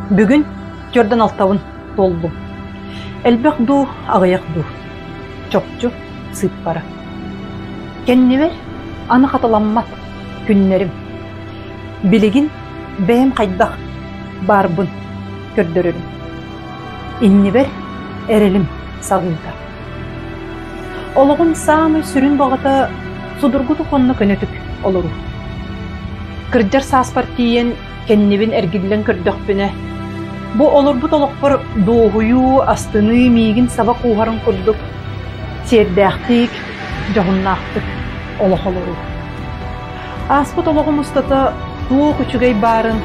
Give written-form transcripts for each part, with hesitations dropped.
Бүгүн түөрдэн алтабын туоллум. Элбэх дуу, аҕыйах дуу? Чопчу сыыппара. Кэннибэр аны хатыламмат күннэрим. Билигин бэйэм хайдах баарбын көрдөрөрүм. Иннибэр эрэлим саҕыыта. Олоҕум саамай сүрүн баҕата судургутук уонна көнөтүк олоруу. Кырдьар сааспар тиийэн кэннибин эргиллэн көрдөхпүнэ, бу олорбут олохпор дуоһуйуу, астыныы миигин саба кууһарын курдук сиэрдээхтик, дьоһуннаахтык олох олоруу. Ааспыт олоҕум устата туох үчүгэй баарын,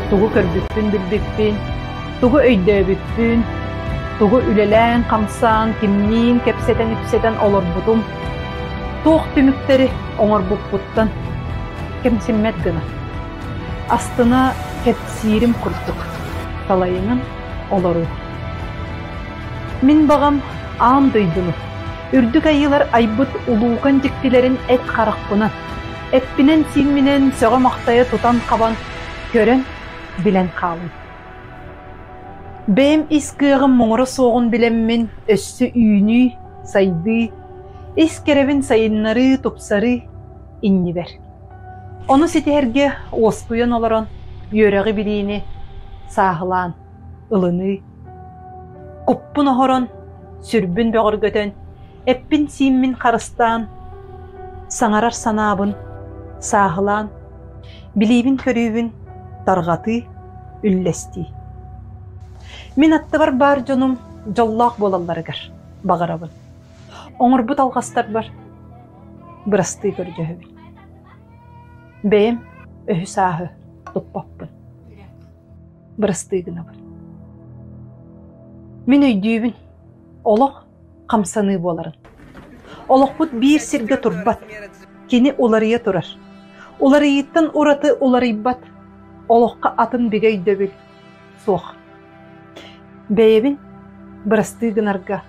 тугу көрбүппүн-билбиппин, тугу өйдөөбүппүн, тугу үлэлээн-хамсаан, кимниин кэпсэтэн-ипсэтэн олорбутум, туох түмүктэри оҥорбуппуттан кэмсиммэт гына, астына кэпсиирим курдук салайынан олоруу. Мин баҕам аан дойдуну, үрдүк айыылар айбыт улуукан дьиктилэрин эт харахпынан, эппинэн-сиимминэн сөҕө-махтайа тутан-хабан, көрөн, билэн хаалым. Бэйэм ис кыаҕым муҥура суоҕун билэммин өссө үүнүү, сайдыы, ис кэрэбин сайыннарыы, тупсарыы иннибэр. Ону ситиһэргэ уоскуйан олорон үөрэҕи-билиини сааһылаан ылыныы, куппун оһорон, сүрбүн бөҕөргөтөн, эппин-сииммин харыстаан, саҥарар санаабын сааһылаан, билиибин-көрүүбүн тарҕатыы, үллэстии. Мин аттыбар баар дьонум дьоллоох буолалларыгар баҕарабын. Оҥорбут алҕастарбар бырастыы көрдөһөбүн. Бэйэм өһү-сааһы туппаппын. Бырастыы гынабын. Мин өйдүүбүн, олох хамсаныы буоларын. Олохпут биир сиргэ турбат, кини уларыйа турар. Уларыйыыттан ураты уларыйбат, олоххо атын бигэ өйдөбүл суох. Бэйэбин бырастыы гынарга,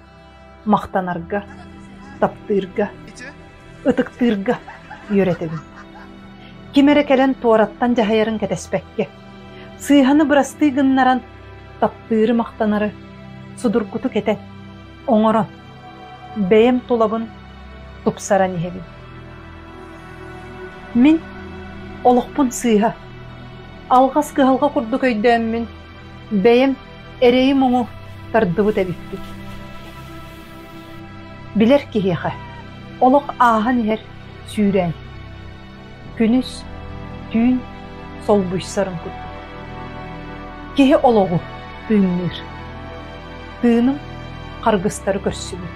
махтанарга, таптыырга, ытыктыырга үөрэтэбин. Ким эрэ кэлэн туораттан дьаһайарын кэтэспэккэ, сыыһаны бырастыы гыннаран, таптыыры-махтанары судургутук этэн, оҥорон, бэйэм тулабын тупсаран иһэбин. Мин олохпун сыыһа, алҕас кыһалҕа курдук өйдөөммүн, бэйэм эрэйи-муҥу тардыбыт эбиппин. Билэр киһиэхэ олох ааһан иһэр сүүрээн, күнүс, түүн солбуйсарын курдук. Киһи олоҕу тыынныыр. Тыыным харгыстары көрсүбүт.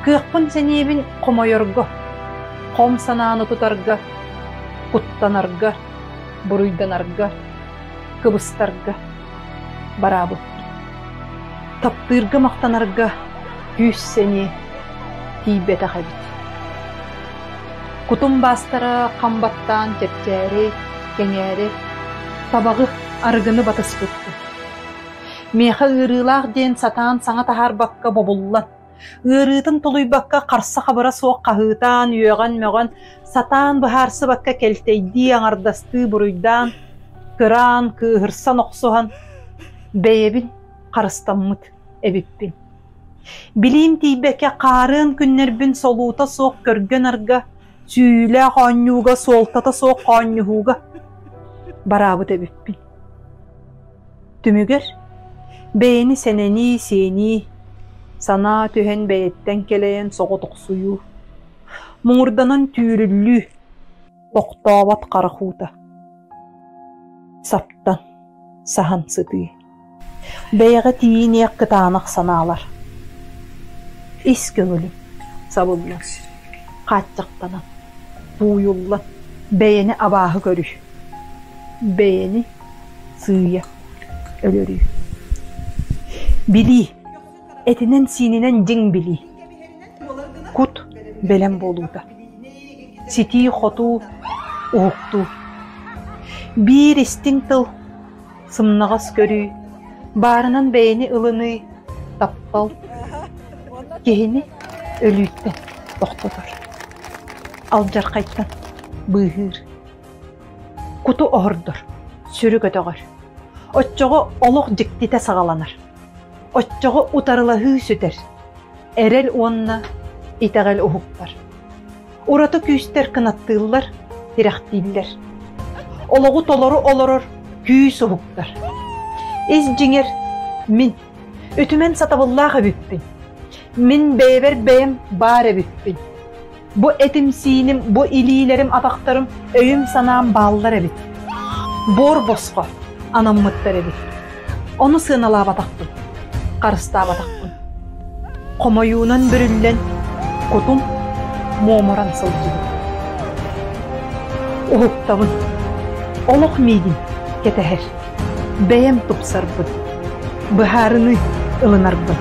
Кыахпын-сэниэбин хомойорго, хом санааны тутарга, куттанарга, буруйданарга, кыбыстарга бараабыппын. Таптыырга махтанарга күүс-сэниэ тиийбэтэх эбит. Кутум баастара хам баттаан чэпчээри, кэҥээри, табаҕы, арыгыны батыспыппын. Миэхэ ыарыылаах диэн сатаан саҥа таһаарбакка бобуллан, ыарыытын тулуйбакка харса-хабыра суох хаһыытаан, үөҕэн-мөҕөн, сатаан быһаарсыбакка кэлтэйдии, аҥардастыы буруйдаан, кыраан, кыыһырсан охсуһан, бэйэбин харыстаммыт эбиппин. Билиим тиийбэккэ хаарыан күннэрбин солуута суох көргө-нарга, сүүйүүлээх оонньууга, суолтата суох хоонньуһууга бараабыт эбиппин. Түмүгэр бэйэни сэнэнии, сиэнии, санаа түһэн бэйэттэн кэлэйэн соҕотохсуйуу, муҥурданан түүрүллүү, тохтообот харах уута, саптан, саһан сытыы, бэйэҕэ тиийиниэх кытаанах санаалар, ис көҥүлүм сабыллан, хааччахтанан, тууйуллан, бэйэни абааһы көрүү, бэйэни сыыйа өлөрүү. Билии, этинэн-сиининэн дьиҥ билии. Кут бэлэм буолуута. Ситии-хотуу, уһуктуу. Биир истиҥ тыл, сымнаҕас көрүү, баарынан бэйэни ылыныы, таптал киһини өлүүттэн тохтотор, алдьархайтан быыһыыр. Куту оһордор, сүрү көтөҕөр. Оччоҕо олох дьиктитэ саҕаланар. Оччоҕо утарылаһыы сүтэр, эрэл уонна итэҕэл уһуктар. Ураты күүстэр кынаттыыллар, тирэхтииллэр. Олоҕу толору олорор күүс уһуктар. Ис дьиҥэр мин үтүмэн сатабыллаах эбиппин. Мин бэйэбэр бэйэм баар эбиппин. Бу этим-сииним, бу илиилэрим, атахтарым, өйүм-санаам бааллар эбит. Буор босхо анаммыттар эбит. Ону сыаналаабатахпын, харыстаабатахпын. Хомойуунан бүрүллэн, кутум муомуран сылдьыбыт. Уһуктабын. Олох миигин кэтэһэр. Бэйэм тупсарбын, быһаарыныы ылынарбын.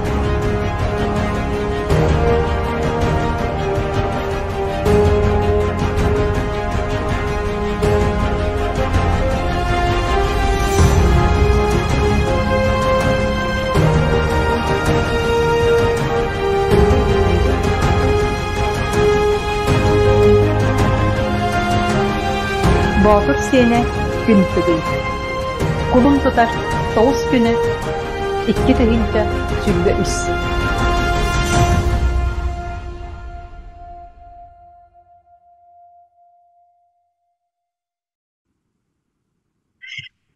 Боотур сиэнэ күн тыгый. Кулун тутар тоҕус күнэ 2023.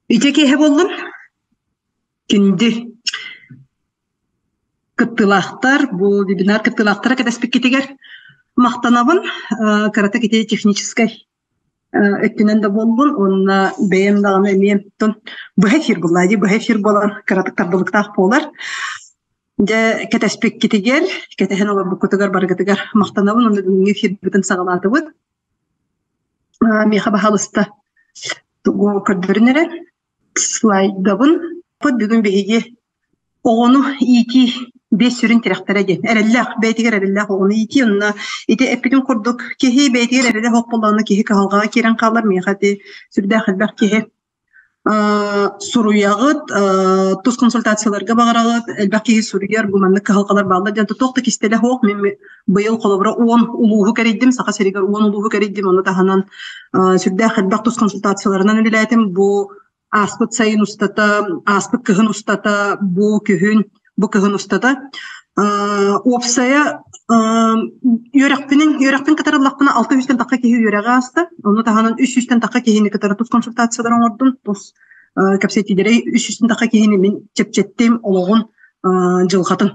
Ити киэһэ буоллун. Күндү кыттыылаахтар, бу вебинар кыттыылаахтара кэтэспиккитигэр махтанабын. Кыратык ити техническэй өттүнэн да буоллун уонна бэйэм даҕаны эмиэ быһа эфир буолла дии быһа эфир буолан кыратык тардылыктаах буолар. Дьэ кэтэспиккитигэр, кэтэһэн олорбуккутугар барыгытыгар махтанабын уонна бүгүҥҥү эфирбитин саҕалаатыбыт. Миэхэ баһаалыста тугу көрдөрүн эрэ слайдабын. Бүгүн биһиги оҕону иитии биэс сүрүн тирэхтэрэ диэн эрэллээх бэйэтигэр эрэллээх оҕону иитии онно ити эппитим курдук киһи бэйэтигэр эрэлэ суох буоллаҕына киһи кыһалҕаҕа киирэн хаалар миэхэ ити сүрдээх элбэх киһи суруйаҕыт тус консультацияларга баҕараҕыт элбэх киһи суруйар бу маннык кыһалҕалар бааллар диэн туох да кистэлэ суох мин быйыл холобура уон улууһу кэрийдим Саха сиригэр уон улууһу кэрийдим ону таһынан сүрдээх элбэх тус консультацияларынан үлэлээтим бу ааспыт сайын устата, ааспыт кыһын устата, бу күһүн, бу кыһын устата уопсайа үөрэхпинин үөрэхпин кытары ыллахпына 600-тэн тахха киһи үөрэҕи ааста. Ону таһынан 300-тэн тахха киһини кытары тус консультациялар оҥордум, тус кэпсэтиилэри 300-тэн тахха киһини мин чэпчэттим олоҕун дьылҕатын.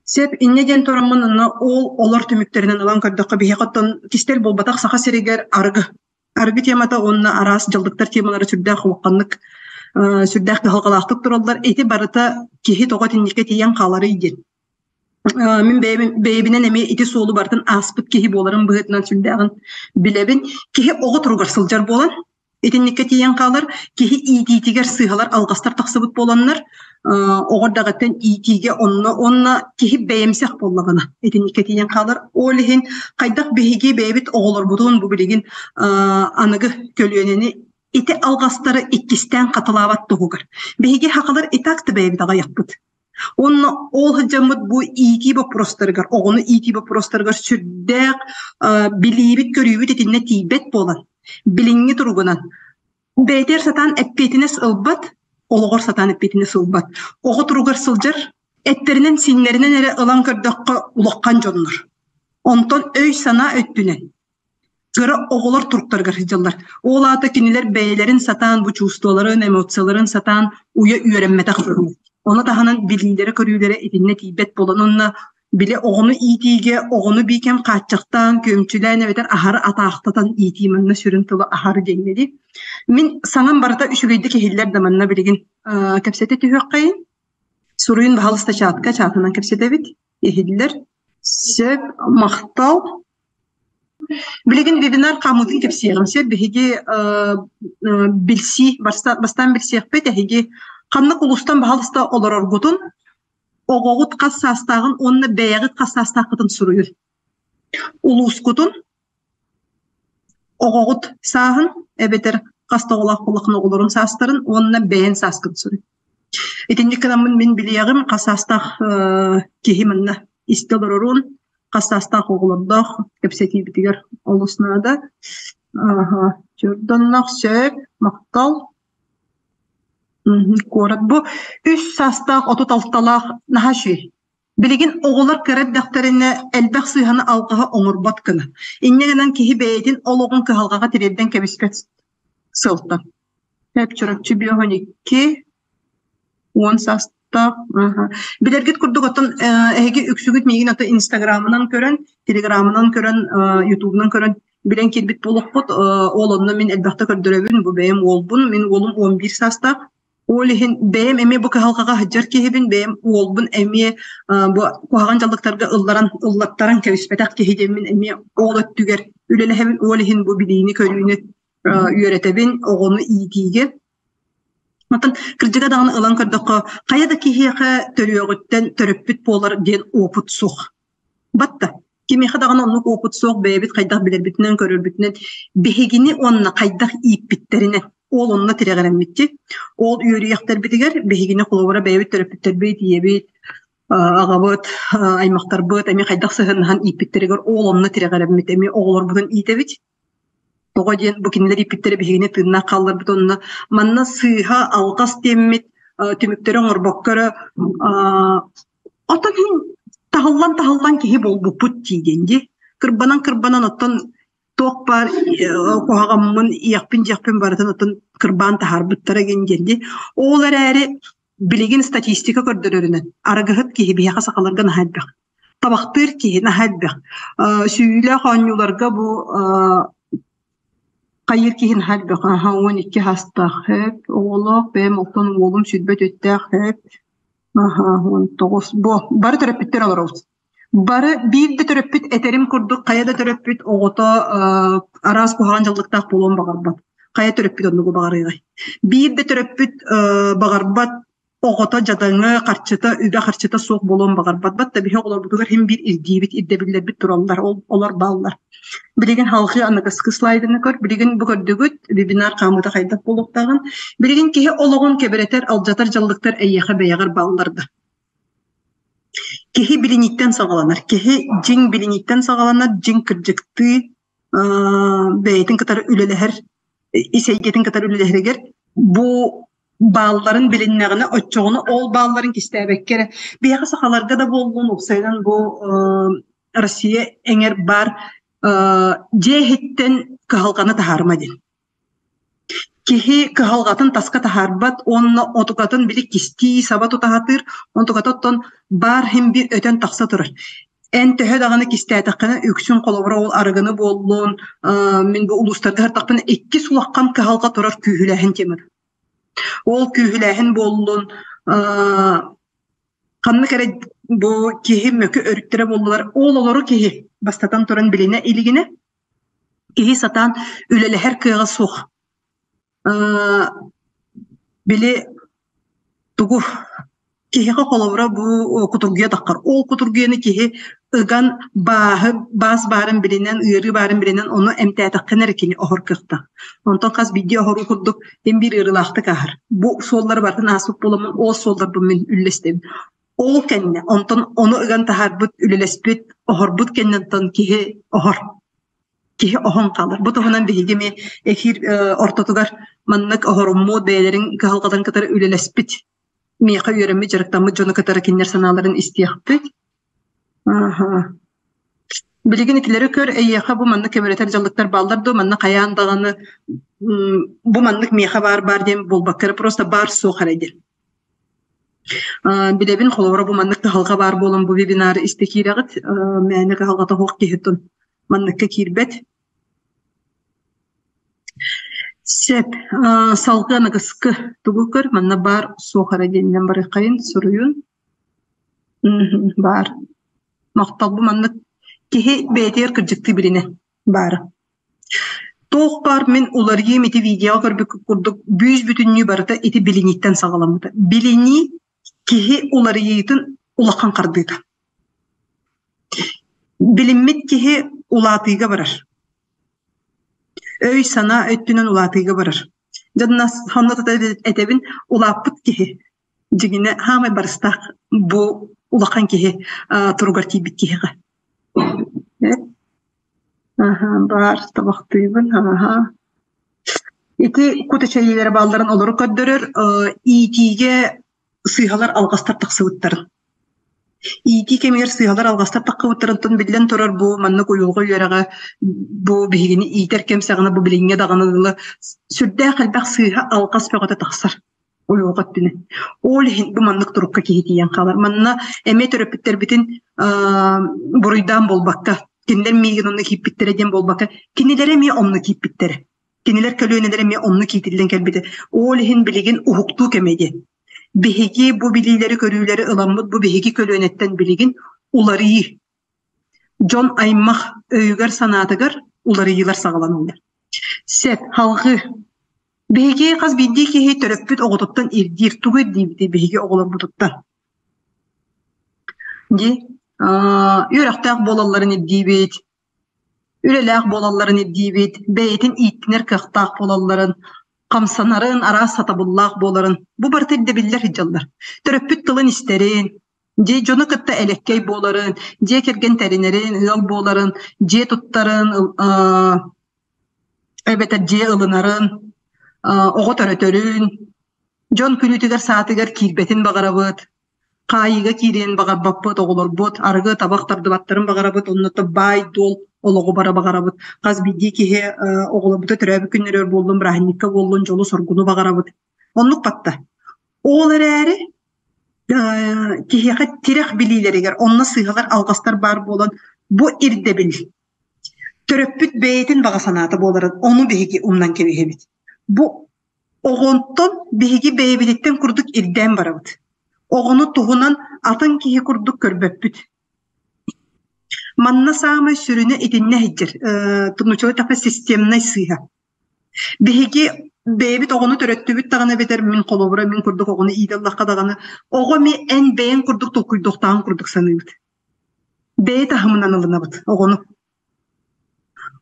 Сөп, инньэ диэн тураммын онно ол олор түмүктэринэн ылан көрдөххө биһиэхэ оттон кистэл буолбатах Саха сиригэр арыгы Арыгы темата уонна араас дьаллыктар темалара сүрдээх улаханнык, сүрдээх кыһалҕалаахтык тураллар. Ити барыта киһи тоҕо итинниккэ тиийэн хааларый диэн. Мин бэйэбинэн эмиэ ити суолу барытын ааспыт киһи буоларым быһыытынан сүрдээҕин билэбин. Киһи оҕо туругар сылдьар буолан, итинниккэ тиийэн хаалар. Киһи иитиитигэр сыыһалар, алҕастар тахсыбыт буоланнар, оҕо эрдэҕиттэн иитиигэ онно уонна киһи бэйэмсэх буоллаҕына итинниккэ тиийэн хаалар. Ол иһин хайдах биһиги бэйэбит оҕолорбутун бу билигин аныгы көлүөнэни ити алҕастары иккистээн хатылаабат туһугар. Биһиги сахалар и так да бэйэбит аҕыйахпыт. Уонна ол сылдьаммыт бу иитии боппуруостарыгар, оҕону иитии боппуруостарыгар сүрдээх билиибит-көрүүбүт итиннэ тиийбэт буолан, билиҥҥи туругунан Бэйэтигэр сатаан эппиэтинэс ылбат, олоҕор сатаан эппиэтинэс ылбат. Оҕо туругар сылдьар, эттэринэн-сииннэринэн эрэ ылан көрдөххө улахан дьоннор. Онтон өй-санаа өттүнэн кыра оҕолор туруктарыгар сылдьаллар. Ол аата кинилэр бэйэлэрин сатаан бу чувстволарын, эмоцияларын сатаан уйа үөрэммэтэх дьоннор. Ону таһынан билиилэрэ-көрүүлэрэ итиннэ тиийбэт буолан уонна Били оҕону иитиигэ оҕону биикэм хааччахтаан, күөмчүлээн эбэтэр аһары атаахтатан иитии манна сүрүн тыла аһары диэҥҥэ дии. Мин саҥам барыта үчүгэйдик иһиллэр да манна билигин кэпсэтэ түһүөххэйин. Суруйун баһалыста чаатка чаатынан кэпсэтэбит. Иһиллэр. Сөп, махтал. Билигин вебинар хаамыытын кэпсиэҕим. Сөп, биһиги билсии, бастаан билсиэхпит, эһиги ханнык улуустан баһалыста олороргутун Оҕоҕут хас саастааҕын уонна бэйэҕит хас саастааххытын суруйун. Улуускутун, оҕоҕут сааһын эбэтэр хас да оҕолоох буоллаххына оҕолорун саастарын уонна бэйэҥ сааскын суруй. Итинник гынаммын мин билиэҕим хас саастаах киһи манна истэ олорорун, хас саастаах оҕолордоох кэпсэтиибитигэр олус наада. Аха, чордоннох сөп, махтал. Куорат бу үс саастаах 36-лаах наһаа үчүгэй. Билигин оҕолор кыра эрдэхтэринэ элбэх сыыһаны алҕаһы оҥорбот гына. Инньэ гынан киһи бэйэтин олоҕун кыһалҕаҕа тириэрдэн кэбиспэт сыалтан. Эп Чурапчы 52 10 саастаах. Билэргит курдук оттон эһиги үксүгүт миигин ото Инстаграмынан көрөн, Телеграмынан көрөн, Ютубунан көрөн билэн киирбит буолуохпут. Ол онно мин элбэхтэ көрдөрөбүн, бу бэйэм уолбун, мин уолум 11 саастаах. Ол иһин бэйэм эмиэ бу кыһалҕаҕа сылдьар киһибин, бэйэм уолбун эмиэ бу куһаҕан дьаллыктарга ылларан, ыллаттаран кэбиспэтэх киһи диэммин эмиэ ол өттүгэр үлэлэһэбин. Ол иһин бу билиини-көрүүнү үөрэтэбин, оҕону иитиигэ. Оттон кырдьыга даҕаны ылан көрдөххө, хайа да киһиэхэ төрүөҕүттэн төрөппүт буолар диэн опыт суох. Батта. Кимиэхэ даҕаны оннук опыт суох, бэйэбит хайдах билэрбитинэн, көрөрбүтүнэн, биһигини уонна хайдах ииппиттэринэн ол онно тирэҕирэммитти. Ол үөрүйэхтэрбитигэр биһигини холобура бэйэбит төрөппүттэрбит, ийэбит, аҕабыт, аймахтарбыт эмиэ хайдах сыһыаннаһан ииппиттэригэр ол онно тирэҕирэммит эмиэ оҕолорбутун иитэбит. Тоҕо диэн бу кинилэр ииппиттэрэ биһигини тыыннаах хаалларбыт онно манна сыыһа алҕас диэммит түмүктэри оҥорбокко эрэ оттон таһыллан-таһыллан киһи буолбуппут дии диэн дии. Кырбанан-кырбанан оттон туох баар куһаҕаммын иэхпин-дьиэхпин барытын оттон кырбаан таһаарбыттара гин диэн дии. Ол эрээри билигин статистика көрдөрөрүнэн арыгыһыт киһи биһиэхэ сахаларга наһаа элбэх. Табахтыыр киһи наһаа элбэх. Сүүйүүлээх оонньууларга бу хайыыр киһи наһаа элбэх. Аһа 12 саастаах сөп, оҕолоох, бэйэм оттон уолум сүүрбэ төрүттээх сөп. Аһа 19 бу бары төрөппүттэр олоробут. Бары биир да төрөппүт этэрим курдук хайа да төрөппүт оҕото араас куһаҕан дьаллыктаах буолуон баҕарбат. Хайа төрөппүт оннугу баҕарыаҕай? Биир да төрөппүт баҕарбат оҕото дьадаҥы, харчыта, үбэ-харчыта суох буолуон баҕарбат. Батта биһи оҕолорбутугар иһин биир ирдиибит, ирдэбиллэрбит тураллар, ол олор бааллар. Билигин халҕыы аныгыскы слайдыны көр. Билигин бу көрдүгүт, вебинар хаамыыта хайдах буолуохтааҕын. Билигин киһи олоҕун кэбирэтэр, алдьатар дьаллыктар эйиэхэ бэйэҕэр бааллар да. Киһи билиниттэн саҕаланар. Киһи дьиҥ билиниттэн саҕаланар, дьиҥ кырдьыктыы бэйэтин кытары үлэлэһэр, ис эйгэтин кытары үлэлэһэригэр бу баалларын билиннэҕинэ, оччоҕуна ол баалларын кистээбэккэ эрэ, биһиэхэ сахаларга да буоллун, уопсайынан бу Россия эҥэр баар дьиэ иһиттэн кыһалҕаны таһаарыма диэн. Киһи кыһалҕатын таска таһаарбат уонна отукатын били кистии саба тутаһатыыр, онтуката оттон баар иһин биир өтөн тахса турар. Эн төһө даҕаны кистээтэххинэ үксүн холобура ол арыгыны буоллун, мин бу улуустарга сыртахпына иккис улахан кыһалҕа турар күүһүлээһин темата. Ол күүһүлээһин буоллун, ханнык эрэ бу киһи мөкү өрүттэрэ буоллулар, ол олору киһи бастатан туран билинэ илигинэ киһи сатаан үлэлэһэр кыаҕа суох. Били тугу киһиэхэ холобура бу кутургуйа таххар. Ол кутургуйаны киһи ыган бааһы баас баарын билинэн, ыарыы баарын билинэн ону эмтээтэххинэ эрэ кини оһор кыахтаах. Онтон хас биирдии оһоруу курдук син биир ыарыылаахтык ааһар. Бу суоллары барытын ааспыт буоламмын ол суолларбын мин үллэстэбин. Ол кэннэ онтон ону ыган таһаарбыт, үлэлэспит, оһорбут кэнниттэн киһи оһор. Киһи оһон хаалар. Бу туһунан биһиги эмиэ эфир ортотугар маннык оһоруммут, бэйэлэрин кыһалҕаларын кытары үлэлэспит, миэхэ үөрэммит, дьарыктаммыт дьону кытары кинилэр санааларын истиэхпит. Аха. Билигин итилэри көр, эйиэхэ бу маннык кэбирэтэр дьаллыктар бааллар дуо? Манна хайаан даҕаны бу маннык миэхэ баар баар диэн буолбакка эрэ просто баар суох эрэ диэн. Билэбин, холобура, бу маннык кыһалҕа баар буолан бу вебинары истэ киирэҕит. Мээнэ кыһалҕата суох киһи манныкка киирбэт. Сөп. Салгыы аныгыскы тугу көр, манна баар суох эрэ диэнинэн барыаххайын, суруйун. Баар. Махтал бу маннык киһи бэйэтигэр кырдьыктыы билинэ баара. Туох баар мин уларыйыым ити видеоҕа көрбүккүт курдук бүүс-бүтүннүү барыта ити билинииттэн саҕаламмыта. Билинии киһи уларыйыытын улахан хардыыта. Билиммит киһи улаатыыга барар. Өй-санаа өттүнэн улаатыыга барар. Дьонно сонно тута этэбин улааппыт киһи дьиҥинэ хаамай барыстаах бу улахан киһи туругар тиийбит киһиэхэ. Аһа, баар табахтыыбын, аһа. Ити кут эчэйиилэрэ баалларын олору көрдөрөр, иитиигэ сыыһалар алҕастар тахсыбыттарын. Иитии кэмигэр сыыһалар алҕастар таххыбыттарыттан биллэн турар бу маннык уйулҕа үөрэҕэ бу биһигини иитэр кэм саҕана бу билиҥҥэ даҕаны ыла сүрдээх элбэх сыыһа алҕас бөҕөтө тахсар уйулҕа өттүнэн. Ол иһин бу маннык турукка киһи тиийэн хаалар. Манна эмиэ төрөппүттэрбитин буруйдаан буолбакка, кинилэр миигин онно кииппиттэрэ диэн буолбакка, кинилэр эмиэ онно кииппиттэрэ. Кинилэр көлүөнэлэрэ эмиэ оннук иитиллэн кэлбитэ. Ол иһин билигин уһуктуу кэмэ диэн. Биһиги бу билиилэри-көрүүлэри ыламмыт бу биһиги көлүөнэттэн билигин уларыйыы. Дьон аймах өйүгэр-санаатыгар уларыйыылар саҕаланаллар. Сөп, халҕыы. Биһиги хас биирдии киһи төрөппүт оҕотуттан ирдиир. Тугу ирдиибитий биһиги оҕолорбутуттан? Дии, үөрэхтээх буолалларын ирдиибит, Үлэлээх буолалларын ирдиибит, бэйэтин ииттинэр кыахтаах буолалларын, хамсанарын, араас сатабыллаах буоларын бу барыта ирдэбиллэр сылдьаллар. Төрөппүт тылын истэрин, дьиэ дьону кытта элэккэй буоларын, дьиэ кэргэн тэринэрин, ыал буоларын, дьиэ туттарын, эбэтэр дьиэ ылынарын, оҕо төрөтөрүн, дьон күлүүтүгэр-саатыгар киирбэтин баҕарабыт. Хаайыыга киириэн баҕарбаппыт, оҕолорбут арыгы, табах тардыбаттарын баҕарабыт, онно баай-дуол олоҕу бара баҕарабыт. Хас биирдии киһи оҕолорбута төрөөбүт күннэригэр буоллун, бырааһынньыкка буоллун, дьолу-соргуну баҕарабыт. Оннук батта. Ол эрээри киһиэхэ тирэх билиилэригэр онно сыыһалар, алҕастар баар буолан, бу ирдэбил төрөппүт бэйэтин баҕа санаата буоларын ону биһиги умнан кэбиһэбит. Бу Оҕонтон биһиги бэйэбититтэн курдук ирдээн барабыт. Оҕону туһунан атын киһи курдук көрбөппүт. Манна саамай сүрүнэ итиннэ сылдьар, нууччалыы эттэххэ системнай сыыһа. Биһиги бэйэбит оҕону төрөттүбүт даҕаны эбэтэр мин холобура мин курдук оҕону иитэ ыллахха даҕаны оҕо эмиэ эн бэйэҥ курдук толкуйдуохтааҕын курдук саныыбыт. Бэйэ таһымынан ылынабыт оҕону.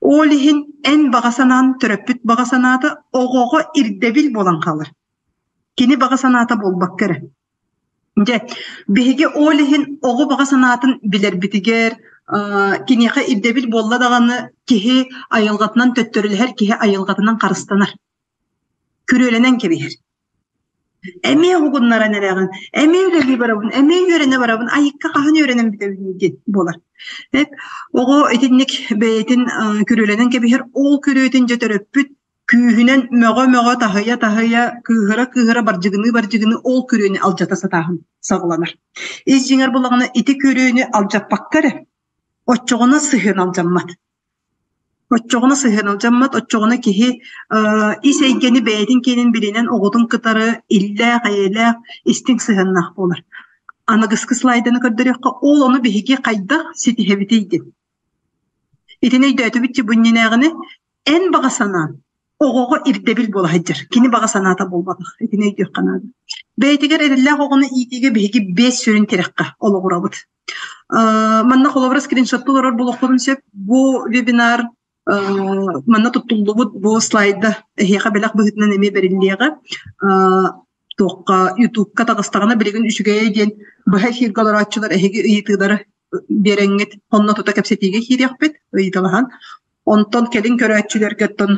Ол иһин эн баҕа санаан төрөппүт баҕа санаата оҕоҕо ирдэбил буолан хаалар. Кини баҕа санаата буолбакка эрэ. Дьэ, биһиги ол иһин оҕо баҕа санаатын билэрбитигэр, киниэхэ ирдэбил буолла даҕаны киһи айылҕатынан төттөрүлэһэр, киһи айылҕатынан харыстанар, күрүөлэнэн кэбиһэр. Эмиэ уһугуннаран эрэҕин, эмиэ үлэлии барабын, эмиэ үөрэнэ барабын, айыкка хаһан үөрэнэн бүтэбин диэн буолар. Эп оҕо итинник бэйэтин күрүөлэнэн кэбиһэр, ол күрүөтүн дьэ төрөппүт күүһүнэн мөҕө-мөҕө, таһыйа-таһыйа, кыыһыра-кыыһыра, бардьыгыныы-бардьыгыныы ол күрүөнү алдьата сатааһын саҕаланар. Ис дьиҥэр булаҕына ити күрүөнү алдьаппакка эрэ, оччоҕуна сыһыан алдьаммат. Оччоҕуна сыһыан алдьаммат, оччоҕуна киһи ис эйгэни бэйэтин киэнин билинэн оҕотун кытары иллээх-эйэлээх, истиҥ сыһыаннаах буолар. Аныгыскы слайданы көрдөрүөххэ, ол ону биһиги хайдах ситиһэбитий диэн. Итини өйдөөтүбүт бу иннинээҕини эн баҕа санаан оҕоҕо ирдэбил буола сылдьар. Кини баҕа санаата буолбатах. Итини өйдүөххэ наада. Бэйэтигэр эрэллээх оҕону иитиигэ биһиги биэс сүрүн тирэххэ олоҕурабыт. Манна холобура скриншотты олорор буолуохпутун сөп. Бу вебинар манна туттуллубут бу слайда эһиэхэ бэлэх быһыытынан эмиэ бэриллиэҕэ. Туохха Ютубка таҕыстаҕына билигин үчүгэйэ диэн быһа эфиргэ олорооччулар эһиги ыйытыылары биэрэҥҥит онно тута кэпсэтиигэ киириэхпит ыйыталаһан. Онтон кэлин көрөөччүлэргэ оттон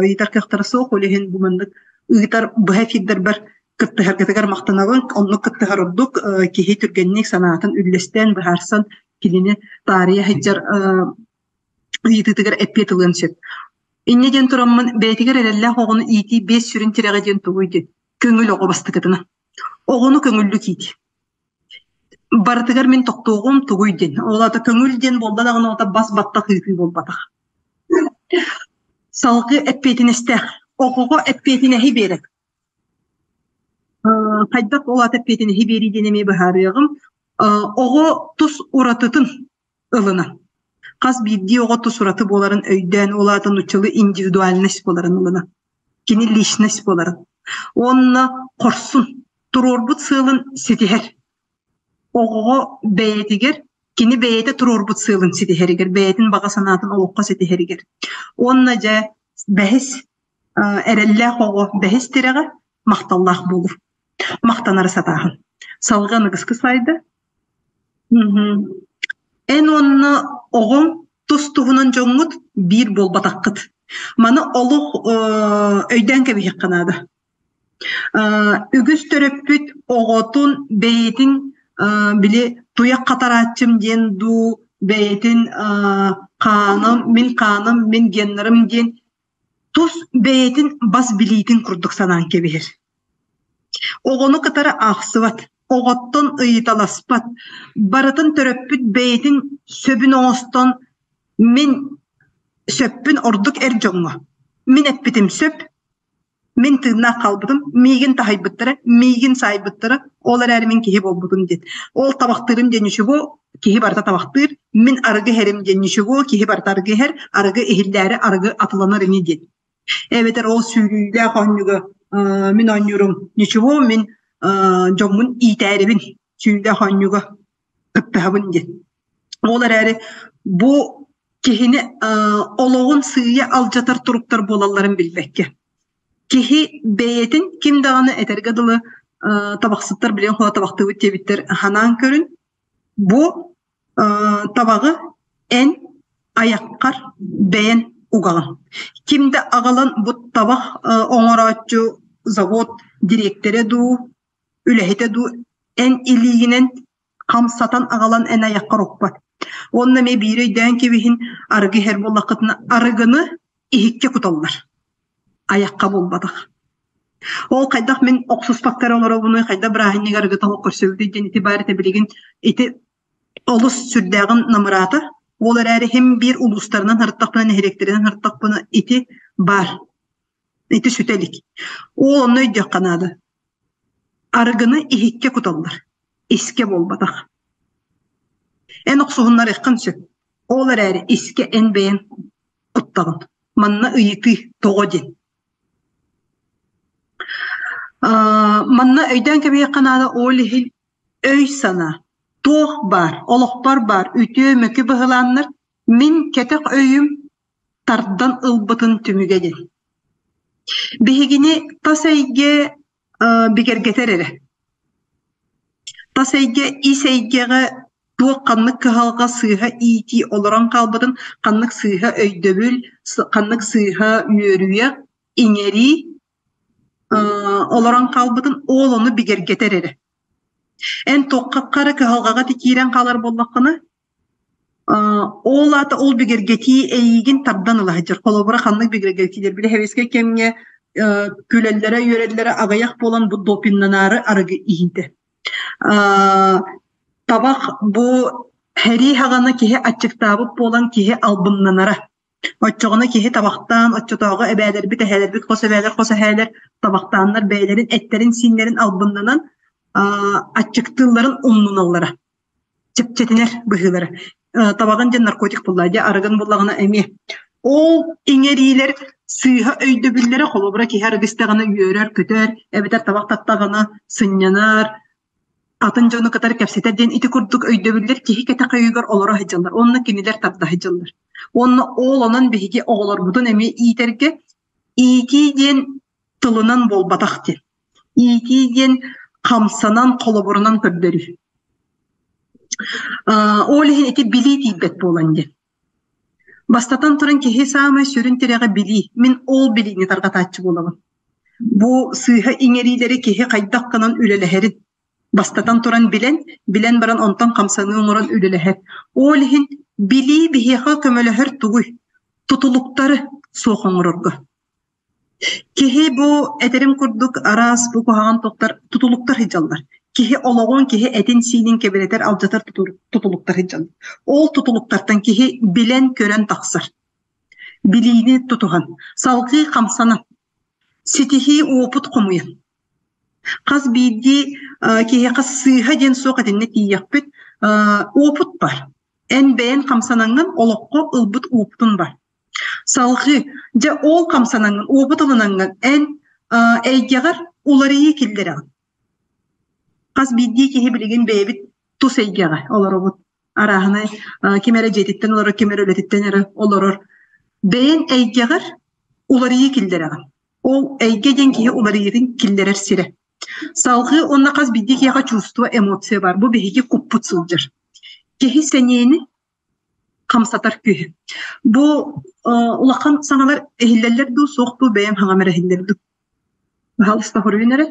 ыйытар кыахтара суох, ол иһин бу маннык ыытар быһа эфирдэрбэр кыттыһаргытыгар махтанабын. Оннук кыттыһар ордук киһи түргэнник санаатын үллэстэн, быһаарсан кинини таарыйа сылдьар ыйытыытыгар эппиэт ылыан сөп. Инньэ диэн тураммын бэйэтигэр эрэллээх оҕону иитии биэс сүрүн тирэҕэ диэн тугуй диэн көҥүл оҕо бастакытына. Оҕону көҥүллүк иит. Барытыгар мин тохтуоҕум тугуй диэн. Ол аата көҥүл диэн буолла даҕаны оҕото бас баттах ыытыы буолбатах. Салгыы эппиэтинэстээх. Оҕоҕо эппиэтинэһи биэрэр. Хайдах ол аата эппиэтинэһи биэрии диэн эмиэ быһаарыаҕым. Оҕо тус уратытын ылынан. Хас биирдии оҕо тус ураты буоларын өйдөөн, ол аата нууччалыы индивидуальность буоларын ылынан. Кини личность буоларын. Уонна хорсун, туруорбут сыалын ситиһэр. Оҕоҕо бэйэтигэр, кини бэйэтэ туруорбут сыалын ситиһэригэр, бэйэтин баҕа санаатын олоххо ситиһэригэр. Уонна дьэ бэһис эрэллээх оҕо бэһис тирэҕэ махталлаах буолуу. Махтанары сатааһын. Салгыы аныгыскы слайда. Эн уонна оҕоҥ тус-туһунан дьоҥҥут биир буолбатаххыт. Маны олох өйдөөн кэбиһиэххэ наада. Үгүс төрөппүт оҕотун бэйэтин били туйах хатарааччым диэн дуу, бэйэтин хааным, мин хааным, мин геннарым диэн тус бэйэтин бас билиитин курдук санаан кэбиһэр. Оҕону кытары аахсыбат, оҕоттон ыйыталаспат, барытын төрөппүт бэйэтин сөбүн оҥостон мин сөппүн ордук эр дьоҥҥо, мин эппитим сөп, Мин тыыннаах хаалбытым, миигин таһыйбыттара, миигин саайбыттара, ол эрээри мин киһи буолбутум диэн. Ол табахтыырым диэн ничего, киһи барыта табахтыыр, мин арыгы иһэрим диэн ничего, киһи барыта арыгы иһэр, арыгы иһиллээри арыгы атыланар ини диэн. Эбэтэр ол сүүрүүлээх оонньууга мин оонньуурум ничего, мин дьоммун иитээрибин сүүрүүлээх оонньууга кыттыһабын диэн. Ол эрээри бу киһини олоҕун сыыйа алдьатар туруктар буолалларын билбэккэ. Киһи бэйэтин ким даҕаны этэргэ дылы табахсыттар билигин хоно табахтыыбыт диэбиттэр ханаан көрүн бу табаҕы эн айаххар бэйэн угаҕын. Ким да аҕалан бу табах оҥорооччу завод дириэктэрэ дуу, үлэһитэ дуу эн илиигинэн хамсатан аҕалан эн айаххар укпат. Уонна эмиэ биири өйдөөн кэбиһин, арыгы иһэр буоллаххытына, арыгыны иһиккэ куталлар. Айахха буолбатах. Ол хайдах мин охсуспакка олоробунуй, хайдах бырааһынньык арыгыта оһох көрсөбүтүй диэн ити баар этэ билигин ити олус сүрдээҕин намыраата. Ол эрээри иһин биир улуустарынан һырыттахпына, нэһилиэктэринэн һырыттахпына ити баар. Ити сүтэ илик. Ол онно өйдүөххэ наада. Арыгыны иһиккэ куталлар, искэ буолбатах. Эн охсуһуннарыаххын сөп, ол эрээри искэ эн бэйэҥ куттаҕын. Манна ыйытыы тоҕо диэн. Манна өйдөөн кэбиһиэххэ наада ол иһин өй-санаа туох баар, олохпор баар үтүө-мөкү быһылааннар мин кэтэх өйүм тардан ылбытын түмүгэ диэн. Биһигини тас эйгэ бигэргэтэр эрэ. Тас эйгэ ис эйгэҕэ туох ханнык кыһалҕа сыыһа иитии олорон хаалбытын, ханнык сыыһа өйдөбүл, ханнык сыыһа үөрүйэх, иҥэрии олорон хаалбытын ол ону бигэргэтэр эрэ. Эн туохха эрэ кыһалҕаҕа киирэн хаалар буоллаххына, Ол аата ол бигэргэтии эйиигин тардан ыла сылдьар. Холобура, ханнык бигэргэтиилэр били сэбиэскэй кэмҥэ күлэллэрэ-үөрэллэрэ аҕыйах буолан бу допиннанаары арыгы иһиитэ. Табах бу сэрии саҕана киһи аччыктаабыт буолан киһи албыннанара. Оччоҕуна киһи табахтаан, оччотооҕу эбээлэрбит, эһээлэрбит, хос эбээлэр, хос эһээлэр табахтааннар бэйэлэрин эттэрин-сииннэрин албыннанан аччыктыылларын умнуналлара. Чэпчэтинэр быһыылара. Табаҕын диэн наркотик булла дьэ арыгын буллаҕына эмиэ. Ол иҥэриилэр сыыһа өйдөбүллэрэ холобура киһи арыгы истэҕинэ үөрэр-көтөр, эбэтэр табах таттаҕына сынньанар, атын дьону кытары кэпсэтэр диэн ити курдук өйдөбүллэр киһи кэтэх өйүгэр олоро сылдьаллар уонна кинилэр тарда сылдьаллар. Уонна ол онон биһиги оҕолорбутун эмиэ иитэргэ иитии диэн тылынан буолбатах диэн. Иитии диэн хамсанан, холобурунан көрдөрүү. Ол иһин ити билии тиийбэт буолан диэн. Бастатан туран киһи саамай сүрүн тирэҕэ билии. Мин ол билиини тарҕатааччы буолабын. Бу сыыһа иҥэриилэри киһи хайдах гынан үлэлэһэрин бастатан туран билэн, билэн баран онтон хамсаныы оҥорон үлэлэһэр. Ол иһин билии биһиэхэ көмөлөһөр тугуй? Тутулуктары суох оҥорорго. Киһи бу этэрим курдук араас бу куһаҕан туттар тутулуктар сылдьаллар. Киһи олоҕун, киһи этин-сиинин кэбирэтэр, алдьатар тутулуктар сылдьаллар. Ол тутулуктартан киһи билэн-көрөн тахсар. Билиини тутуһан, салгыы хамсанан, ситиһии уопут хомуйан. Хас биирдии киһиэхэ сыыһа диэн суох итиннэ тиийиэхпит уопут бар. Эн бэйэн хамсанаҥҥын олоххо ылбыт уопутун бар. Салҕыы, дьэ ол хамсанаҥҥын, уопут ылынаҥҥын эн эйгэҕэр уларыйыы киллэрэҕин. Хас биирдии киһи билигин бэйэбит тус эйгэҕэ олоробут. Арааһынай ким эрэ дьиэтиттэн олорор, ким эрэ үлэтиттэн эрэ олорор. Бэйэҥ эйгэҕэр уларыйыы киллэрэҕин. Ол эйгэ диэн киһи уларыйыытын киллэрэр сирэ. Салҕыы уонна хас биирдии киһиэхэ чувство, эмоция баар. Бу биһиги куппут сылдьар. Киһи сэниэни. хамсатар күүһү. Бу улахан саҥалар иһиллэллэр дуу, суох дуу, бэйэм хаҥам эрэ иһиллэр дуу. Баһаалыста хоруйун эрэ.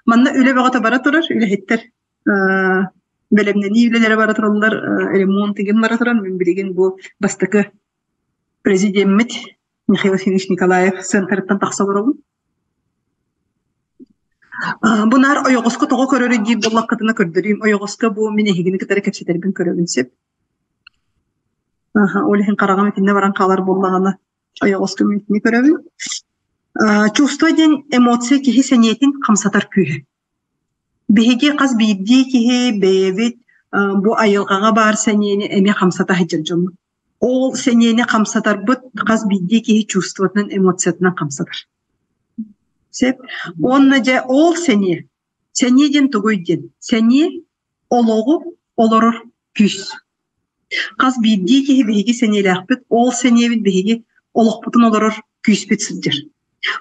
Манна үлэ бөҕөтө бара турар, үлэһиттэр бэлэмнэнии үлэлэрэ бара тураллар, ремонт игин бара турар. Мин билигин бу бастакы президеммит Михаил Васильевич Николаев центрыттан тахса олоробун. Бу наар ойоҕоско тоҕо көрөрүй диир буоллаххытына көрдөрүүм. Ойоҕоско бу мин эһигини кытары кэпсэтэрбин көрөбүн сөп. Аха, ол иһин хараҕым итиннэ баран хаалар буоллаҕына ойоҕоско мин итини көрөбүн. Чувство диэн эмоция киһи сэниэтин хамсатар күүһэ. Биһиги хас биирдии киһи бэйэбит бу айылҕаҕа баар сэниэни эмиэ хамсата сылдьар дьоммут. Ол сэниэни хамсатарбыт хас биирдии киһи чувствотынан, эмоциятынан хамсатар. Сөп. Уонна дьэ ол сэниэ, сэниэ диэн тугуй диэн? Сэниэ олоҕу олорор күүс. Хас биирдии киһи биһиги сэниэлээхпит, ол сэниэбит биһиги олохпутун олорор күүспүт сылдьар.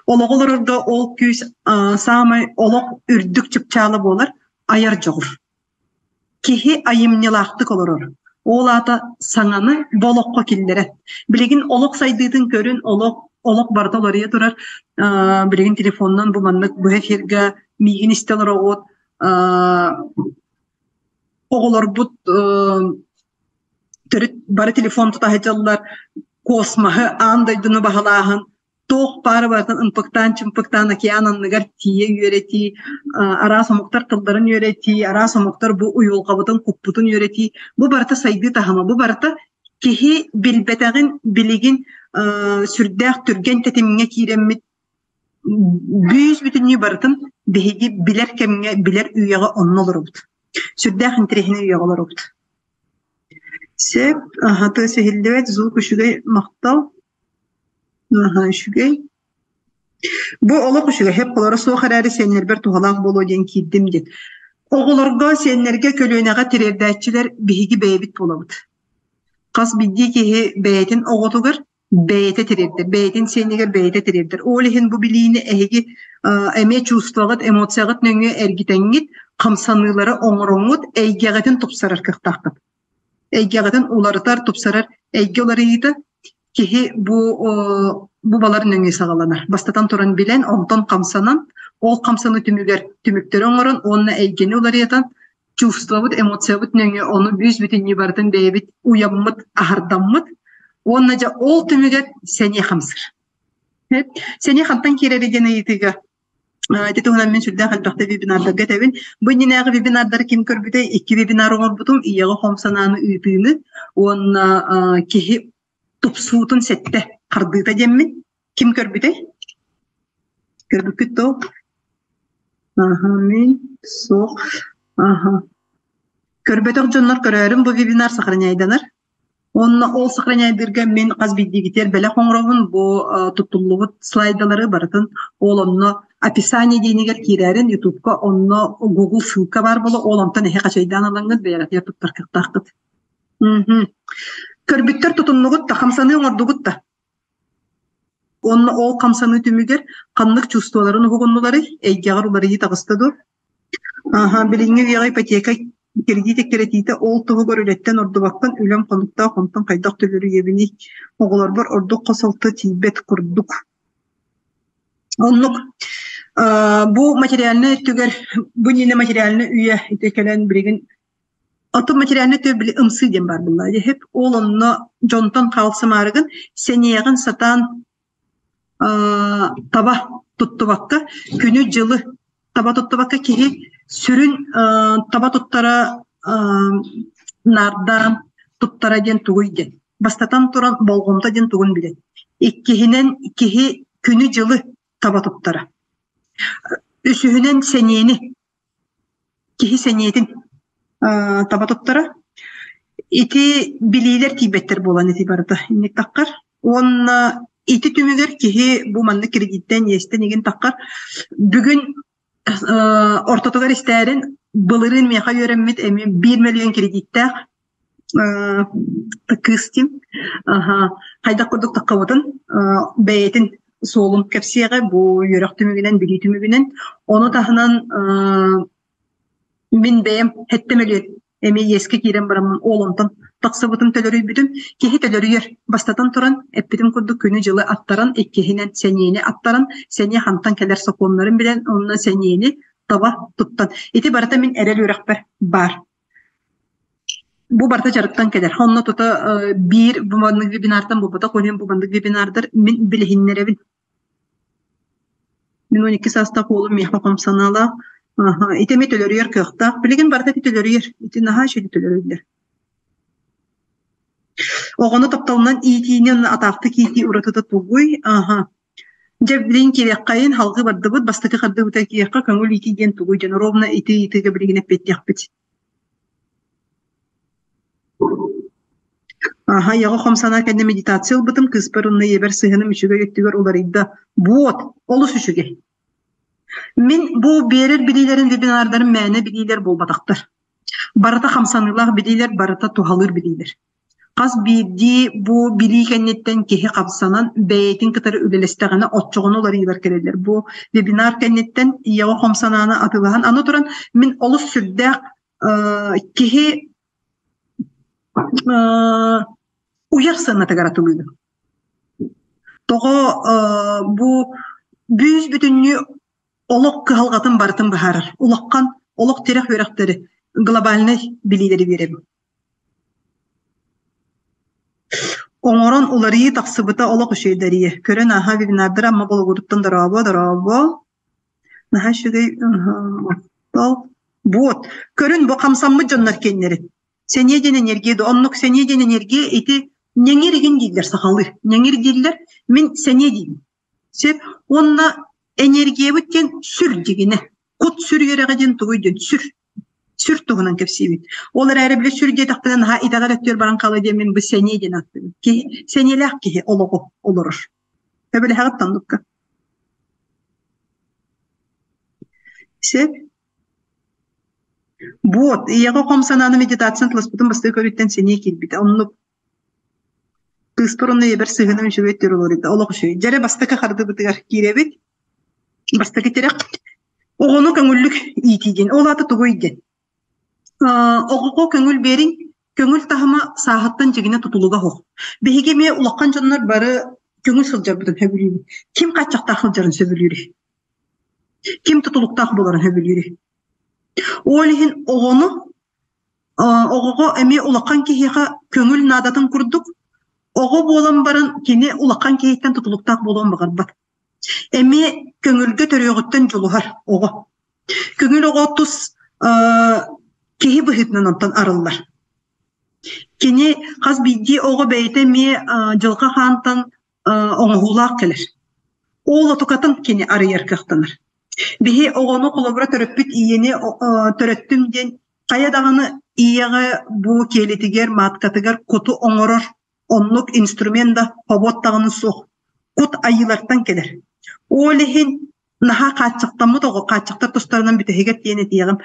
Олоҕу олорорго ол күүс саамай олох үрдүк чыпчаала буолар айар дьоҕур. Киһи айымньылаахтык олорор. Ол аата саҥаны бу олоххо киллэрэр. Билигин олох сайдыытын көрүн, олох олох барыта уларыйа турар. Билигин телефонунан бу маннык быһа эфиргэ миигин истэ олороҕут. Оҕолорбут төрүт бары телефон тута сылдьаллар. Космоһы, аан дойдуну баһылааһын туох баара барытын ымпыктаан-чымпыктаан океан анныгар тиийэ үөрэтии, араас омуктар тылларын үөрэтии, араас омуктар бу уйулҕабытын, куппутун үөрэтии, бу барыта сайдыы таһыма, бу барыта киһи билбэтэҕин билигин сүрдээх түргэн тэтимҥэ киирэммит бүүс бүтүннүү барытын биһиги билэр кэмҥэ, билэр үйэҕэ онно олоробут. Сүрдээх интэриэһинэй үйэҕэ олоробут. Сөп, тыас иһиллибэт, звук үчүгэй, махтал. Наһаа үчүгэй. Бу олох үчүгэй, һэп холоро суох эрээри сиэннэрбэр туһалаах буолуо диэн киирдим диэн. Оҕолорго, сиэннэргэ, көлүөнэҕэ тириэрдээччилэр биһиги бэйэбит буолабыт. Хас биирдии киһи бэйэтин оҕотугар бэйэтэ тириэрдэр, бэйэтин сиэнигэр бэйэтэ тириэрдэр. Ол иһин бу билиини эһиги эмиэ чувствоҕыт, эмоцияҕыт нөҥүө эргитэҥҥит, хамсаныылары оҥороҥҥут, эйгэҕитин тупсарар кыахтааххыт. Эйгэҕитин уларытар, тупсарар эйгэ уларыйыыта киһи бу бу балар нөҥүө саҕаланар. Бастатан туран билэн, онтон хамсанан, ол хамсаныы түмүгэр түмүктэри оҥорон уонна эйгэни уларыйатан чувствобут, эмоциябыт нөҥүө ону бүүс-бүтүннүү барытын бэйэбит уйаммыт, аһардаммыт уонна дьэ ол түмүгэр сэниэ хамсыыр. Сэниэ хантан киирэрий диэн ыйытыыга Ити туһунан мин сүрдээх элбэхтэ вебинардарга этэбин. Бу иннинээҕи вебинардары ким көрбүтэй? Икки вебинар оҥорбутум. Ийэҕэ хом санааны ыытыыны уонна киһи тупсуутун сэттэ хардыыта диэммин. Ким көрбүтэй? Көрбүккүт дуо? Аха, мин суох. Аха. Көрбөтөх дьоннор көрөөрүм бу вебинар сохраняйданар. Уонна ол сохраняйдыырга мин хас биирдиигитигэр бэлэх оҥоробун бу туттуллубут слайдалары барытын ол онно описание диэнигэр киирээрин ютубка онно Google ссылка баар буолуо ол онтон эһи хачайдаан ылаҥҥыт бэйэҕитигэр туттар кыахтааххыт. Көрбүттэр тутуннугут да хамсаныы оҥордугут да Уонна ол хамсаныы түмүгэр ханнык чувстволарын уһугуннуларый? Эйгэҕэр уларыйыы таҕыста дуо? Аһа, билиҥҥи үйэҕэ ипотека кредит эккирэтиитэ ол туһугар үлэттэн ордубаккын, үлэм хонуктаах, онтон хайдах төлөрүйэбиний? Оҕолорбор ордук хос алта тиийбэт курдук. Оннук. Бу материальнай өттүгэр, бу иннинэ материальнай үйэ ити кэлэн билигин Оттон материальнай өттүгэр били ымсыы диэн баар буолла. Дьэ, ол онно дьонтон хаалсымаарыгын, сэниэҕин сатаан таба туттубакка, күнү-дьылы таба туттубакка киһи сүрүн таба туттара наардаан туттара диэн тугуй диэн. Бастатан туран болҕомто диэн тугун билэн. Иккиһинэн киһи күнү-дьылы таба туттара. Үсүһүнэн сэниэни киһи сэниэтин таба туттара. Ити билиилэр тиийбэттэр буолан ити барыта инник таххар. Уонна ити түмүгэр киһи бу маннык кредиттэн, иэстэн игин таххар. Бүгүн ортотугар истээрин былырыын миэхэ үөрэммит эмиэ биир мөлүйүөн кредиттээх кыыс диэн хайдах курдук таххабытын бэйэтин суолун кэпсиэҕэ бу үөрэх түмүгүнэн, билии түмүгүнэн. Ону таһынан мин бэйэм сэттэ мөлүйүөн эмиэ иэскэ киирэн бараммын ол онтон Тахсыбытым төлөрүйбүтүм. Киһи төлөрүйэр. Бастатан туран, эппитим курдук күнү-дьылы аттаран, иккиһинэн сэниэни аттаран, сэниэ хантан кэлэр сокуоннарын билэн, онно сэниэни таба туттан. Ити барыта мин эрэл үөрэхпэр баар. Бу барыта дьарыктан кэлэр. Онно тута биир бу маннык вебинартан буолбатах, ол иһин бу маннык вебинардар мин билиһиннэрэбин. Мин 12 саастаах уолум миэхэ хом санаалаах. Аха, ити эмиэ төлөрүйэр кыахтаах. Билигин барыта ити төлөрүйэр. Ити наһаа үчүгэй төлөрүйэллэр. Оҕону тапталынан иитиини уонна атаахтык иитии уратыта тугуй? Аха. Дьэ, билигин киириэххэйин, салгыы бардыбыт. Бастакы хардыыбытыгар киириэххэ көҥүл иитии диэн тугуй диэн ровно ити ыйытыыга билигин эппиэттиэхпит. Аха, ийэҕэ хом санаа кэннэ медитация ылбытым, кыыспар уонна ийэбэр сыһыаным үчүгэй өттүгэр уларыйда. Буот, олус үчүгэй. Мин бу биэрэр билиилэрим вебинардарым мээнэ билиилэр буолбатахтар. Барыта хамсаныылаах билиилэр, барыта туһалыыр билиилэр. Хас биирдии бу билии кэнниттэн киһи хамсанан бэйэтин кытары үлэлэстэҕинэ оччоҕуна уларыйыылар кэлэллэр. Бу вебинар кэнниттэн ийэҕэ хом санааны атыылаһан, аны туран мин олус сүрдээх киһи уйар сыанатыгар атылыыбын. Тоҕо бу бүүс-бүтүннүү олох кыһалҕатын барытын быһаарар. Улахан олох тирэх үөрэхтэри, глобальнай билиилэри биэрэбин. Оҥорон уларыйыы тахсыбыта олох үчүгэйдэрийэ. Көрөн ааһа вебинардары Амма Болугуруттан дорообо, дорообо. Наһаа үчүгэй махтал. Вот, көрүн бу хамсаммыт дьоннор киэннэрин. Сэниэ диэн энергия да оннук сэниэ диэн энергия ити ньэҥир игин дииллэр сахалыы. Ньэҥир дииллэр, мин сэниэ диибин. Сөп. Уонна энергиябыт диэн сүр дьигинэ. Кут-сүр үөрэҕэ диэн тугуй диэн сүр. Сүр туһунан кэпсиибит. Ол эрээри били сүр диэтэхпинэ наһаа итэҕэл өттүгэр баран хаалыа диэн мин бу сэниэ диэн ааттыыбын. Киһи сэниэлээх киһи олоҕу олорор. Сөбүлэһэҕит оннукка? Сөп. Вот, ийэҕэ хом санааны медитацияны тыласпытын бастакы көрүүттэн сэниэ киирбитэ. Оннук Кыыспар уонна ийэбэр сыһыаным үчүгэй төрөлөрүйдэ олох үчүгэй. Дьэрэ бастакы хардыбытыгар киирэбит. Бастакы тирэх оҕону көҥүллүк иитии диэн. Ол аата тугуй диэн. Оҕоҕо көҥүл биэриҥ, көҥүл таһыма сааһыттан дьигинэ тутулуга суох. Биһиги эмиэ улахан дьоннор бары көҥүл сылдьарбытын сөбүлүүбүт. Ким хааччахтаах сылдьарын сөбүлүүрүй? Ким тутулуктаах буоларын сөбүлүүрүй? Ол иһин оҕону Оҕоҕо эмиэ улахан киһиэхэ көҥүл наадатын курдук, оҕо буолан баран кини улахан киһиттэн тутулуктаах буолуон баҕарбат. Эмиэ көҥүлгэ төрүөҕүттэн дьулуһар оҕо. Көҥүл оҕо тус киһи быһыытынан онтон арыллар. Кини хас биирдии оҕо бэйэтэ эмиэ дьылҕа хаантан оҥоһуулаах кэлэр. Ол отукатын кини арыйар кыахтанар. Биһи оҕону холобура төрөппүт ийэни төрөттүм диэн хайа даҕаны ийэҕэ бу киэлитигэр, мааткатыгар куту оҥорор оннук инструмент да хобуот даҕаны суох. Кут айыылартан кэлэр. Ол иһин наһаа хааччахтаммыт оҕо хааччахтар тустарынан бүтэһигэр диэн этиэҕим.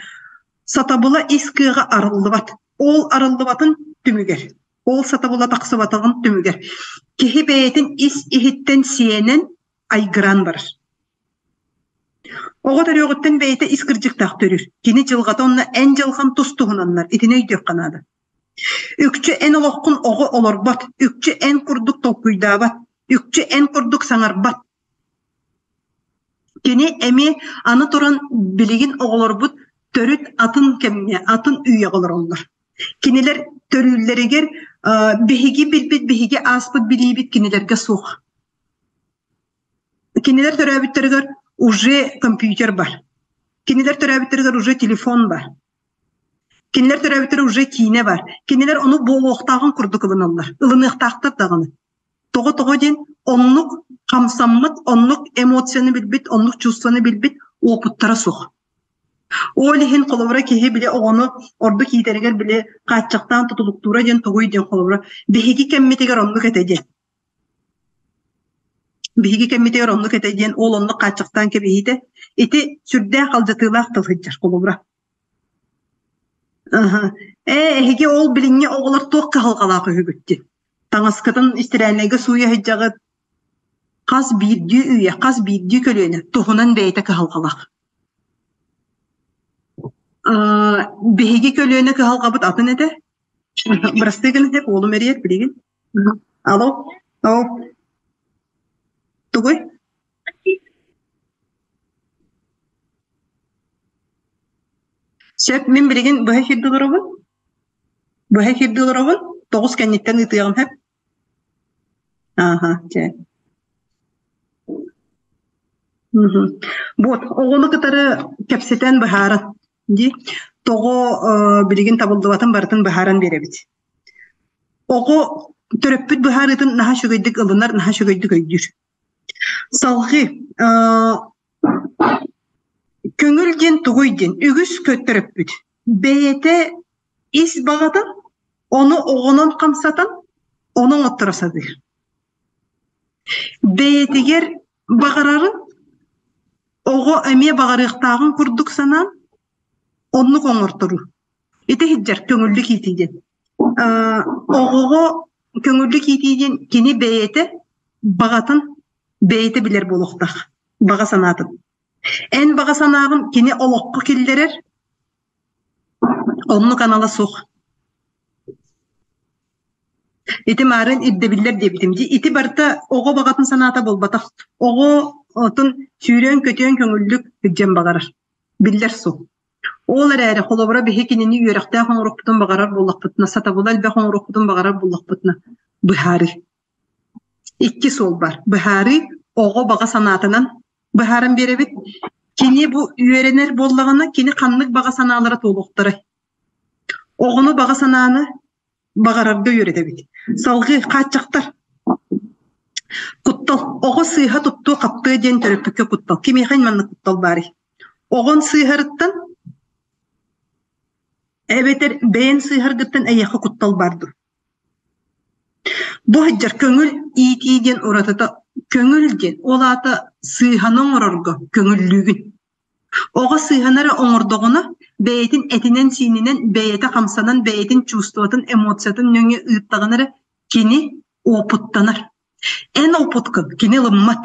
Сатабыла ис кыаҕа арыллыбат. Ол арыллыбатын түмүгэр, ол сатабыла тахсыбатаҕын түмүгэр киһи бэйэтин ис иһиттэн сиэнэн айгыраан барар. Оҕо төрүөҕүттэн бэйэтэ ис кырдьыктаах төрүүр. Кини дьылҕата уонна эн дьылҕан тус-туһунаннар, итини өйдүөххэ наада. Үкчү эн олоххун оҕо олорбот, үкчү эн курдук толкуйдаабат, үкчү эн курдук саҥарбат. Кини эмиэ аны туран билигин оҕолорбут төрүт атын кэмҥэ, атын үйэҕэ олороллор. Кинилэр төрүүллэригэр биһиги билбит, биһиги ааспыт билиибит кинилэргэ суох. Кинилэр төрөөбүттэригэр уже компьютер бар. Кинилэр төрөөбүттэригэр уже телефон бар. Кинилэр төрөөбүттэрэ уже киинэ бар. Кинилэр ону буолуохтааҕын курдук ылыналлар. Ылыныахтаахтар даҕаны. Тоҕо-тоҕо диэн оннук хамсаммыт, оннук эмоцияны билбит, оннук чувствоны билбит уопуттара суох. Ол иһин холобура киһи били оҕону ордук иитэригэр били хааччахтаан тутулуктуура диэн тугуй диэн холобура биһиги кэммитигэр оннук этэ диэн. Биһиги кэммитигэр оннук этэ диэн ол оннук хааччахтаан кэбиһиитэ ити сүрдээх алдьатыылаах тыл сылдьар холобура. Аһа. Ээ, эһиги ол билиҥҥи оҕолор туох кыһалҕалаах үһүгүт диэн. Таҥаскытын истирээннэйгэ сууйа сылдьаҕыт. Хас биирдии үйэ, хас биирдии көлүөнэ туһунан бэйэтэ кыһалҕалаах. Биһиги көлүөнэ кыһалҕабыт атын этэ. Бырастыы гына сөп, уолум эрийэр билигин. Алло, оо, тугуй? Сөп, мин билигин быһа эфирдии олоробун. Быһа эфирдии олоробун. Тоҕус кэнниттэн ыытыаҕым сөп. Ааха, чэ. Мгм. Вот, оҕону кытары кэпсэтэн быһааран дии. Тоҕо билигин табыллыбатын барытын быһааран биэрэбит. Оҕо төрөппүт быһаарыытын наһаа үчүгэйдик ылынар, наһаа үчүгэйдик өйдүүр. Салҕыы көҥүл диэн тугуй диэн үгүс төрөппүт бэйэтэ ис баҕатын ону оҕонон хамсатан ону оҥотторо сатыыр. Бэйэтигэр баҕарарын оҕо эмиэ баҕарыахтааҕын курдук санаан оннук оҥорторуу. Ити иһирдьэр көҥүллүк иитии диэн. Оҕоҕо көҥүллүк иитии диэн кини бэйэтэ баҕатын бэйэтэ билэр буолуохтаах, баҕа санаатын. Эн баҕа санааҕын кини олоххо киллэрэр, оннук анала суох. Ити маарын ирдэбиллэр диэбитим дии. Ити барыта оҕо баҕатын санаата буолбатах. Оҕо отун сүүрүөн-көтүөн көҥүллүк илдьэн баҕарар. Биллэр суох. Ол эрээри, холобура, биһи кинини үөрэхтээх оҥоруохпутун баҕарар буоллахпытына, сатабыла элбэх оҥоруохпутун баҕарар буоллахпытына, быһаарыы. Икки суол баар. Быһаарыы оҕо баҕа санаатынан быһааран биэрэбит. Кини бу үөрэнэр буоллаҕына, кини ханнык баҕа санаалара туолуохтарай? Оҕону баҕа санааны баҕарарга үөрэтэбит. Салгыы хааччахтар. Куттал. Оҕо сыыһа туттуо хаптыа диэн төрөппүккэ куттал. Кимиэхэ маннык куттал баарый? Оҕон сыыһарыттан эбэтэр бэйэн сыыһаргыттан эйиэхэ куттал баар дуо? Бу сылдьар көҥүл иитии диэн уратыта көҥүл диэн, ол аата сыыһаны оҥорорго көҥүллүүгүн. Оҕо сыыһаны эрэ оҥордоҕуна, бэйэтин этинэн-сиининэн, бэйэтэ хамсанан, бэйэтин чувствотын, эмоциятын нөҥүө ыыттаҕына эрэ кини уопуттанар. Эн опыткын кини ылыммат.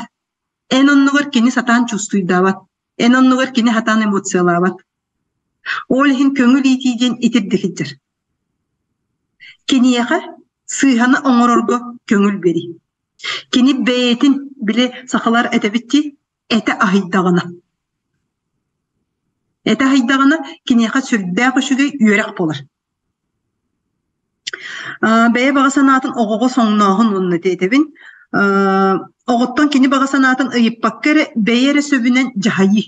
Эн оннугар кини сатаан чувствуйдаабат. Эн оннугар кини сатаан эмоциялаабат. Ол иһин көҥүл иитии диэн итирдик сылдьар. Киниэхэ сыыһаны оҥорорго көҥүл биэрии. Кини бэйэтин, били сахалар этэбит дии, этэ аһыйдаҕына. Этэ аһыйдаҕына, киниэхэ сүрдээх үчүгэй үөрэх буолар. Бэйэ баҕа санаатын оҕоҕо соҥнооһун уонна этэбин. Оҕоттон кини баҕа санаатын ыйыппакка эрэ, бэйэ эрэ сөбүнэн дьаһайыы.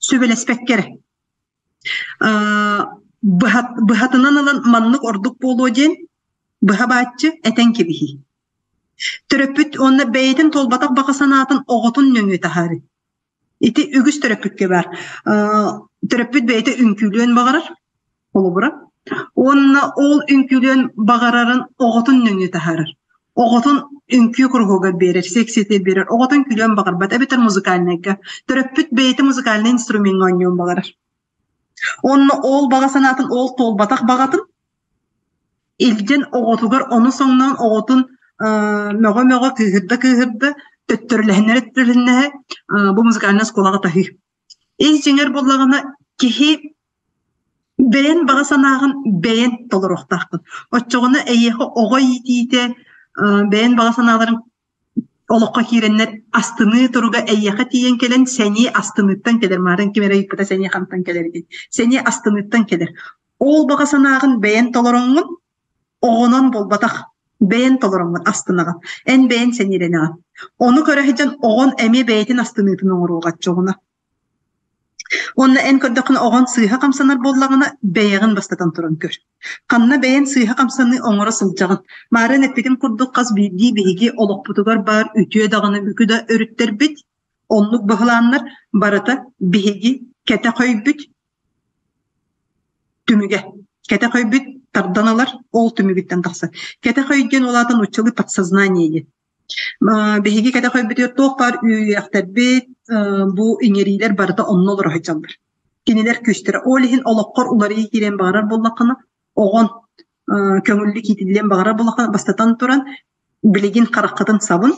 Сүбэлэспэккэ эрэ. Быһатынан ылан маннык ордук буолуо диэн быһа бааччы этэн кэбиһии. Төрөппүт уонна бэйэтин туолбатах баҕа санаатын оҕотун нөҥүө таһаарыы. Ити үгүс төрөппүккэ баар. Төрөппүт бэйэтэ үҥкүүлүөн баҕарар, холобура. Уонна ол үҥкүүлүөн баҕарарын оҕотун нөҥүө таһаарар. Оҕотун үҥкүү куруһуогар биэрэр, сиэксийэтигэр биэрэр. Оҕотун күлүөн баҕарбат эбэтэр музыкальнайга. Төрөппүт бэйэтэ музыкальнай инструмеҥҥа оонньуон баҕарар. Уонна ол баҕа санаатын, ол туолбатах баҕатын илдьэн оҕотугар ону соҥноон оҕотун мөҕө-мөҕө кыыһырда-кыыһырда төттөрүлэһиннэрэ төттөрүлэһиннэһэ бу музыкальнай оскуолаҕа таһыы. Ис дьиҥэр буоллаҕына киһи бэйэн баҕа санааҕын бэйэн толоруохтааххын. Оччоҕуна эйиэхэ оҕо иитиитэ бэйэн баҕа санааларын олоххо киирэннэр астыныы туруга эйиэхэ тиийэн кэлэн сэниэ астыныыттан кэлэр. Маарын ким эрэ ыйыппыта сэниэ хантан кэлэр диэн. Сэниэ астыныыттан кэлэр. Ол баҕа санааҕын бэйэн толороҥҥун, оҕонон буолбатах, бэйэн толороҥҥун астынаҕын. Эн бэйэн сэниэлэнэҕин. Ону көрө сылдьан оҕон эмиэ бэйэтин астыныытын оҥоруоҕа оччоҕуна. Уонна эн көрдөххүнэ оҕон сыыһа хамсанар буоллаҕына, бэйэҕин бастатан туран көр. Ханна бэйэн сыыһа хамсаныы оҥоро сылдьаҕын. Маарын эппитим курдук хас биирдии биһиги олохпутугар баар үтүө даҕаны мөкү да өрүттэрбит, оннук быһылааннар барыта биһиги кэтэх өйбүт түмүгэ. Кэтэх өйбүт тардан ылар, ол түмүгүттэн тахсар. Кэтэх өй диэн ол аата нууччалыы подсознание диэн. Биһиги кэтэх өйбүтүгэр туох баар үөрүйэхтэрбит, бу иҥэриилэр барыта онно олоро сылдьаллар. Кинилэр күүстэрэ. Ол иһин олоххор уларыйыы киириэн баҕарар буоллаххына, оҕон көҥүллүк иитиллиэн баҕарар буоллаххына, бастатан туран, билигин хараххытын сабын,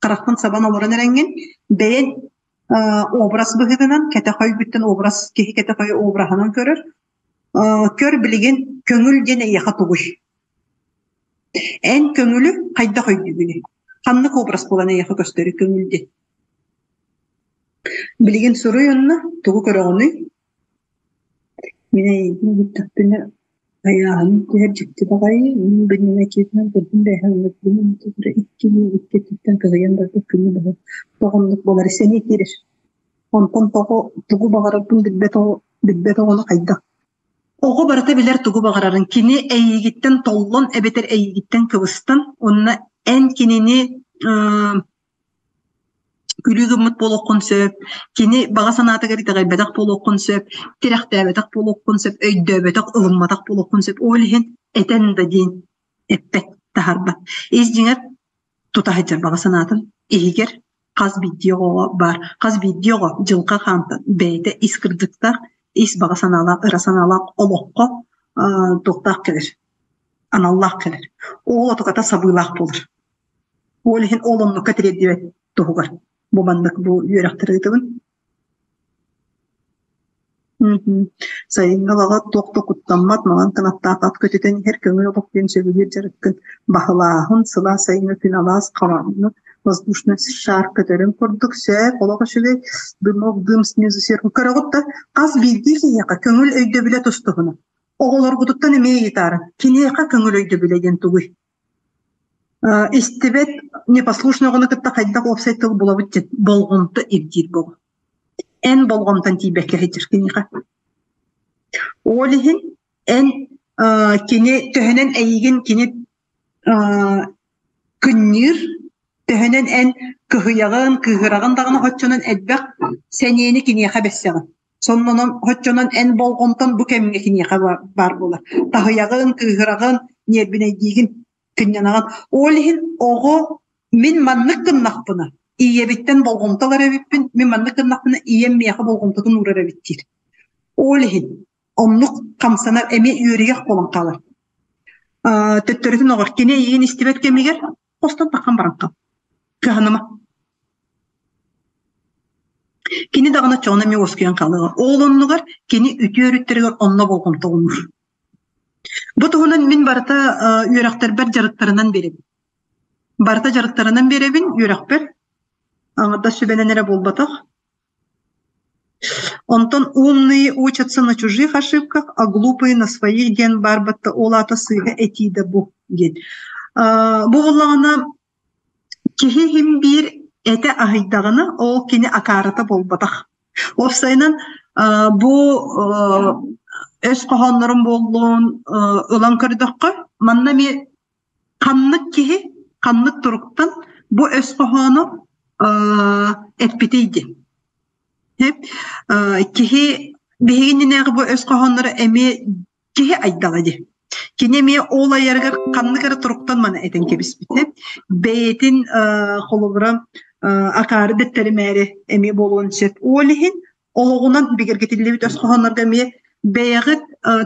хараххын сабан олорон эрэҥҥин, бэйэҥ образ быһыытынан кэтэх өйгүттэн образ киһи кэтэх өйө обраһынан көрөр. Көр билигин Көҥүл диэн эйиэхэ тугуй? Эн көҥүлү хайдах өйдүүгүнүй? Ханнык образ буолан эйиэхэ көстөрүй көҥүл диэн? Билигин суруй онно, тугу көрөҕүнүй? Мин эйигин бүттэхпинэ айааһыным түһэр дьикти баҕайы, мин биннэмэкиэтинэн көрдүм да эһэ икки икки өттүттэн кыһыйан барбыт күнү быһа тоҕо оннук буолар сэниэ киирэр. Онтон тоҕо тугу баҕарарбын билбэт оҕо билбэт оҕону хайдах Оҕо барыта билэр тугу баҕарарын, кини эйигиттэн толлон эбэтэр эйигиттэн кыбыстан уонна эн кинини күлүү гыммыт буолуоххун сөп, кини баҕа санаатыгар итэҕэйбэтэх буолуоххун сөп, тирэхтээбэтэх буолуоххун сөп, өйдөөбөтөх, ылымматах буолуоххун сөп. Ол иһин этэн да диэн эппэт, таһаарбат. Ис дьиҥэр тута сылдьар баҕа санаатын иһигэр хас биирдии оҕоҕо баар, хас биирдии оҕо дьылҕа хаантан бэйэтэ ис кырдьыктаах, ис баҕа санаалаах, ыра санаалаах олоххо туохтаах кэлэр, аналлаах кэлэр. Ол отуката сабыылаах буолар. Ол иһин ол оннукка тириэрдибэт туһугар бу маннык бу үөрэхтэри ыытабын. Сайыҥҥы лаҕа туох да куттаммат, маҥан кынаттаах ат көтүтэн иһэр көҥүл олох диэн сөбүлүүр дьарыккын баһылааһын, сылаас сайыҥҥы күн алаас хараҥаны воздушный шар көтөрүн курдук сөп, олох үчүгэй, дымок дым снизу сверху көрөҕүт да хас биирдии киһиэхэ көҥүл өйдөбүлэ тус-туһунан. Оҕолоргутуттан эмиэ ыйытаарыҥ, киниэхэ көҥүл өйдөбүлэ диэн тугуй? Истибэт непослушный оҕону кытта хайдах уопсай тыл булабыт диэн болҕомто ирдиир буолар. Эн болҕомтон тиийбэккэ сылдьар киниэхэ. Ол иһин эн кини төһөнөн эйигин кини кынньыыр, төһөнөн эн кыһыйаҕын, кыыһыраҕын даҕаны оччонон элбэх сэниэни киниэхэ бэссэҕин. Соннонон оччонон эн болҕомтон бу кэмҥэ киниэхэ баар буолар. Таһыйаҕын, кыыһыраҕын, ньиэрбинэйдиигин, кынньанаҕын. Ол иһин оҕо мин маннык гыннахпына, ийэбиттэн болҕомто ылар эбиппин, мин маннык гыннахпына ийэм миэхэ болҕомтотун уурар эбит диир. Ол иһин оннук хамсанар эмиэ үөрүйэх буолан хаалар. Төттөрүтүн оҕор кини эйигин истибэт кэмигэр хостон таххан баран хаал. Кыһаныма. Кини даҕаны оччоҕуна эмиэ уоскуйан хаалыаҕа. Ол оннугар кини үтүө өрүттэригэр онно болҕомто уунур. Бу туһунан мин барыта үөрэхтэрбэр дьарыктарынан биэрэбин. Барыта дьарыктарынан биэрэбин үөрэхпэр. Аҥардас сүбэнэн эрэ буолбатах. Онтон умные учатся на чужих ошибках, а глупые на своих диэн баар батта ол аата сыыһа этии да бу диэн. Бу буоллаҕына Киһи иһин биир этэ аһыйдаҕына, ол кини акаарыта буолбатах. Уопсайынан, бу өс хоһооннорун буоллун ылан көрдөххө, манна эмиэ ханнык киһи ханнык туруктан бу өс хоһоону эппитий диэн. Киһи биһиги иннинээҕи бу өс хоһоонноро эмиэ киһи айдаҕа дии. Кини эмиэ ол айарыгар ханнык эрэ туруктан маны этэн кэбиспитэ. Бэйэтин холобура акаары дэттэлимээри эмиэ буолуон сөп. Ол иһин олоҕунан бигэргэтиллибит өс хоһооннорго эмиэ бэйэҕит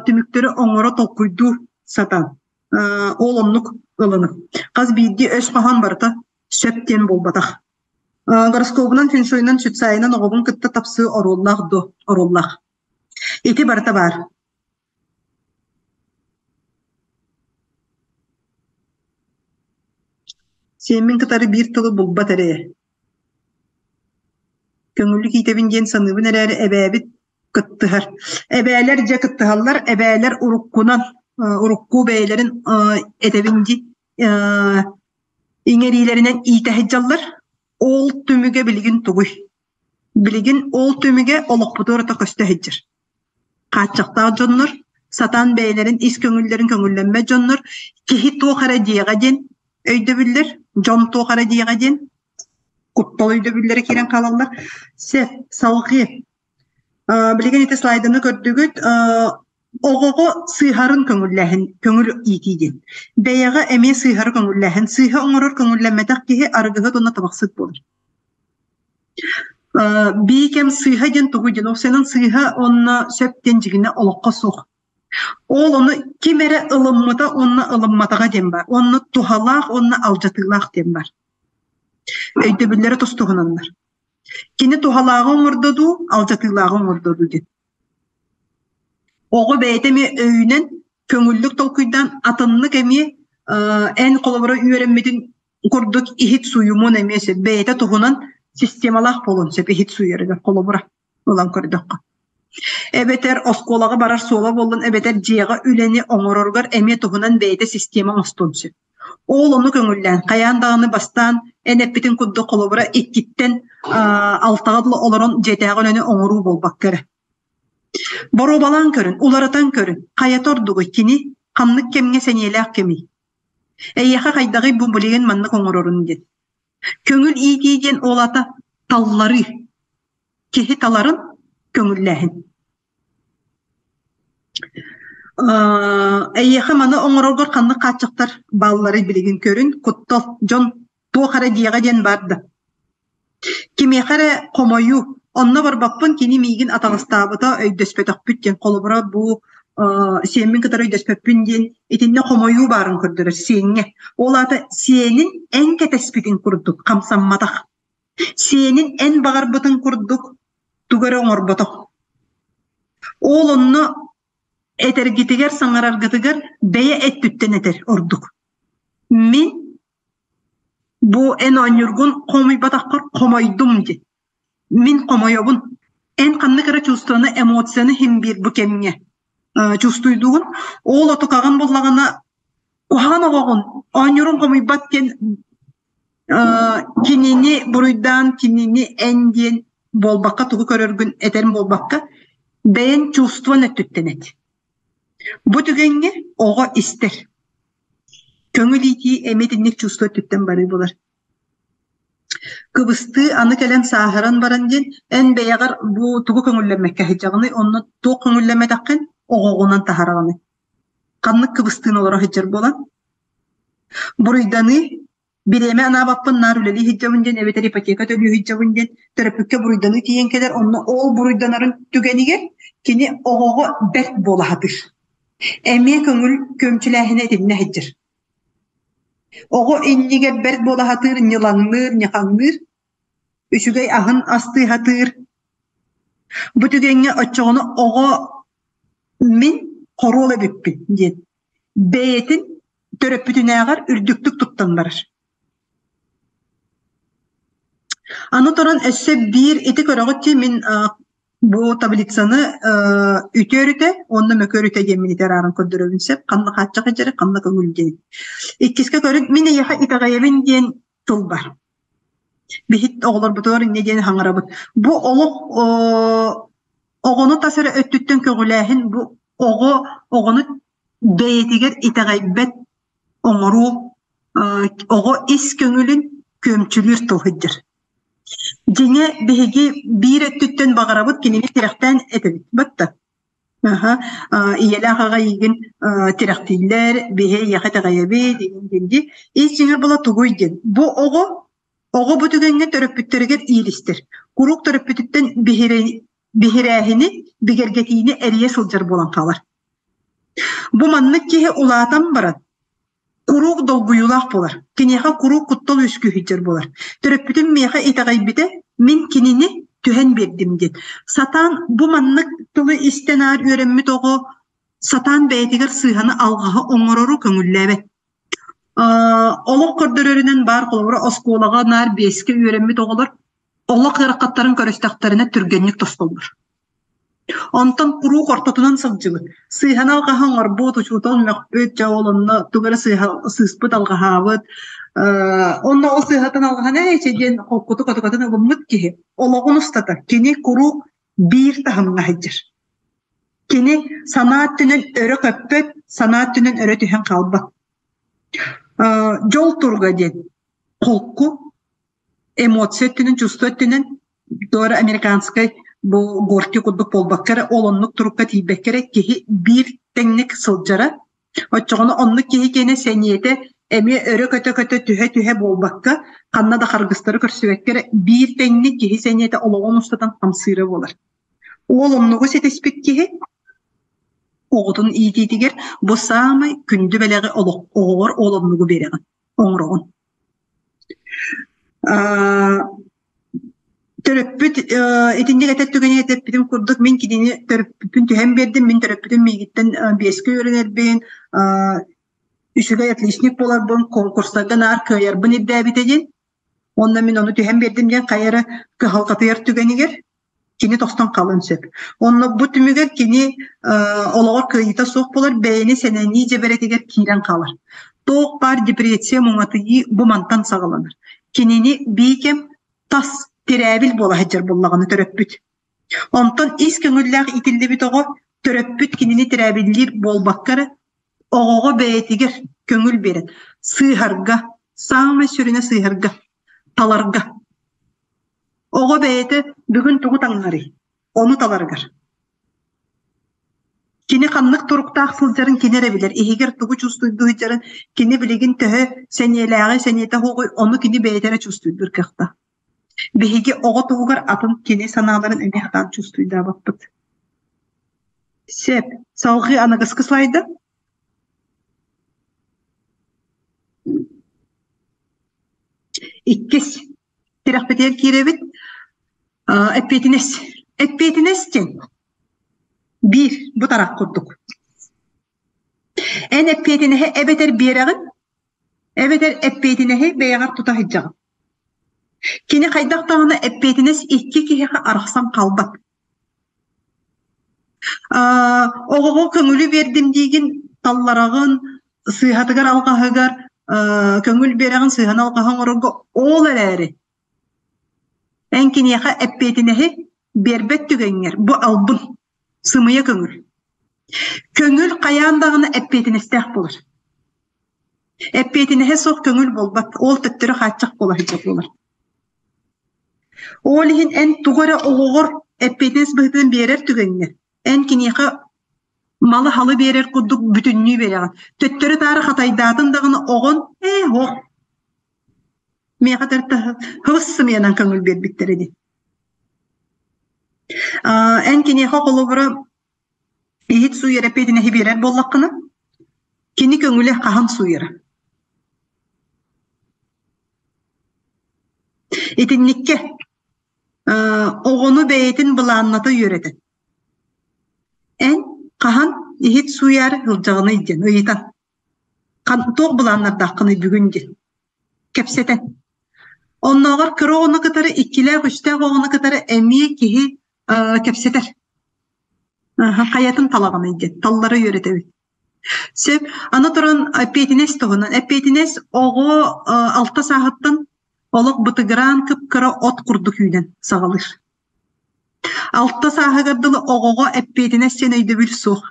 түмүктэри оҥоро толкуйдуу сатаан. Ол оннук ылынын. Хас биирдии өс хоһоон барыта сөп диэн буолбатах. Гороскобунан, фэншуйунан, сүтсаайынан оҕобун кытта тапсыы оруоллаах дуо? Оруоллаах. Ити барыта баар. Сиэммин кытары биир тылы булбат эрэ Көҥүллүк иитэбин диэн саныыбын эрээри эбээбит кыттыһар. Эбээлэр дьэ кыттыһаллар, эбээлэр уруккунан, урукку бэйэлэрин этэбин дии иҥэриилэринэн иитэ сылдьаллар. Ол түмүгэ билигин тугуй? Билигин ол түмүгэ олохпутугар ото көстө сылдьар. Хааччахтаах дьоннор, сатаан бэйэлэрин ис көҥүллэрин көҥүллэммэт дьоннор киһи туох эрэ диэҕэ диэн өйдөбүллэр, дьон туох эрэ диэҕэ диэн куттал өйдөбүллэрэ киирэн хаалаллар. Сөп, салҕыы. Билигин ити слайданы көрдүгүт. Оҕоҕо сыыһарын көҥүллээһин, көҥүл иитии диэн. Бэйэҕэ эмиэ сыыһары көҥүллээһин. Сыыһа оҥорор көҥүллэммэтэх киһи арыгыһыт уонна табахсыт буолар. Биикэм сыыһа диэн тугуй диэн, уопсайынан сыыһа уонна сөп диэн дьиҥинэ олоххо суох. Ол ону ким эрэ ылыммыта уонна ылымматаҕа диэн баар. Уонна туһалаах уонна алдьатыылаах диэн баар. Өйдөбүллэрэ тус-туһунаннар. Кини туһалааҕы оҥордо дуу, алдьатыылааҕы оҥордо дуу диэн. Оҕо бэйэтэ эмиэ өйүнэн Көҥүллүк толкуйдаан атыннык эмиэ эн холобура үөрэммитин курдук иһит сууйумуон эмиэ сөп. Бэйэтэ туһунан системалаах буолуон сөп иһит сууйарыгар холобура ылан көрдөххө. Эбэтэр оскуолаҕа барар суола буоллун, эбэтэр дьиэҕэ үлэни оҥороругар эмиэ туһунан бэйэтэ система оҥостуон сөп. Ол ону көҥүллээн, хайаан даҕаны бастаан эн эппитин курдук холобура иккиттэн алтаҕа дылы олорон дьиэтээҕи үлэни оҥоруу буолбакка эрэ. Боруобалаан көрүн, уларытан көрүн, хайата ордугуй кини ханнык кэмҥэ сэниэлээх кэмий? Эйиэхэ хайдаҕый бу билигин маннык оҥорорун диэн. Көҥүл иитии диэн ол аата талларыы. Киһи таларын көҥүллээһин. Эйиэхэ маны оҥороргор ханнык хааччахтар баалларый билигин көрүн, куттал, дьон туох эрэ диэҕэ диэн баар да. Кимиэхэ эрэ хомойуу, онно барбаппын кини миигин атаҕастаабыта өйдөспөтөхпүт диэн, холобура бу сиэммин кытары өйдөспөппүн диэн итиннэ хомойуу баарын көрдөрөр сиэҥҥэ. Ол аата сиэнин эн кэтэспитин курдук хамсамматах. Сиэнин эн баҕарбытын курдук тугу эрэ оҥорботох. Ол онно этэргитигэр, саҥараргытыгар бэйэ өттүттэн этэр ордук. Мин бу эн оонньуургун хомуйбатаххар хомойдум диэн. Мин хомойобун. Эн ханнык эрэ чувствоны, эмоцияны иһин биир бу кэмҥэ чувствуйдугун. Ол отукаҕын буллаҕына куһаҕан оҕоҕун оонньуурун хомуйбат диэн кинини буруйдаан, кинини эн диэн буолбакка тугу көрөргүн этэн буолбакка, бэйэҥ чувствон өттүттэн эт. Бу түгэҥҥэ оҕо истэр. Көҥүл иитии эмиэ итинник чувство өттүттэн барыы буолар. Кыбыстыы аны кэлэн сааһыран баран диэн эн бэйэҕэр бу тугу көҥүллэммэккэ сылдьаҕыный, онно туох көҥүллэммэтэххин оҕоҕунан таһараҕыный. Ханнык кыбыстыыны олоро сылдьар буолан. Буруйданыы бириэмэ анаабаппын наар үлэлии сылдьабын диэн эбэтэр ипотека төлүү сылдьабын диэн төрөппүккэ буруйданыы тиийэн кэлэр, онно ол буруйданарын түгэнигэр кини оҕоҕо бэрт буола сатыыр. Эмиэ көҥүл күөмчүлээһинэ итиннэ сылдьар. Оҕо иннигэр бэрт буола сатыыр, ньылаҥныыр, ньахаҥныыр, үчүгэй аһын астыы сатыыр. Бу түгэҥҥэ оччоҕуна оҕо мин хоруол эбиппин диэн бэйэтин төрөппүтүнээҕэр үрдүктүк туттан барар. Аны туран өссө биир ити көрөҕүт дии мин бу таблицаны үтүө өрүтэ уонна мөкү өрүтэ диэммин ити арааран көрдөрөбүн сөп. Ханна хааччах дьэрэ, ханна көҥүл диэн. Иккискэ көрүн мин эйиэхэ итэҕэйэбин диэн тыл бар. Биһит оҕолорбутугар инньэ диэн хаҥарабыт. Бу олох оҕону тас эрэ өттүттэн көҕүлээһин бу оҕо оҕону бэйэтигэр итэҕэйбэт оҥоруу оҕо ис көҥүлүн күөмчүлүүр тыл сылдьар. Дьиҥэ биһиги биир өттүттэн баҕарабыт кинини тирэхтээн этэбит батта. Аха, ийэлээх аҕа эйигин тирэхтииллэр, биһи эйиэхэ итэҕэйэбит, игин диэн дии. Ис дьиҥэр була тугуй диэн. Бу оҕо оҕо бу түгэҥҥэ төрөппүттэригэр иилистэр. Куруук төрөппүтүттэн биһирээһини, бигэргэтиини эрийэ сылдьар буолан хаалар. Бу маннык киһи улаатан баран куруук долгуйуулаах буолар. Киниэхэ куруук куттал үөскүү сылдьар буолар. Төрөппүтүм миэхэ итэҕэйбитэ, мин кинини түһэн биэрдим диэн. Сатаан бу маннык тылы истэн аар үөрэммит оҕо сатаан бэйэтигэр сыыһаны алҕаһы оҥорору көҥүллээбэт. Олох көрдөрөрүнэн баар холобура оскуолаҕа наар биэскэ үөрэммит оҕолор олох ыарахаттарын көрүстэхтэринэ түргэнник тостоллор. Онтон куруук ортотунан сылдьыбыт, сыыһаны алҕаһы оҥорбут, учуутал мөхпүт, дьэ ол онно тугу эрэ сыыһа сыыспыт, алҕаһаабыт, онно ол сыыһатын алҕаһын ээ чэ диэн холкутук отукатын ылыммыт киһи олоҕун устата кини куруук биир таһымҥа сылдьар. Кини санаа өттүнэн өрө көппөт, санаа өттүнэн өрө түһэн хаалбат. Дьол туруга диэн холку эмоция өттүнэн, чувство өттүнэн туора американскай бу горки курдук буолбакка эрэ, ол оннук турукка тиийбэккэ эрэ киһи биир тэҥник сылдьара. Оччоҕуна оннук киһи киэнэ сэниэтэ эмиэ өрө көтө-көтө түһэ-түһэ буолбакка, ханна да харгыстары көрсүбэккэ эрэ биир тэҥник киһи сэниэтэ олоҕун устатан хамсыыра буолар. Уол оннугу ситиспит киһи оҕотун иитиитигэр бу саамай күндү бэлэҕи олох оҕоҕор ол оннугу биэрэҕин, оҥороҕун. Төрөппүт итинник этэр түгэни этэппитим курдук мин кинини төрөппүппүн түһэн биэрдим, мин төрөппүтүм миигиттэн биэскэ үөрэнэрбин, үчүгэй отличник буоларбын, конкурстарга наар кыайарбын ирдээбитэ диэн. Уонна мин ону түһэн биэрдим диэн хайа эрэ кыһалҕатыйар түгэнигэр кини тохтон хаалыан сөп. Онно бу түмүгэр кини олоҕор кыайыыта суох буолар, бэйэни сэнэнии дьэбэрэтигэр киирэн хаалар. Туох баар депрессия, муҥатыйыы бу мантан саҕаланар. Кинини биикэм тас тирээбил буола сылдьар буоллаҕына төрөппүт. Онтон ис көҥүллээх иитиллибит оҕо төрөппүт кинини тирээбиллиир буолбакка эрэ, оҕоҕо бэйэтигэр көҥүл биэрэн сыыһарга, саамай сүрүнэ сыыһарга, таларга. Оҕо бэйэтэ бүгүн тугу таҥнарый? Ону таларыгар. Кини ханнык туруктаах сылдьарын кини эрэ билэр, иһигэр тугу чувствуйдуу сылдьарын, кини билигин төһө сэниэлээҕий, сэниэтэ суоҕуй, ону кини бэйэтэ эрэ чувствуйдуур кыахтаах. Биһиги оҕо туһугар атын кини санааларын эмиэ сатаан чувствуйдаабаппыт. Сөп. Салҕыы аныгыскы слайда. Иккис тирэхпитигэр киирэбит. Эппиэтинэс. Эппиэтинэс диэн биир бу тарах курдук. Эн эппиэтинэһи эбэтэр биэрэҕин, эбэтэр эппиэтинэһи бэйэҕэр тута сылдьаҕын. Кини хайдах даҕаны эппиэтинэс икки киһиэхэ арахсан хаалбат. Оҕоҕо көҥүлү биэрдим диигин, таллараҕын, сыыһатыгар алҕаһыгар көҥүл биэрэҕин сыыһаны алҕаһы оҥорорго ол эрээри эн киниэхэ эппиэтинэһи биэрбэт түгэҥҥэр бу албын, сымыйа көҥүл. Көҥүл хайаан даҕаны эппиэтинэстээх буолар. Эппиэтинэһэ суох көҥүл буолбат, ол төттөрү хааччах буола сылдьар буолар. Ол иһин эн тугу эрэ оҕоҕор эппиэтинэс быһыытынан биэрэр түгэҥҥэр, эн киниэхэ малы-халы биэрэр курдук бүтүннүү биэрэҕин. Төттөрү-таары хатайдаатын даҕаны оҕон ээ һуох миэхэ төрт хыбыс сымыйанан көҥүл биэрбиттэрэ дии. Эн киниэхэ холобура иһит сууйар эппиэтинэһи биэрэр буоллаххына, кини көҥүлэ хаһан сууйара. Итинниккэ оҕону бэйэтин былаанната үөрэтэн. Эн хаһан иһит сууйаары сылдьаҕыный диэн ыйытан. Туох былааннардааххыный бүгүн диэн кэпсэтэн. Оннооҕор кыра оҕону кытары иккилээх-үстээх оҕону кытары эмиэ киһи кэпсэтэр. Хайатын талаҕыный диэн таллара үөрэтэбит. Сөп. Аны туран эппиэтинэс туһунан. Эппиэтинэс оҕо алта сааһыттан олох бытыгыраан кып-кыра от курдук үүнэн саҕалыыр. Алта сааһыгар дылы оҕоҕо эппиэтинэс диэн өйдөбүл суох.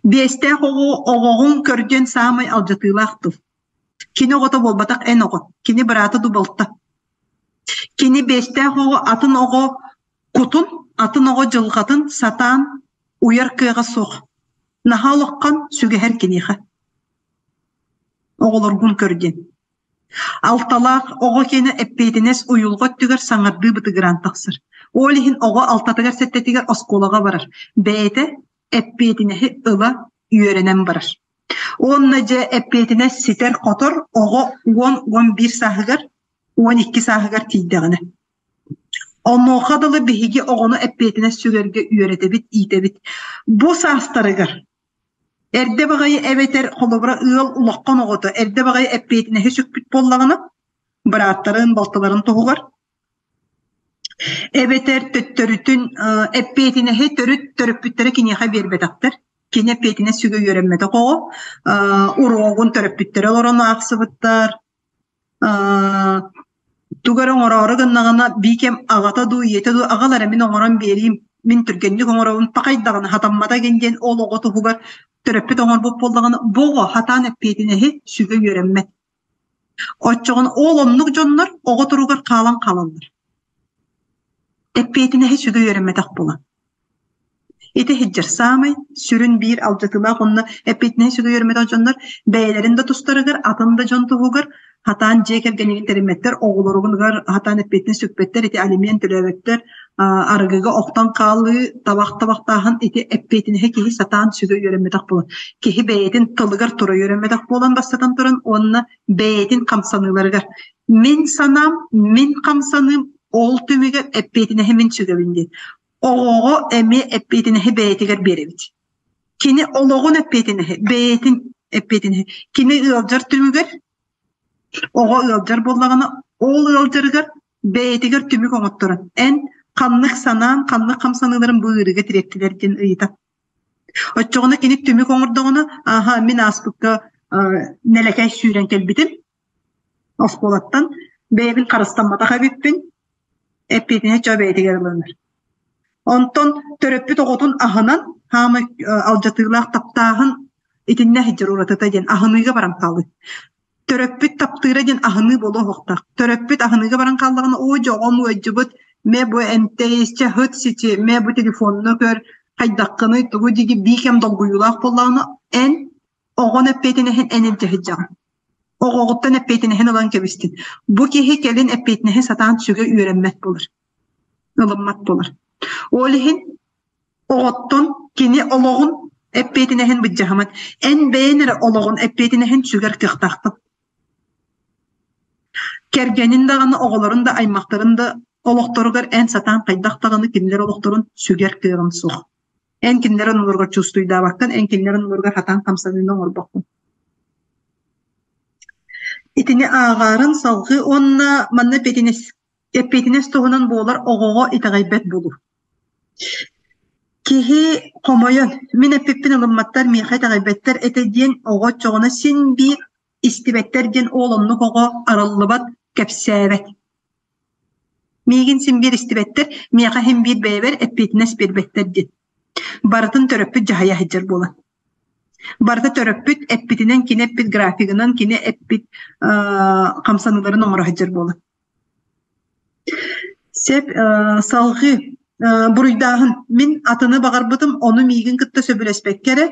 Биэстээх оҕо оҕоҕун көрдүөн саамай алдьатыылаах тыл. Кини оҕото буолбатах эн оҕо, кини быраата дуу балта. Кини биэстээх оҕо атын оҕо кутун, атын оҕо дьылҕатын сатаан уйар кыаҕа суох. Наһаа улахан сүгэһэр киниэхэ. Оҕолоргун көр диэн. Алталаах оҕо киэнэ эппиэтинэс уйулҕа өттүгэр саҥардыы бытыгыраан тахсар. Ол иһин оҕо алтатыгар-сэттэтигэр оскуолаҕа барар, бэйэтэ эппиэтинэһи ыла үөрэнэн барар. Уонна дьэ эппиэтинэс ситэр-хотор оҕо 10-11 сааһыгар, 12 сааһыгар тиийдэҕинэ. Онуоха дылы биһиги оҕону эппиэтинэс сүгэргэ үөрэтэбит, иитэбит. Бу саастарыгар эрдэ баҕайы эбэтэр холобура ыал улахан оҕото эрдэ баҕайы эппиэтинэһи сүкпүт буоллаҕына, бырааттарын, балтыларын туһугар эбэтэр төттөрүтүн эппиэтинэһи төрүт төрөппүттэрэ киниэхэ биэрбэтэхтэр. Кини эппиэтинэс сүгэ үөрэммэтэх оҕо уруогун төрөппүттэрэ олорон аахсыбыттар, Тугу эрэ оҥороору гыннаҕына биикэм аҕата дуу, ийэтэ дуу аҕал эрэ мин оҥорон биэриим, мин түргэнник оҥоробун, пахай даҕаны хатаммата игин диэн ол оҕо туһугар төрөппүт оҥорбут буоллаҕына, бу оҕо хатаан эппиэтинэһи сүгэ үөрэммэт. Оччоҕуна ол оннук дьоннор оҕо туругар хаалан хаалаллар. Эппиэтинэһи сүгэ үөрэммэтэх буолан. Ити иһдьэр саамай сүрүн биир алдьатыылаах уонна эппиэтинэһи сүгэ үөрэммэтэх дьоннор бэйэлэрин да тустарыгар, атын да дьон туһугар хатаан дьиэ кэргэнигин тэриммэттэр, оҕолоругар хатаан эппиэтинэс сүкпэттэр, ити алимент төлөөбөттөр, арыгыга охтон хаалыы, табах табахтааһын ити эппиэтинэһи киһи сатаан сүгэ үөрэммэтэх буолан, киһи бэйэтин тылыгар тура үөрэммэтэх буолан бастатан туран уонна бэйэтин хамсаныыларыгар мин санаам, мин хамсаныым Ол түмүгэр эппиэтинэһи мин сүгэбин диэн. Оҕоҕо эмиэ эппиэтинэһи бэйэтигэр биэрэбит. Кини олоҕун эппиэтинэһи, бэйэтин эппиэтинэһи. Кини ыалдьар түмүгэр, оҕо ыалдьар буоллаҕына, ол ыалдьарыгар бэйэтигэр түмүк оҥотторон, эн ханнык санаан, ханнык хамсаныыларын бу ыарыыга тириэртилэр диэн ыйытар. Оччоҕуна кини түмүк оҥордоҕуна, ааһа мин ааспыкка нэлэкэй сүүрэн кэлбитим оскуолаттан, бэйэбин харыстамматах эбиппин, эппиэтинэһи чоо бэйэтигэр ылынар. Онтон төрөппүт оҕотун аһынан хаамай алдьатыылаах таптааһын итиннэ сылдьар уратыта диэн аһыныыга баран хаалыы. Төрөппүт таптыыра диэн аһыныы буолуо суохтаах. Төрөппүт аһыныыга баран хааллаҕына, оо дьэ оҕом ыалдьыбыт, мэ бу эмтэйисчэ ыһыт сити, мэ бу телефонна көр, хайдаххыный, тугу диги бии кэм долгуйуулаах буоллаҕына, эн оҕон эппиэтинэһин эн илдьэ сылдьаҕын. Оҕоҕуттан эппиэтинэһин ылан кэбистин. Бу киһи кэлин эппиэтинэһи сатаан сүгэ үөрэммэт буолар, ылыммат буолар. Ол иһин оҕоттон кини олоҕун эппиэтинэһин былдьаһымат. Эн бэйэн эрэ олоҕун эппиэтинэһин сүгэр кыахтааххын. Кэргэнин даҕаны, оҕолорун да, аймахтарын да олохторугар эн сатаан хайдах даҕаны кинилэр олохторун сүгэр кыаҕын суох. Эн кинилэр оннуларыгар чувствуйдаабаккын, эн кинилэр оннуларыгар сатаан хамсаныыны оҥорбоккун. Итини ааҕаарын салҕыы уонна манна эппиэтинэс, эппиэтинэс туһунан буолар оҕоҕо итэҕэйбэт буолуу. Киһи хомойон, мин эппиппин ылымматтар, миэхэ итэҕэйбэттэр этэ диэн оҕо оччоҕуна син биир истибэттэр диэн ол оннук оҕо арыллыбат, кэпсээбэт. Миигин син биир истибэттэр, миэхэ син биир бэйэбэр эппиэтинэс биэрбэттэр диэн. Барытын төрөппүт дьаһайа сылдьар буолан. Барыта төрөппүт эппитинэн, кини эппит графигынан, кини эппит хамсаныыларын оҥоро сылдьар буолан. Сөп, салҕыы буруйдааһын. Мин атыны баҕарбытым, ону миигин кытта сөбүлэспэккэ эрэ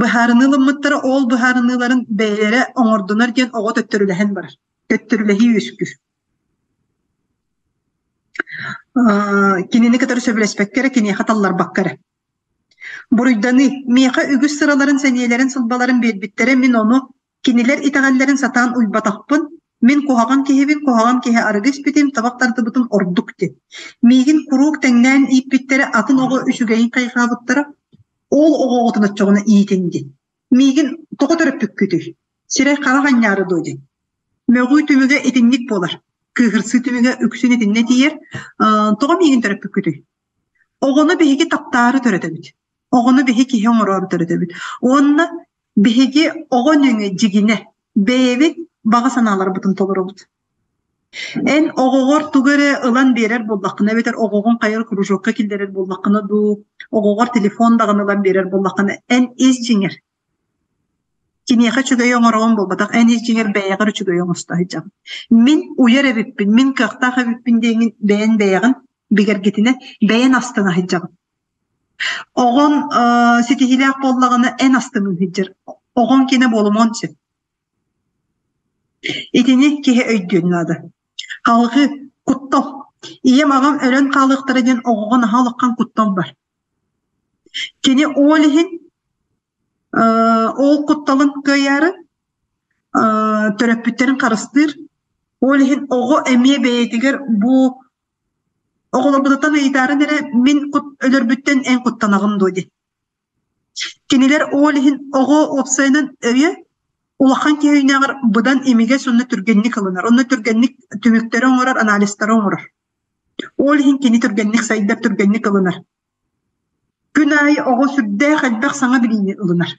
быһаарыныы ылыммыттара, ол быһаарыныыларын бэйэлэрэ оҥордунар диэн оҕо төттөрүлэһэн барар. Төттөрүлэһии үөскүүр. Кинини кытары сөбүлэспэккэ эрэ, киниэхэ талларбакка эрэ. Буруйданыы. Миэхэ үгүс сыраларын, сэниэлэрин, сылбаларын биэрбиттэрэ, мин ону кинилэр итэҕэллэрин сатаан уйбатахпын, мин куһаҕан киһибин, куһаҕан киһи арыгы испитим, табах тардыбытым ордук диэн. Миигин куруук тэҥнээн ииппиттэрэ, атын оҕо үчүгэйин хайҕаабыттара, ол оҕоҕутун оччоҕуна иитин диэн. Миигин тоҕо төрөппүккүтүй? Сирэй-харах анньаары дуо диэн. Мөҕүү түмүгэ итинник буолар. Кыыһырсыы түмүгэ үксүн итиннэ тиийэр. Тоҕо миигин төрөппүккүтүй? Оҕону биһиги таптаары төрөтөбүт. Оҕону биһи киһи оҥороору төрөтөбүт. Уонна биһиги оҕо нөҥүө дьигинэ бэйэбит баҕа санааларбытын толоробут. Эн оҕоҕор тугу эрэ ылан биэрэр буоллаххына эбэтэр оҕоҕун хайар кружокка киллэрэр буоллаххына дуу, оҕоҕор телефон даҕаны ылан биэрэр буоллаххына, эн ис дьиҥэр киниэхэ үчүгэйи оҥороҕун буолбатах, эн ис дьиҥэр бэйэҕэр үчүгэйи оҥосто сылдьаҕын. Мин уйар эбиппин, мин кыахтаах эбиппин диэҥҥин бэйэн бэйэҕин бигэргитинэ бэйэн астына сылдьаҕын. Оҕон ситиһиилээх буоллаҕына эн астыныын сылдьар. Оҕоҥ киэнэ буолумуон сөп. Итини киһи өйдүөн наада. Халҕыы, куттал. Ийэм, аҕам өлөн хаалыахтара диэн оҕоҕо наһаа улахан куттал бар. Кини ол иһин ол кутталын кыайаары төрөппүттэрин харыстыыр. Ол иһин оҕо эмиэ бэйэтигэр бу оҕолорбутуттан ыйытаарын эрэ мин өлөрбүттэн эн куттанаҕын дуо диэн. Кинилэр ол иһин оҕо уопсайынан өйө улахан киһи өйүнээҕэр быдан имигэс уонна түргэнник ылынар, онно түргэнник түмүктэри оҥорор, анализтары оҥорор. Ол иһин кини түргэнник сайдар, түргэнник ылынар. Күн аайы оҕо сүрдээх элбэх саҥа билиини ылынар.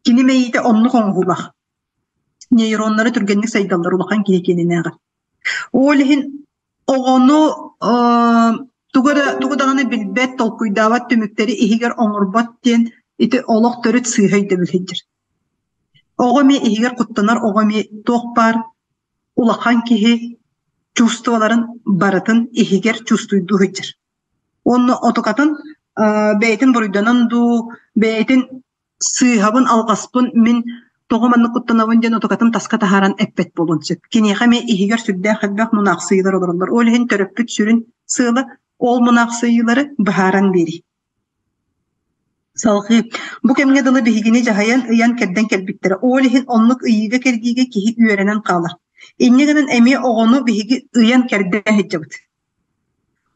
Кини мэйиитэ оннук оҥоһуулаах. Нейроннара түргэнник сайдаллар улахан киһи киэнинээҕэр. Ол иһин оҕону тугу эрэ тугу даҕаны билбэт, толкуйдаабат түмүктэри иһигэр оҥорбот диэн ити олох төрүт сыыһа өйдөбүл сылдьар. Оҕо эмиэ иһигэр куттанар, оҕо эмиэ туох баар улахан киһи чувстволарын барытын иһигэр чувствуйдуу сылдьар. Уонна отукатын бэйэтин буруйданан дуу, бэйэтин сыыһабын, алҕаспын мин тоҕо маннык куттанабын диэн отукатын таска таһааран эппэт буолуон сөп. Киниэхэ эмиэ иһигэр сүрдээх элбэх мунаахсыйыылар олороллор. Ол иһин төрөппүт сүрүн сыала ол мунаахсыйыылары быһааран биэрии. Салҕыы бу кэмҥэ дылы биһигини дьаһайан, ыйан-кэрдэн кэлбиттэрэ. Ол иһин оннук ыйыыга-кэрдиигэ киһи үөрэнэн хаалар. Инньэ гынан эмиэ оҕону биһиги ыйан-кэрдэн сылдьабыт.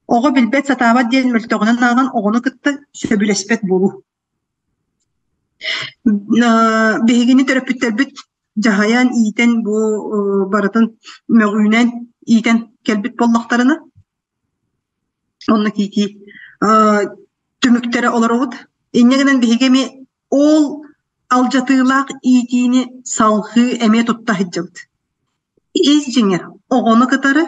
Оҕо билбэт, сатаабат диэн мөлтөҕүнэн ааҕан оҕону кытта сөбүлэспэт буолуу. Биһигини төрөппүттэрбит дьаһайан, иитэн бу барытын мөҕүүнэн иитэн кэлбит буоллахтарына, онно киитии түмүктэрэ олоробут. Инньэ гынан биһиги эмиэ ол алдьатыылаах иитиини салҕыы эмиэ тутта сылдьабыт. Ис дьиҥэр оҕону кытары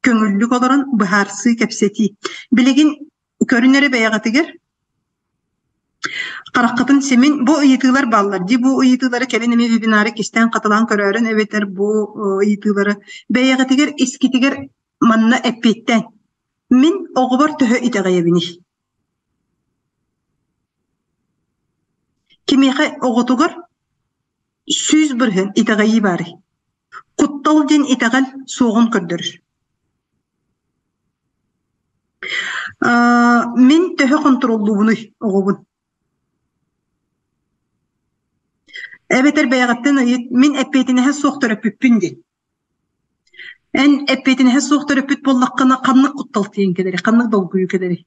көҥүллүк олорон быһаарсыы кэпсэтии. Билигин көрүн эрэ бэйэҕитигэр хараххытын симин бу ыйытыылар бааллар дии бу ыйытыылары кэлин эмиэ вебинары кистээн хатылаан көрөөрүн эбэтэр бу ыйытыылары бэйэҕитигэр искитигэр манна эппиэттээн мин оҕобор төһө итэҕэйэбиний кимиэхэ оҕотугар 100% итэҕэйии баарый куттал диэн итэҕэл суоҕун көрдөрөр Мин төһө хонтуруоллуубунуй оҕобун? Эбэтэр бэйэҕиттэн ыйыт, мин эппиэтинэһэ суох төрөппүппүн диэн. Эн эппиэтинэһэ суох төрөппүт буоллаххына, ханнык куттал тиийэн кэлэрий, ханнык долгуйуу кэлэрий?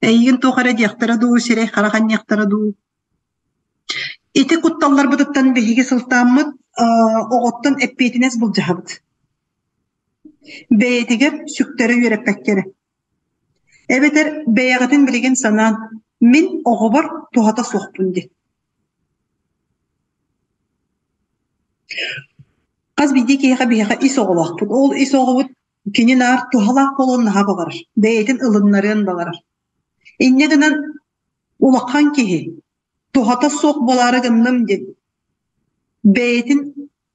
Эйигин туох эрэ диэхтэрэ дуу, сирэй-харах анньыахтара дуу? Ити кутталларбытыттан биһиги сылтааммыт оҕоттон эппиэтинэс былдьаһабыт. Бэйэтигэр сүктэрэ үөрэппэккэ эрэ. Эбэтэр бэйэҕитин билигин санаан, мин оҕобор туһата суохпун диэн. Хас биирдии киһиэхэ биһиэхэ ис оҕолоохпут. Ол ис оҕобут кини наар туһалаах буолуон наһаа баҕарар, бэйэтин ылыннарыан баҕарар. Инньэ гынан улахан киһи туһата суох буолаары гынным диэн бэйэтин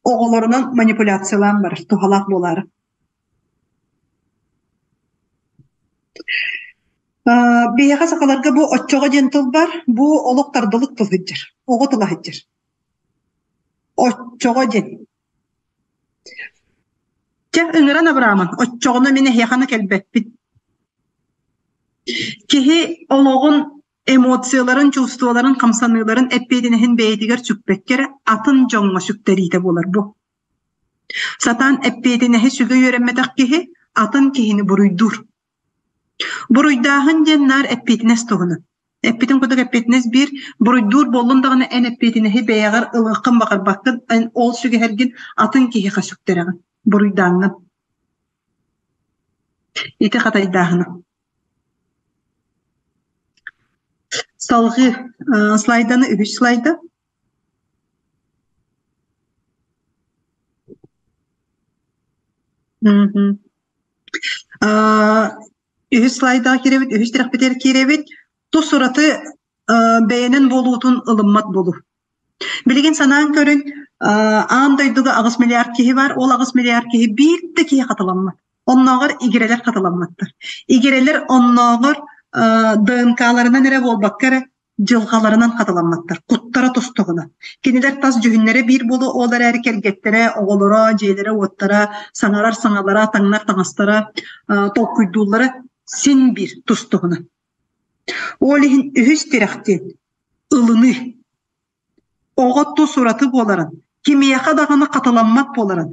оҕолорунан манипуляциялаан барар, туһалаах буолаары. Биһиэхэ сахаларга бу оччоҕо диэн тыл бар, бу олох тардылык тыл сылдьар, оҕо тыла сылдьар. Оччоҕо диэн. Чэ, ыҥыран абырааман, оччоҕуна мин эһиэхэ кэлбэппин. Киһи олоҕун эмоцияларын, чувстволарын, хамсаныыларын эппиэтинэһин бэйэтигэр сүкпэккэ эрэ атын дьоҥҥо сүктэриитэ буолар бу. Сатаан эппиэтинэһи сүгэ үөрэммэтэх киһи атын киһини буруйдуур. Буруйдааһын диэн наар эппиэтинэс туһунан. Эппитин курдук эппиэтинэс биир, буруйдуур буоллун даҕаны эн эппиэтинэһи бэйэҕэр ылыаххын баҕарбаккын, эн ол сүгэһэргин атын киһиэхэ сүктэрэҕин, буруйдааҥҥын. Ити хатайдааһына. Салҕыы слайданы үһүс слайда. Үһүс слайдаҕа киирэбит, үһүс тирэхпитигэр киирэбит. Тус ураты бэйэнэн буолуутун ылыммат буолуу. Билигин санаан көрүн, аан дойдуга 8 миллиард киһи бар, ол 8 миллиард киһи биир да киһи хатыламмат. Оннооҕор игирэлэр хатыламматтар. Игирэлэр оннооҕор ДНК-ларынан эрэ буолбакка эрэ дьылҕаларынан хатыламматтар, куттара тустугуна. Кинилэр тас дьүһүннэрэ биир буолуо, ол эрээри кэргэттэрэ, оҕолоро, дьиэлэрэ-уоттара, саҥарар саҥалара, таҥнар таҥастара, толкуйдууллара син биир тустугуна. Ол иһин үһүс тирэх диэн ылыныы. Оҕо тус ураты буоларын, кимиэхэ даҕаны хатыламмат буоларын,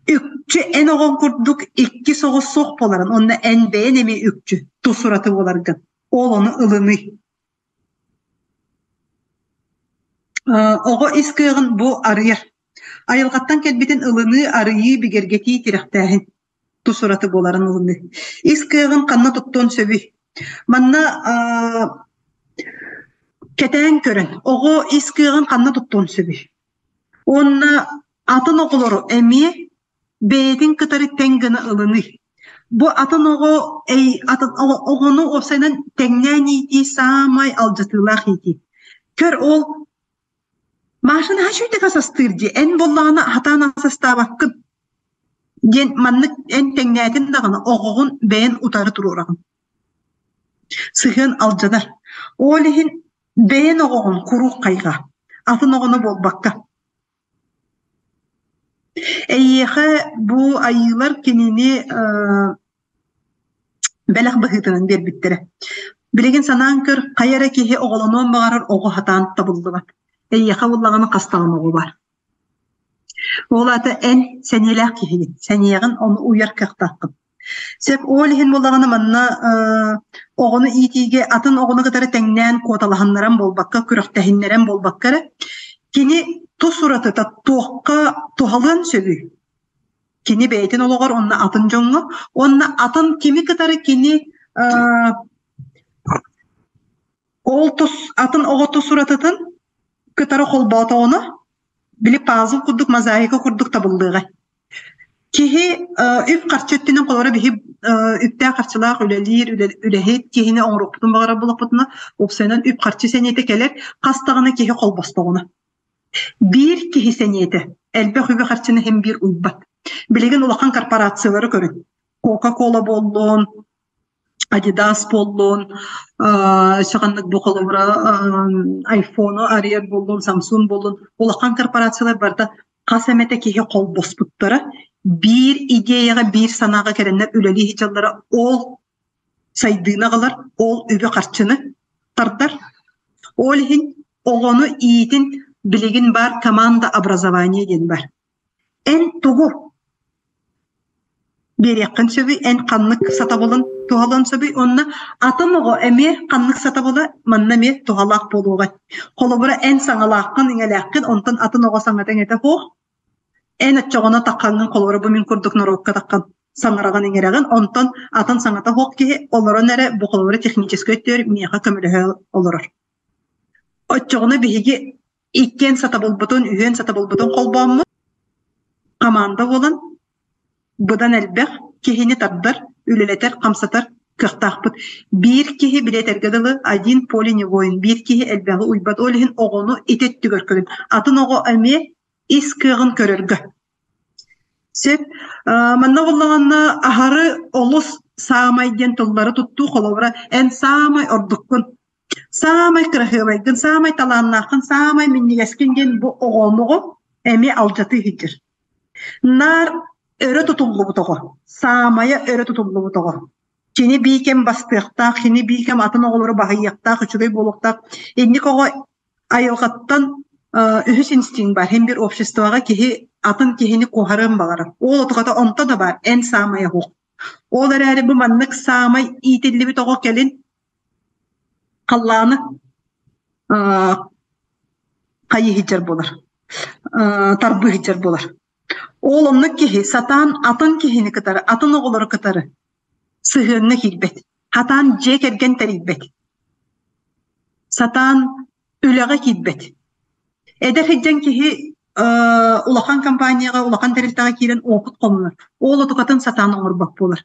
үкчү эн оҕоҥ курдук икки соҕус суох буоларын уонна эн бэйэн эмиэ үкчү тус ураты буоларгын ол ону ылыныы. Оҕо ис кыаҕын бу арыйар. Айылҕаттан кэлбитин ылыныы, арыйыы, бигэргэтии, тирэхтээһин тус ураты буоларын ылыныы. Ис кыаҕын ханна туттуон сөбүй? Манна кэтээн көрөн, оҕо ис кыаҕын ханна туттуон сөбүй? Уонна атын оҕолору эмиэ бэйэтин кытары тэҥ гына ылыныы. Бу атын оҕо атын оҕону уопсайынан тэҥнээн иитии саамай алдьатыылаах иитии. Көр ол Маша наһаа үчүгэйдик асастыыр дии, эн буоллаҕына сатаан асастаабаккын диэн маннык эн тэҥнээтин даҕаны оҕоҕун бэйэн утары туруораҕын. Сыһыан алдьанар. Ол иһин бэйэн оҕоҕун куруук хайҕаа, атын оҕону буолбакка. Эйиэхэ бу айыылар кинини бэлэх быһыытынан биэрбиттэрэ. Билигин санаан көр, хайа эрэ киһи оҕолонуон баҕарар оҕо сатаан табыллыбат. Эйиэхэ буоллаҕына хас даҕаны оҕо баар. Ол аата эн сэниэлээх киһигин, сэниэҕин ону уйар кыахтааххын. Сөп ол иһин буоллаҕына манна оҕону иитиигэ атын оҕону кытары тэҥнээн куоталаһыннаран буолбакка, күрэхтэһиннэрэн буолбакка эрэ, кини тус уратыта туохха туһалыан сөбүй? Кини бэйэтин олоҕор уонна атын дьоҥҥо уонна атын кими кытары кини ол тус атын оҕо тус уратытын кытары холбоотоҕуна били пазл курдук мозаика курдук табыллыаҕа. Киһи үп-харчы өттүнэн холобура биһи үптээх-харчылаах үлэлиир, үлэһит киһини оҥоруохпутун баҕарар буоллахпытына, уопсайынан үп-харчы сэниэтэ кэлэр, хас даҕаны киһи холбостоҕуна. Биир киһи сэниэтэ элбэх үбү-харчыны иһин биир уйбат. Билигин улахан корпорациялары көрүҥ. Кока-кола буоллун, Adidas буоллун, өссө ханнык бу холобура айфону арыйар буоллун, Samsung буоллун, улахан корпорациялар барыта хас эмэтэ киһи холбоспуттара, биир идеяҕа, биир санааҕа кэлэннэр үлэлии сылдьаллара ол сайдыыны аҕалар, ол үбү-харчыны тардар. Ол иһин оҕону иитин билигин баар команда образования диэн бар. Эн тугу биэриэххин сөбүй, эн ханнык сатабылын туһалыан сөбүй уонна атын оҕо эмиэ ханнык сатабыла манна эмиэ туһалаах буолуоҕай. Холобура, эн саҥалааххын, иҥэлээххин, онтон атын оҕо саҥата-иҥэтэ суох. Эн оччоҕуна таххаҥҥын холобура бу мин курдук норуокка таххан саҥараҕын иҥэрэҕин, онтон атын саҥата суох киһи олорон эрэ бу холобура техническэй өттүгэр миэхэ көмөлөһө олорор. Оччоҕуна биһиги иккиэн сатабылбытын, үһүөн сатабылбытын холбооммут, хамаанда буолан быдан элбэх киһини тардар, үлэлэтэр, хамсатар кыахтаахпыт. Биир киһи билиэтэргэ дылы один поле не воин, биир киһи элбэҕи уйбат. Ол иһин оҕону ити өттүгэр көрүн. Атын оҕо эмиэ ис кыаҕын көрөргө. Сөп. Манна буоллаҕына аһары олус саамай диэн тыллары туттуу холобура эн саамай ордуккун Саамай кыраһыабайгын, саамай талааннааххын, саамай минньигэскин диэн бу оҕоомоҕу эмиэ алдьатыы сылдьар. Наар өрө тутуллубут оҕо, саамайа өрө тутуллубут оҕо. Кини биикэм бастыахтаах, кини биикэм атын оҕолору баһыйыахтаах, үчүгэй буолуохтаах. Инник оҕо айылҕаттан үһүс инстинкт баар. Һин бир обществоҕа киһи атын киһини куоһарыан баҕарар. Ол отугата онто да баар, эн саамайа суох. Ол эрээри бу маннык саамай иитиллибит оҕо кэлин халлааны хайыһыдьар буолар, тарбыыһыдьар буолар. Ол оннук киһи сатаан атын киһини кытары, атын оҕолору кытары сыһыаҥҥа киирбэт, сатаан дьиэ кэргэн тэрийбэт, сатаан үлэҕэ киирбэт. Эдэр сылдьан киһи улахан компанияҕа, улахан тэрилтэҕэ киирэн опыт хомунар. Ол отукатын сатаан оҥорбот буолар.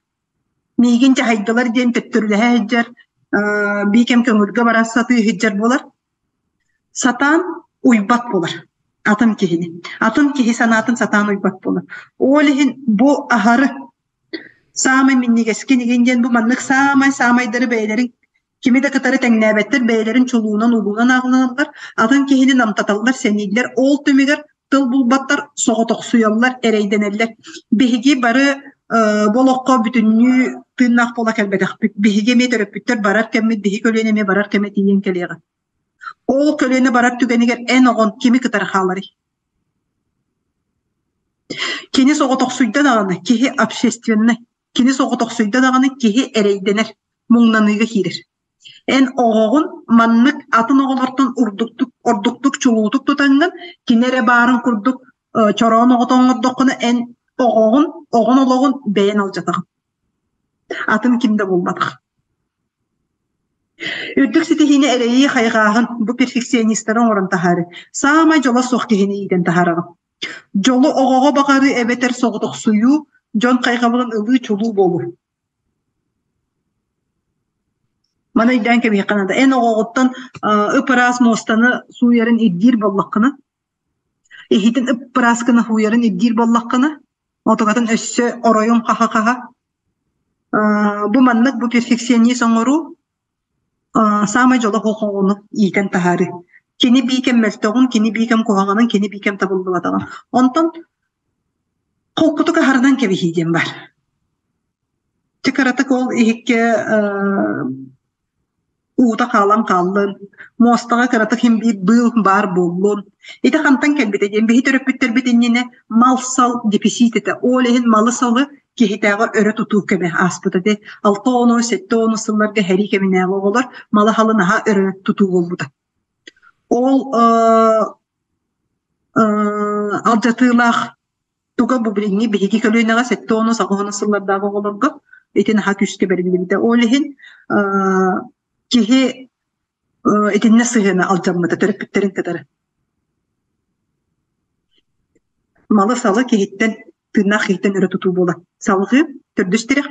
Миигин дьаһайдылар диэн төттөрүлэһэ сылдьар, биикэм көҥүлгэ бара сатыы сылдьар буолар. Сатаан уйбат буолар атын киһини. Атын киһи санаатын сатаан уйбат буолар. Ол иһин бу аһары саамай минньигэскин игин диэн бу маннык саамай саамайдары бэйэлэрин Кими да кытары тэҥнээбэттэр, бэйэлэрин чулуунан, улуунан ааҕыналлар, атын киһини намтаталлар, сэнииллэр, ол түмүгэр тыл булбаттар, соҕотохсуйаллар, эрэйдэнэллэр. Биһиги бары бу олоххо бүтүннүү тыыннаах буола кэлбэтэхпит. Биһиги эмиэ төрөппүттэр барар кэммит, биһи көлүөнэ эмиэ барар кэмэ тиийэн кэлиэҕэ. Ол көлүөнэ барар түгэнигэр эн оҕон кими кытары хааларый? Кини соҕотохсуйда даҕаны, киһи общественнай. Кини соҕотохсуйда даҕаны киһи эрэйдэнэр, муҥнаныыга киирэр. Эн оҕоҕун маннык атын оҕолортон урдуктук, ордуктук чулуутук тутаҥҥын, кини эрэ баарын курдук чороон оҕото оҥордоххуна, эн оҕоҕун, оҕон олоҕун бэйэн алдьатаҕын. Атын ким да буолбатах. Үрдүк ситиһиини эрэйии хайҕааһын бу перфекционистары оҥорон таһаарыы. Саамай дьоло суох киһини иитэн таһаараҕын. Дьолу оҕоҕо баҕарыы эбэтэр соҕотохсуйуу дьон хайҕабылын ылыы чулуу буолуу. Маны өйдөөн кэбиһиэххэ наада. Эн оҕоҕуттан ып-ыраас муостаны сууйарын ирдиир буоллаххына, иһитин ып-ыраас гына сууйарын ирдиир буоллаххына, отугатын өссө оройун хаха-хаха бу маннык бу перфекционист оҥоруу Саамай дьоло суох оҕону иитэн таһаарыы. Кини биикэм мөлтөҕүн, кини биикэм куһаҕанын, кини биикэм табыллыбатаҕын. Онтон холкутук аһарынан кэбиһии диэн баар. Чэ кыратык ол иһиккэ уута хаалан хааллын, муостаҕа кыратык иһин биир быыл баар буоллун. Ити хантан кэлбитэ диэн биһи төрөппүттэрбит иннинэ мал-сал дефицит этэ. Ол иһин малы-салы киһитээҕи өрө тутуу кэмэ ааспыта ити. 60 70 сылларга сэрии кэминээҕи оҕолор малы-халы наһаа өрө тутуу буолбута. Ол алдьатыылаах туга бу билиҥҥи биһиги көлүөнэҕэ 70 80 сыллардаах оҕолорго ити наһаа күүскэ бэриллибитэ. Ол иһин киһи итиннэ сыһыана алдьаммыта төрөппүттэрин кытары. Малы-салы киһиттэн, тыыннаах киһиттэн өрө тутуу буолар. Салҕыы төрдүс тирэх.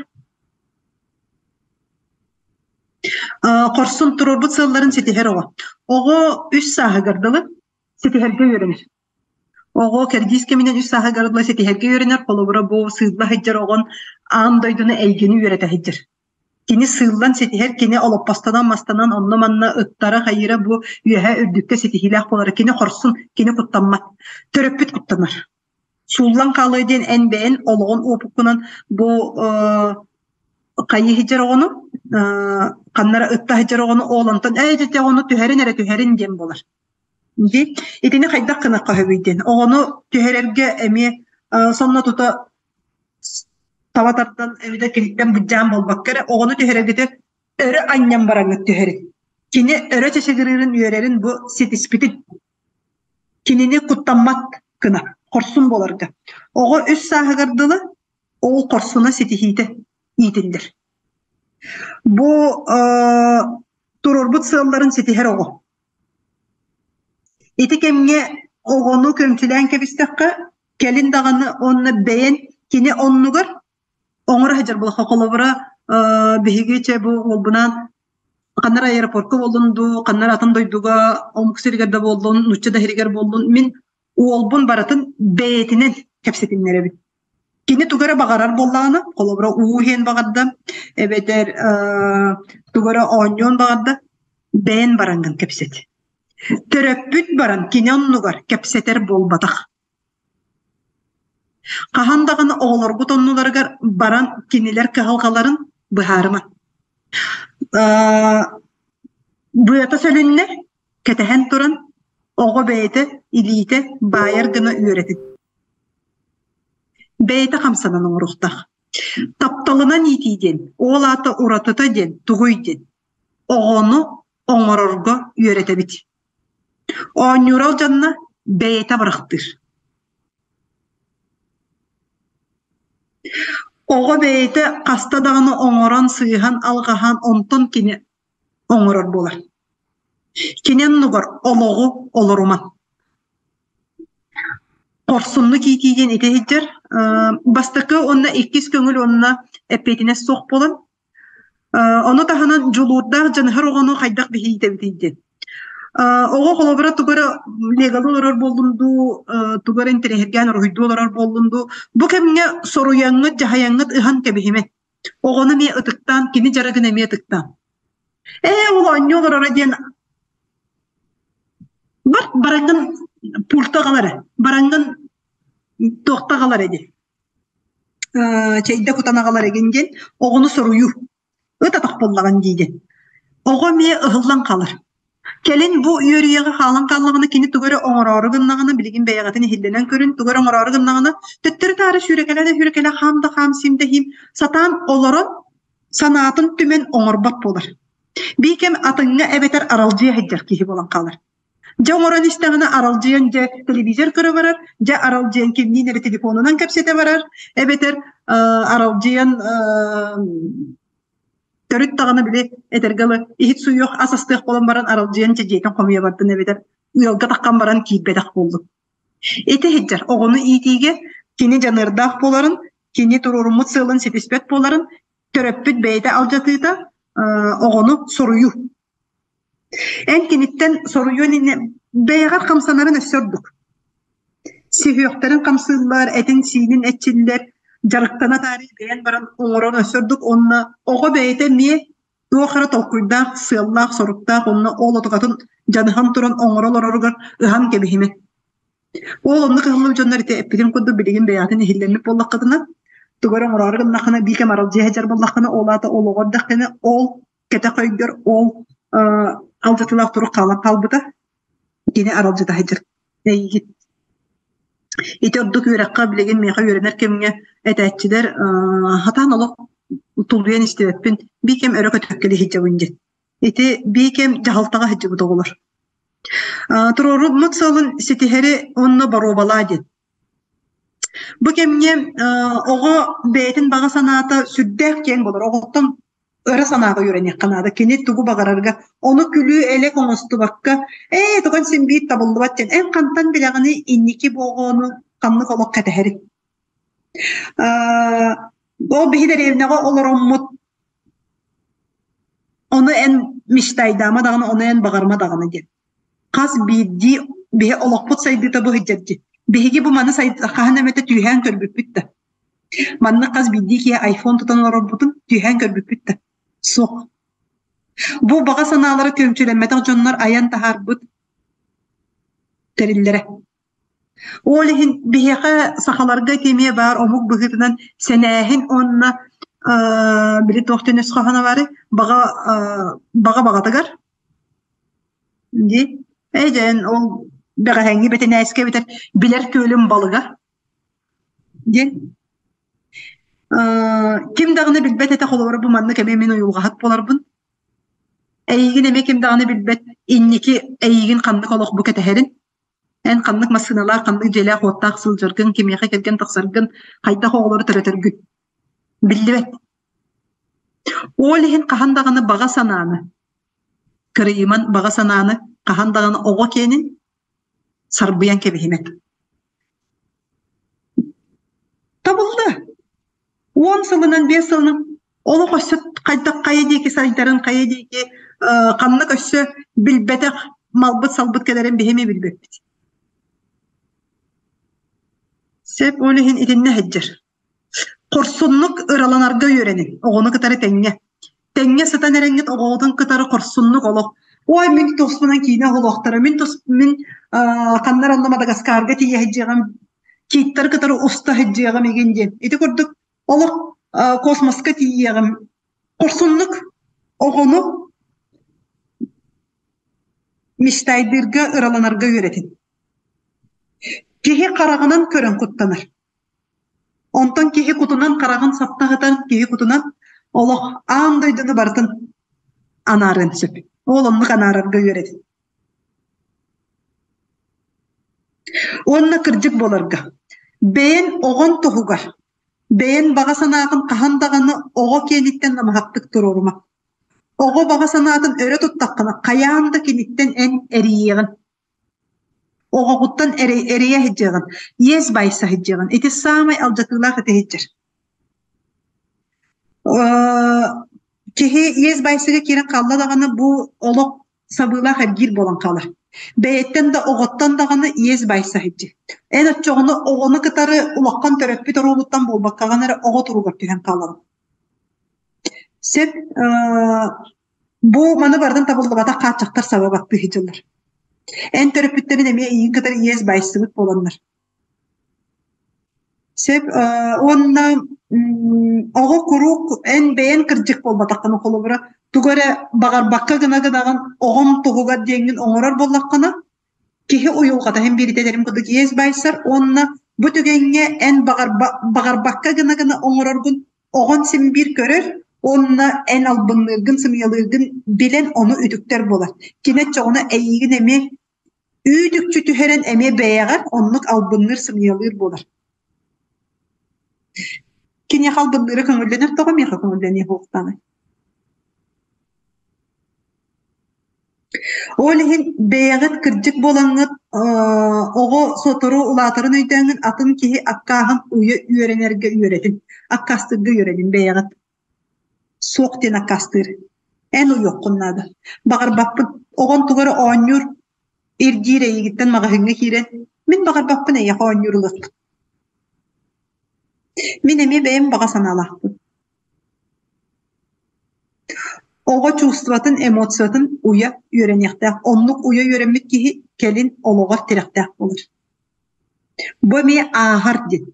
Хорсун туруорбут сыалларын ситиһэр оҕо. Оҕо үс сааһыгар дылы ситиһэргэ үөрэнэр. Оҕо кэрдиис кэминэн үс сааһыгар дылы ситиһэргэ үөрэнэр. Холобура, бу сыылла сылдьар оҕон аан дойдуну эйгэни үөрэтэ сылдьар. Кини сыыллан ситиһэр, кини олоппостонон, мастанан онно-манна ыттара, хайыыра бу үөһэ үрдүккэ ситиһиилээх буолара. Кини хорсун, кини куттаммат. Төрөппүт куттанар. Сууллан хаалыа диэн эн бэйэн олоҕун уопуккунан бу хайыы сылдьар оҕону, ханна эрэ ытта сылдьар оҕону ол онтон ээ дьэ оҕону түһэрин эрэ түһэрин диэн буолар. Дии. Итини хайдах гыныахха сөбүй диэн. Оҕону түһэрэргэ эмиэ сонно тута таба тардан эбэтэр киниттэн быдьаан буолбакка эрэ оҕону түһэрэргитэ өрө анньан бараҥҥыт түһэрин. Кини өрө чачыгырыырын үөрэрин бу ситиспитин. Кинини куттаммат гына, хорсун буоларга. Оҕо үс сааһыгар дылы ол хорсуна ситиһиитэ иитиллэр. Бу туруорбут сыалларын ситиһэр оҕо. Ити кэмҥэ оҕону көмчүлээн кэбистэххэ, кэлин даҕаны уонна бэйэн кини оннугар оҥоро сылдьар буоллахха, холобура, биһиги чэ бу уолбунаан ханна эрэ аэропортка буоллун дуу, ханна эрэ атын дойдуга, омук сиригэр да буоллун, нуучча да сиригэр буоллун, мин уолбун барытын бэйэтинэн кэпсэтиннэрэбин. Кини тугу эрэ баҕарар буоллаҕына, холобура, уу иһиэн баҕарда, эбэтэр тугу эрэ оонньуон баҕарда, бэйэн бараҥҥын кэпсэт. Төрөппүт баран кини оннугар кэпсэтэр буолбатах. Хаһан даҕаны оҕолоргут оннуларыгар баран кинилэр кыһалҕаларын быһаарыма. Быата сөлүннэ, кэтэһэн туран оҕо бэйэтэ илиитэ баайар гына үөрэтин. Бэйэтэ хамсанан оҥоруохтаах. Тапталынан иитии диэн, ол аата уратыта диэн тугуй диэн. Оҕону оҥорорго үөрэтэбит. Оонньуура алдьанна, бэйэтэ абырахтыыр. Оҕо бэйэтэ хаста даҕаны оҥорон, сыыһан, алҕаһан, онтон кини оҥорор буолар. Кини оннугар олоҕу олорума. Хорсуннук иитии диэн ити иһдьэр. Бастакы уонна иккис көҥүл уонна эппиэтинэс суох буолан, ону таһынан дьулуурдаах дьаныһар оҕону хайдах биһиитэбитий диэн. Оҕо холобура тугу эрэ леголуу олорор буоллун дуу, тугу эрэ интэриэһиргээн уруһуйдуу олорор буоллун дуу, бу кэмҥэ соруйаҥҥыт, дьаһайаҥҥыт ыһан кэбиһимэ. Оҕону эмиэ ытыктаан, кини дьарыгын эмиэ ытыктаан. Ээ, ол оонньуу олороро диэн бар бараҥҥын пульта аҕал эрэ, бараҥҥын туохта аҕал эрэ диэн. Чэйдэ кутан аҕалар игин диэн оҕону соруйуу. Ыт атах буоллаҕын дии диэн. Оҕо эмиэ ыһыллан хаалар. Кэлин бу үөрүйэҕи хаалан хааллаҕына кини тугу эрэ оҥороору гыннаҕына, билигин бэйэҕитин иһиллэнэн көрүн, тугу эрэ оҥороору гыннаҕына, төттөрү-таары сүүрэкэлээ да сүүрэкэлээ, хаам да хаам, сим да сиим, сатаан олорон санаатын түмэн оҥорбот буолар. Биир кэм атыҥҥа эбэтэр аралдьыйа сылдьар киһи буолан хаалар. Дьэ оҥорон истэҕинэ аралдьыйан дьэ телевизор көрө барар, дьэ аралдьыйан кимниин эрэ телефонунан кэпсэтэ барар, эбэтэр аралдьыйан төрүт даҕаны били этэргэ дылы иһит суйуох ас астыах буолан баран аралдьыйан дьэ дьиэтин хомуйа бардын эбэтэр ыалга таххан баран киирбэтэх буоллун. Ити иһдьэр оҕону иитиигэ кини дьаныардаах буоларын, кини туруоруммут сыалын ситиспэт буоларын төрөппүт бэйэтэ алдьатыыта оҕону соруйуу. Эн киниттэн соруйуон иннинэ бэйэҕэр хамсанарын өссө ордук. Сүһүөхтэрин хамсыыллар, этин-сиинин эрчиллэр, дьарыктана таарыйа бэйэн баран оҥорор өссө ордук уонна оҕо бэйэтэ эмиэ туох эрэ толкуйдаах, сыаллаах, соруктаах уонна ол отугатын дьаныһан туран оҥоро олороругар ыһан кэбиһимэ. Ол оннук ыһыллыбыт дьоннор ити эппитим курдук билигин бэйэҕитин иһиллэммит буоллаххытына, тугу эрэ оҥороору гыннаххына, биир кэм аралдьыйа сылдьар буоллаххына, ол аата олоҕор эрдэххинэ, ол кэтэх өйгөр ол алдьатыылаах турук хаалан хаалбыта. Кини аралдьыта сылдьар. Эйигин. Ити ордук үөрэххэ билигин миэхэ үөрэнэр кэмҥэ Этээччилэр хатаан олох тулуйан истибэппин, биир кэм өрө көтөккө иһдьэбин диэн. Ити биир кэм дьаһалтаҕа сылдьыбыт оҕолор. Туруоруммут сыалын ситиһэри уонна боруобалаа диэн. Бу кэмҥэ оҕо бэйэтин баҕа санаата сүрдээх киэҥ буолар. Оҕоттон ыра санааҕа үөрэниэххэ наада. Кини тугу баҕарарга, ону күлүү-элэк оҥостубакка, ээ, туган син биир табыллыбат диэн, эн хантан билэҕиний инники бу оҕону ханнык олох кэтэһэрин? Ол биһи дэриэбинэҕэ олороммут ону эн мечтайдаама даҕаны, ону эн баҕарыма даҕаны диэн. Хас биирдии биһи олохпут сайдыыта бу сылдьар дии. Биһиги бу маны хаһан эмэтэ түүһээн көрбүппүт да. Маннык хас биирдии киһи айфон тутан олорорбутун түүһээн көрбүппүт да. Суох. Бу баҕа санаалара күөмчүлэммэтэх дьоннор айан таһаарбыт тэриллэрэ. Ол иһин биһиэхэ сахаларга ити эмиэ баар омук быһыытынан сэнээһин уонна били туох диэн өс хоһооно баарый баҕа баҕа баҕатыгар дии ээ дьэн ол бэҕэһээҥҥи бэтинээскэ эбэтэр билэр күөлүм балыга диэн ким даҕаны билбэт этэ холобура бу маннык эмиэ мин уйулҕаһыт буоларбын эйигин эмиэ ким даҕаны билбэт инники эйигин ханнык олох бу кэтэһэрин Эн ханнык массыыналаах, ханнык дьиэлээх-уоттаах сылдьаргын, кимиэхэ кэргэн тахсаргын, хайдах оҕолору төрөтөргүн биллибэт. Ол иһин хаһан даҕаны баҕа санааны, кырыйыман баҕа санааны хаһан даҕаны оҕо киэнин сарбыйан кэбиһимэт. Табыллыа. 10 сылынан, 5 сылынан олох өссө хайдах хайа диэки сайдарын, хайа диэки ханнык өссө билбэтэх малбыт-салбыт кэлэрин биһи эмиэ билбэппит. Сөп, ол иһин итиннэ сылдьар. Хорсуннук ыраланарга үөрэниҥ, оҕону кытары тэҥҥэ. Тэҥҥэ сытан эрэҥҥит оҕоҕутун кытары хорсуннук олох. Ой, мин туспунан киинэ оһолуохтара, мин тус мин ханна эрэ онно Мадагаскарга тиийэ сылдьыаҕым, кииттары кытары уста сылдьыаҕым игин диэн. Ити курдук олох космоска тиийиэҕим. Хорсуннук оҕону мечтайдыырга, ыраланарга үөрэтин. Киһи хараҕынан көрөн куттанар. Онтон киһи кутунан хараҕын саптаһытан, киһи кутунан олох аан дойдуну барытын анаарыан сөп. Ол оннук анаарарга үөрэтин. Уонна кырдьык буоларга. Бэйэн оҕон туһугар, бэйэн баҕа санааҕын хаһан даҕаны оҕо киэниттэн намыһахтык туруорума. Оҕо баҕа санаатын өрө туттаххына, хайаан да киниттэн эн эрийиэҕин. Оҕоҕуттан эрийэ сылдьыаҕын, иэс байса сылдьыаҕын. Ити саамай алдьатыылаах ити сылдьар. Киһи иэс байсыга киирэн хаалла даҕаны бу олох сабыылаах эргиир буолан хаалар. Бэйэттэн да оҕоттон даҕаны иэс байса сылдьар. Эн оччоҕуна оҕону кытары улахан төрөппүт оруолуттан буолбаккаҕын эрэ оҕо туругар түһэн хаалаҕын. Сөп Бу маны барытын табыллыбатах хааччахтар саба баттыы сылдьаллар. Эн төрөппүттэрин эмиэ эйигин кытары иэс байсыбыт буоланнар. Сөп уонна оҕо куруук эн бэйэн кырдьык буолбатаххына холобура тугу эрэ баҕарбакка гына гынаҕын оҕом туһугар диэҥҥин оҥорор буоллаххына киһи уйулҕата иһин биирдэ курдук иэс байсар уонна бу түгэҥҥэ эн баҕарбакка гына-гына оҥороргун оҕон син биир көрөр уонна эн албынныыргын, сымыйалыыргын билэн ону үтүктэр буолар. Кини оччоҕуна эйиигин эмиэ үүт-үкчү түһэрэн эмиэ бэйэҕэр оннук албынныыр, сымыйалыыр буолар. Киниэхэ албынныыра көҥүллэнэр тоҕо миэхэ көҥүллэниэ суохтааҕый? Ол иһин бэйэҕит кырдьык буолаҥҥыт оҕо сотору улаатарын өйдөөҥҥүт атын киһи аккааһын уйа үөрэнэргэ үөрэтин, аккаастыырга үөрэнин бэйэҕит. Суох диэн аккаастыыр. Эн уйуоххун наада. Баҕарбаппын. Оҕон тугу эрэ оонньуур, ирдиир эйигиттэн маҕаһыыҥҥа киирэн, мин баҕарбаппын эйиэхэ оонньуур ылыахпын. Мин эмиэ бэйэм баҕа санаалаахпын. Оҕо чувствотын, эмоциятын уйа үөрэниэхтээх. Оннук уйа үөрэммит киһи кэлин олоҕор тирэхтээх буолар. Бу эмиэ ааһар диэн.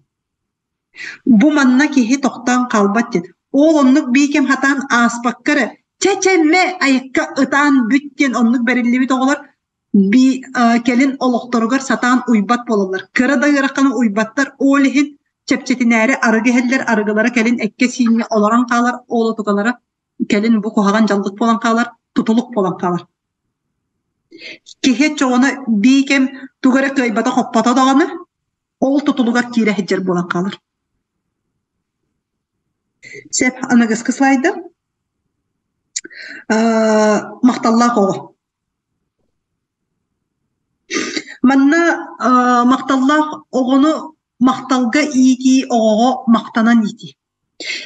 Бу манна киһи тохтоон хаалбат диэн. Ол оннук биикэм хатаан ааспакка эрэ чэ-чэ мэ айыкка ытаан бүт диэн оннук бэриллибит оҕолор би кэлин олохторугар сатаан уйбат буолаллар. Кыра да ыараханы уйбаттар. Ол иһин чэпчэтинээри арыгы иһэллэр, арыгылара кэлин эккэ-сииҥҥэ олорон хаалар, ол отукалара кэлин бу куһаҕан дьаллык буолан хаалар, тутулук буолан хаалар. Киһи оччоҕуна бии кэм тугу эрэ кыайбата-хоппото даҕаны, ол тутулугар киирэ сылдьар буолан хаалар. Сөп, аныгыскы слайда. Махталлаах оҕо. Манна махталлаах оҕону махталга иитии оҕоҕо махтанан иитии.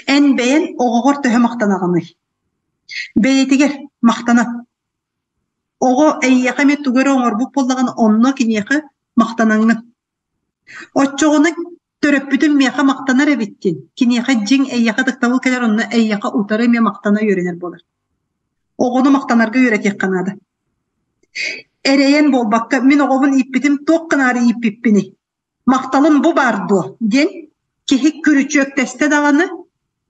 Эн бэйэн оҕоҕор төһө махтанаҕыный? Бэйэтигэр махтанан. Оҕо эйиэхэ эмиэ тугу эрэ оҥорбут буоллаҕына, онно киниэхэ махтанаҥҥын. Оччоҕуна төрөппүтүм миэхэ махтанар эбиттин, киниэхэ дьиҥ эйиэхэ ытыктабыл кэлэр, онно эйиэхэ утары эмиэ махтана үөрэнэр буолар. Оҕону махтанарга үөрэтиэххэ наада. Эрэйэн буолбакка, мин оҕобун ииппитим туох гынаары ииппиппиний? Махталым бу баар дуо? диэн киһи күрүчүөктэстэ даҕаны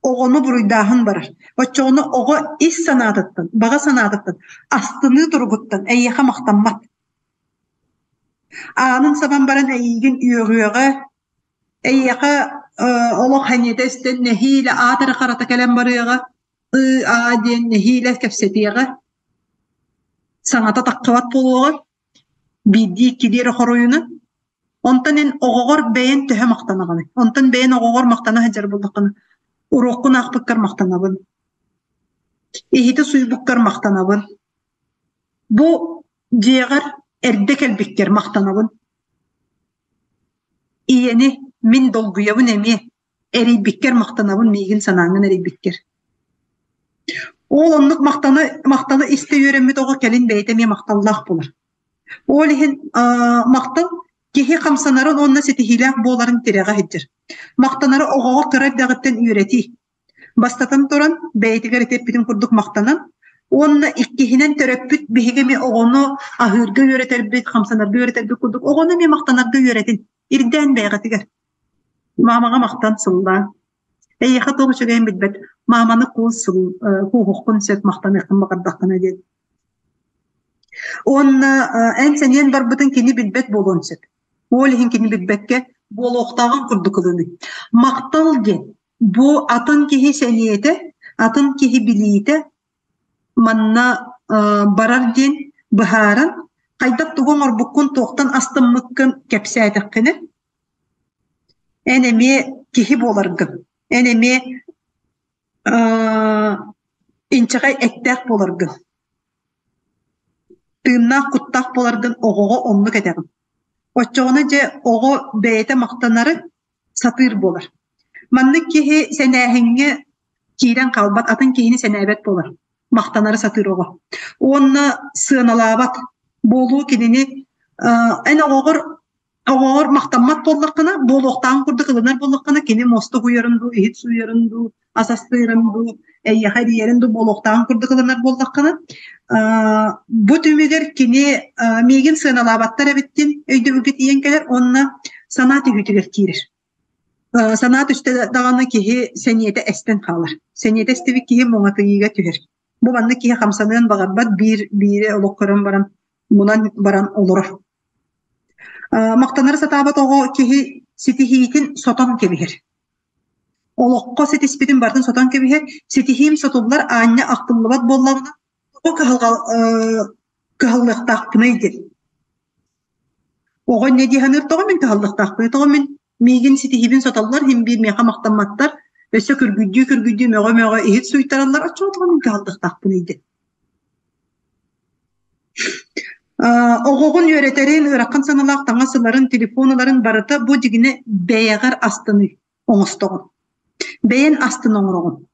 оҕону буруйдааһын барар. Оччоҕуна оҕо ис санаатыттан, баҕа санаатыттан, астыныы туругуттан эйиэхэ махтаммат. Аанын сабан баран эйиигин үөҕүөҕэ, эйиэхэ олох сэниэтэ эстэн нэһиилэ аат эрэ харата кэлэн барыаҕа, ыы-аа диэн нэһиилэ кэпсэтиэҕэ, саҥата таххыбат буолуоҕа, биирдии-иккилии эрэ хоруйунан. Онтон эн оҕоҕор бэйэн төһө махтанаҕыный? Онтон бэйэн оҕоҕор махтана сылдьар буоллаххына, уруоккун аахпыккар махтанабын, иһити сууйбуккар махтанабын, Бу дьиэҕэр эрдэ кэлбиккэр махтанабын. Ийэни мин долгуйабын эмиэ, эрийбиккэр махтанабын миигин санааҥҥын эрийбиккэр. Ол оннук махтаны махталы истэ үөрэммит оҕо кэлин бэйэтэ эмиэ махталлаах буолар. Ол иһин махтал киһи хамсанарын уонна ситиһиилээх буоларын тирэҕэ сылдьар. Махтанары оҕоҕо кыра эрдэҕиттэн үөрэтии. Бастатан туран, бэйэтигэр ити эппитин курдук махтанан уонна иккиһинэн төрөппүт биһиги эмиэ оҕону аһыырга үөрэтэрбит, хамсанарга үөрэтэрбит курдук оҕону эмиэ махтанарга үөрэтин, ирдээн бэйэҕитигэр. Маамаҕа махтан сыллаа. Эйиэхэ туох үчүгэйин билбэт, мааманы куус сыл кууһуоххун сөп, махтаныаххын баҕардаххына диэн. Уонна эн сэниэн барбытын кини билбэт буолуон сөп. Ол иһин кини билбэккэ буолуохтааҕын курдук ылыныы. Махтал диэн Бу атын киһи сэниэтэ, атын киһи билиитэ манна барар диэн быһааран, хайдах тугу оҥорбуккун, туохтан астыммыккын кэпсээтэххинэ, эн эмиэ киһи буоларгын, эн эмиэ инчэҕэй эттээх буоларгын Тыыннаах куттаах буоларгын оҕоҕо оннук этэҕин. Оччоҕуна дьэ оҕо бэйэтэ махтанары сатыыр буолар. Маннык киһи сэнээһиҥҥэ киирэн хаалбат, атын киһини сэнээбэт буолар, махтанары сатыыр оҕо. Уонна сыаналаабат буолуу кинини эн оҕоҕор Оҕоҕор махтаммат буоллаххына, буолуохтааҕын курдук ылынар буоллаххына, кини муоста уһуйарын дуу, иһит сууйарын дуу, ас астыырын дуу, эйиэхэ эрийэрин дуу буолуохтааҕын курдук ылынар буоллаххына, бу түмүгэр кини миигин сыаналаабаттар эбиттин өйдөбүлгэ тиийэн кэлэр уонна санаа түһүүтүгэр киирэр. Санаа түстэ даҕаны киһи сэниэтэ эстэн хаалар. Сэниэтэ эстибит киһи муҥатыйыыга түһэр. Бу маннык киһи хамсаныан баҕарбат, биир биири олох көрөн баран мунан баран олорор. Махтанары сатаабат оҕо киһи ситиһиитин сотон кэбиһэр. Олоххо ситиспитин барытын сотон кэбиһэр. Ситиһиим сотуллар аанньа ахтыллыбат буоллаҕына, тоҕо кыһалҕа кыһаллыахтаахпыный диэн. Оҕо инньэ дии саныыр, тоҕо мин кыһаллыахтаахпыный, тоҕо мин миигин ситиһиибин сотоллор, иһин биир миэхэ махтамматтар, өссө күргүйдүү-күргүйдүү мөҕө-мөҕө иһит сууйтараллар, оччоҕо тоҕо мин кыһаллыахтаахпыный диэн. Оҕоҕун үөрэтэрин, ыарахан саналаах таҥас ыларын, телефон ыларын барыта бу дьигинэ бэйэҕэр астыныы оҥостоҕун. Бэйэн астын оҥороҕун.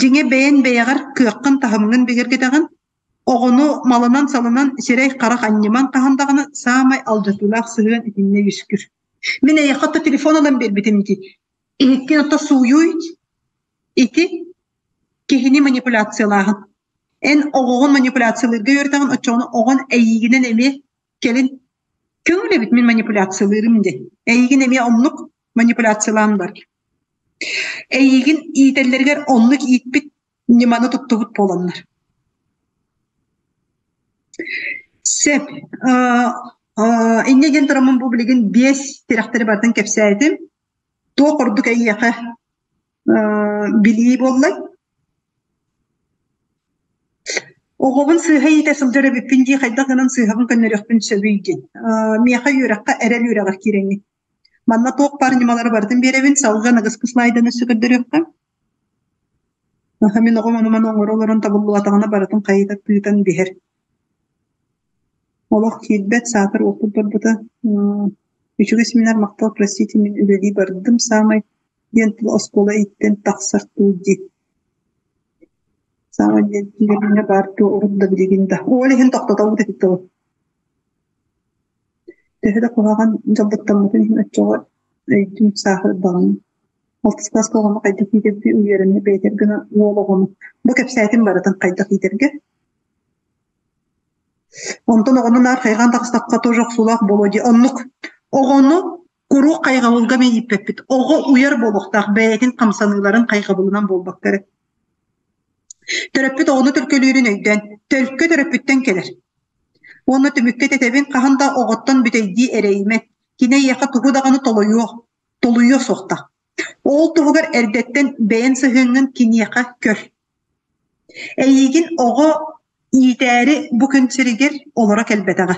Дьиҥэ бэйэн бэйэҕэр кыаххын таһымҥын бигэргэтэҕин, оҕону малынан-салынан сирэй-харах анньыман хаһан даҕаны саамай алдьатыылаах сыһыан итиннэ үөскүүр. Мин эйиэхэ то телефон ылан биэрбитим ити. Иһиккин ото сууйуй ити Киһини манипуляциялааһын. Эн оҕоҕун манипуляциялыырга үөрэтэҕин, оччоҕуна оҕон эйиигинэн эмиэ кэлин көҥүл эбит мин манипуляциялыырым диэн. Эйиигин эмиэ оннук манипуляциялаан бар. Эйиигин иитэллэригэр оннук ииппит ньыманы туттубут буоланнар. Сөп. Инньэ диэн тураммын бу билигин биэс тирэхтэри барытын кэпсээтим. Туох ордук эйиэхэ билии буоллай? Оҕобун сыыһа иитэ сылдьар эбиппин дии хайдах гынан сыыһабын көннөрүөхпүн сөбүй диэн. Миэхэ үөрэххэ эрэл үөрэҕэр киирэҥҥин. Манна туох баар ньымалары барытын биэрэбин, салгыы аныгыскы слайданы өссө көрдөрүөххэ. Мин оҕом ону-маны оҥоро олорон табыллыбатаҕына барытын хайыта тыытан биһэр. Олох киирбэт, саатар уоппут барбыта. Үчүгэй семинар махтал, простите, мин үлэлии бардым саамай диэн тыл оскуола иһиттэн тахсар тыл дии. Саамай диэн түгэҥҥэ баар дуо урут да билигин да. Ол иһин тохтотобут ити тылы. Төһө да куһаҕан дьаллыктаммытын иһин оччоҕо өйдүүн сааһырдаҕым. Алтыс кылааска оҕону хайдах иитэрбин үөрэнэ бэйэтэр гына уол оҕону бу кэпсээтим барытын хайдах иитэргэ. Онтон оҕону наар хайҕаан таҕыстахха тоже охсуулаах буолуо дии. Оннук оҕону куруук хайҕабылга эмиэ ииппэппит. Оҕо уйар буолуохтаах бэйэтин хамсаныыларын хайҕабылынан буолбакка эрэ. Төрөппүт оҕону төлкөлүүрүн өйдөөн, төлкө төрөппүттэн кэлэр. Уонна түмүккэ тэтэбин хаһан да оҕоттон бүтэйдии эрэйимэ. Кини эйиэхэ тугу даҕаны толуйуо, толуйуо суохтаах. Ол туһугар эрдэттэн бэйэн сыһыаҥҥын киниэхэ көр. Эйиигин оҕо иитээри бу күн сиригэр олоро кэлбэтэҕэ.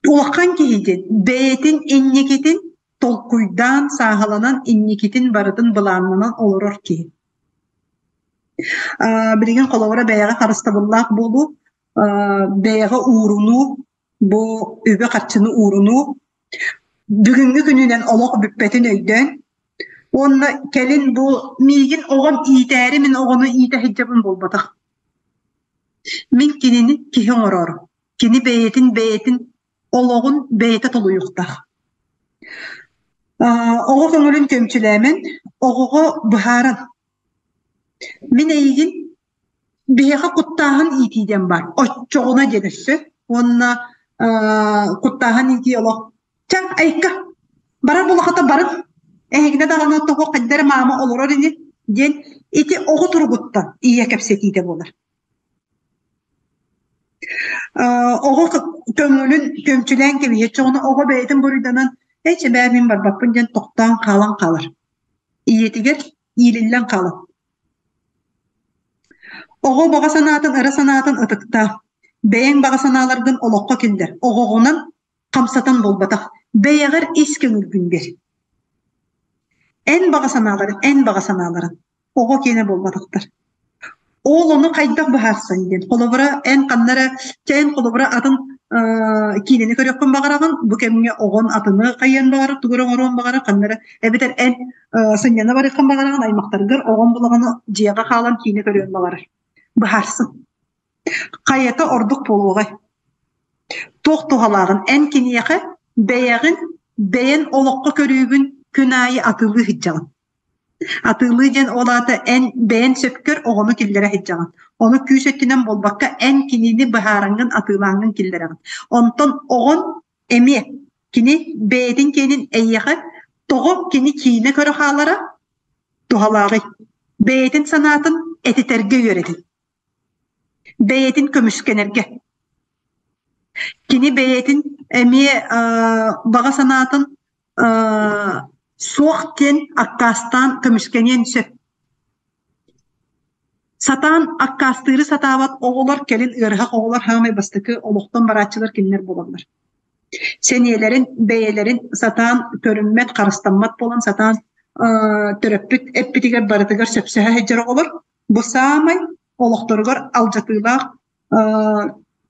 Улахан киһитин бэйэтин инникитин толкуйдаан, сааһыланан инникитин барытын былааннанан олорор киһи. Билигин холобура бэйэҕэ харыстабыллаах буолуу, бэйэҕэ уурунуу, бу үбү-харчыны уурунуу бүгүҥҥү күнүнэн олох бүппэтин өйдөөн уонна кэлин бу миигин оҕом иитээри мин оҕону иитэ сылдьабын буолбатах. Мин кинини киһи оҥороору, кини бэйэтин бэйэтин олоҕун бэйэтэ толуйуохтаах. Оҕо көҥүлүн көмчүлээмэн, оҕоҕо быһааран мин эйигин биһиэхэ куттааһын иитии диэн баар. Оччоҕуна диэн өссө уонна куттааһын иитии олох чэ айка барар булахата барын эһигинэ даҕаны тоҕо хайдара маама олорор ини диэн ити оҕо туругуттан ийэ кэпсэтиитэ буолар. Оҕо көҥүлүн көмчүлээн кэбиһиэ чоҕуна оҕо бэйэтин буруйданан ээ чэбээ мин барбаппын диэн тохтоон хаалан хаалар. Ийэтигэр иилиллэн хаалар. Оҕо баҕа санаатын, ыра санаатын ытыктаа. Бэйэҥ баҕа санааларгын олоххо киллэр. Оҕоҕунан хамсатан буолбатах. Бэйэҕэр ис көҥүлгүн биэр. Эн баҕа санааларын, эн баҕа санааларын. Оҕо киэнэ буолбатахтар. Ол ону хайдах быһаарсан диэн. Холобура, эн ханна эрэ, чэ эн холобура атын киинэни көрүөххүн баҕараҕын, бу кэмҥэ оҕон атыны хайыан баҕарар, тугу эрэ оҥоруон баҕарар, ханна эрэ эбэтэр эн сынньана барыаххын баҕараҕын, аймахтаргар оҕон булаҕына дьиэҕэ хаалан киинэ көрүөн баҕарар. Быһаарсын. Хайата ордук буолуоҕай? Туох туһалааҕын эн киниэхэ бэйэҕин, бэйэн олоххо көрүүгүн күн аайы атыылыы сылдьаҕын. Атыылыы диэн ол аата эн бэйэн сөпкөр оҕону киллэрэ сылдьаҕын. Ону күүс өттүнэн буолбакка эн кинини быһаараҥҥын атыылааҥҥын киллэрэҕин. Онтон оҕон эмиэ кини бэйэтин киэнин эйиэхэ тоҕо кини киинэ көрө хаалара туһалааҕый? Бэйэтин санаатын этитэргэ үөрэтин. Бэйэтин көмүскэнэргэ. Кини бэйэтин эмиэ баҕа санаатын суох диэн аккаастаан көмүскэниэн сөп. Сатаан аккаастыыры сатаабат оҕолор кэлин ыарыһах оҕолор саамай бастакы олохтон барааччылар кинилэр буолаллар. Сэниэлэрин бэйэлэрин сатаан көрүммэт, харыстаммат буолан сатаан төрөппүт эппитигэр барытыгар сөпсөһө сылдьар оҕолор бу саамай олохторугар алдьатыылаах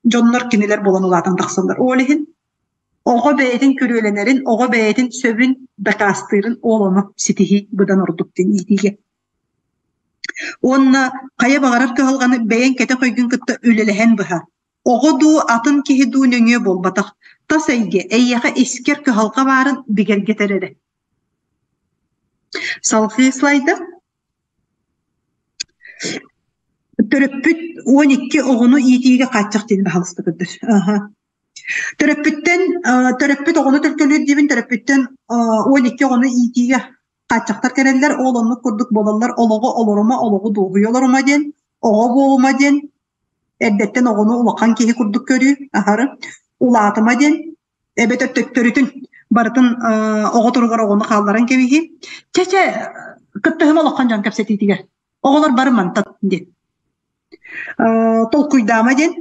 дьоннор кинилэр буолан улаатан тахсаллар. Ол иһин оҕо бэйэтин күрүөлэнэрин, оҕо бэйэтин сөбүн дакаастыырын ол ону ситиһии быдан ордук диэн иитиигэ. Уонна хайа баҕарар кыһалҕаны бэйэҥ кэтэх өйгүн кытта үлэлэһэн быһаар. Оҕо дуу, атын киһи дуу нөҥүө буолбатах. Тас эйгэ эйиэхэ искэр кыһалҕа баарын бигэргэтэр эрэ. Салҕыы слайда. Төрөппүт 12 оҕону иитиигэ хааччах диэн баһаалыста көрдөр. Төрөппүттэн төрөппүт оҕону төлкөлүүр диибин төрөппүттэн 12 оҕону иитиигэ хааччахтар кэлэллэр, ол оннук курдук буолаллар олоҕу олорума, олоҕу дуоһуйа олорума диэн, оҕо буолума диэн, эрдэттэн оҕону улахан киһи курдук көрүү, аһары, улаатыма диэн, эбэтэр төттөрүтүн. Барытын оҕо туругар оҕону хаалларан кэбиһии. Чэ-чэ, кыттыһыма олоххон дьон кэпсэтиитигэр. Оҕолор бары мантан диэн. Толкуйдаама диэн.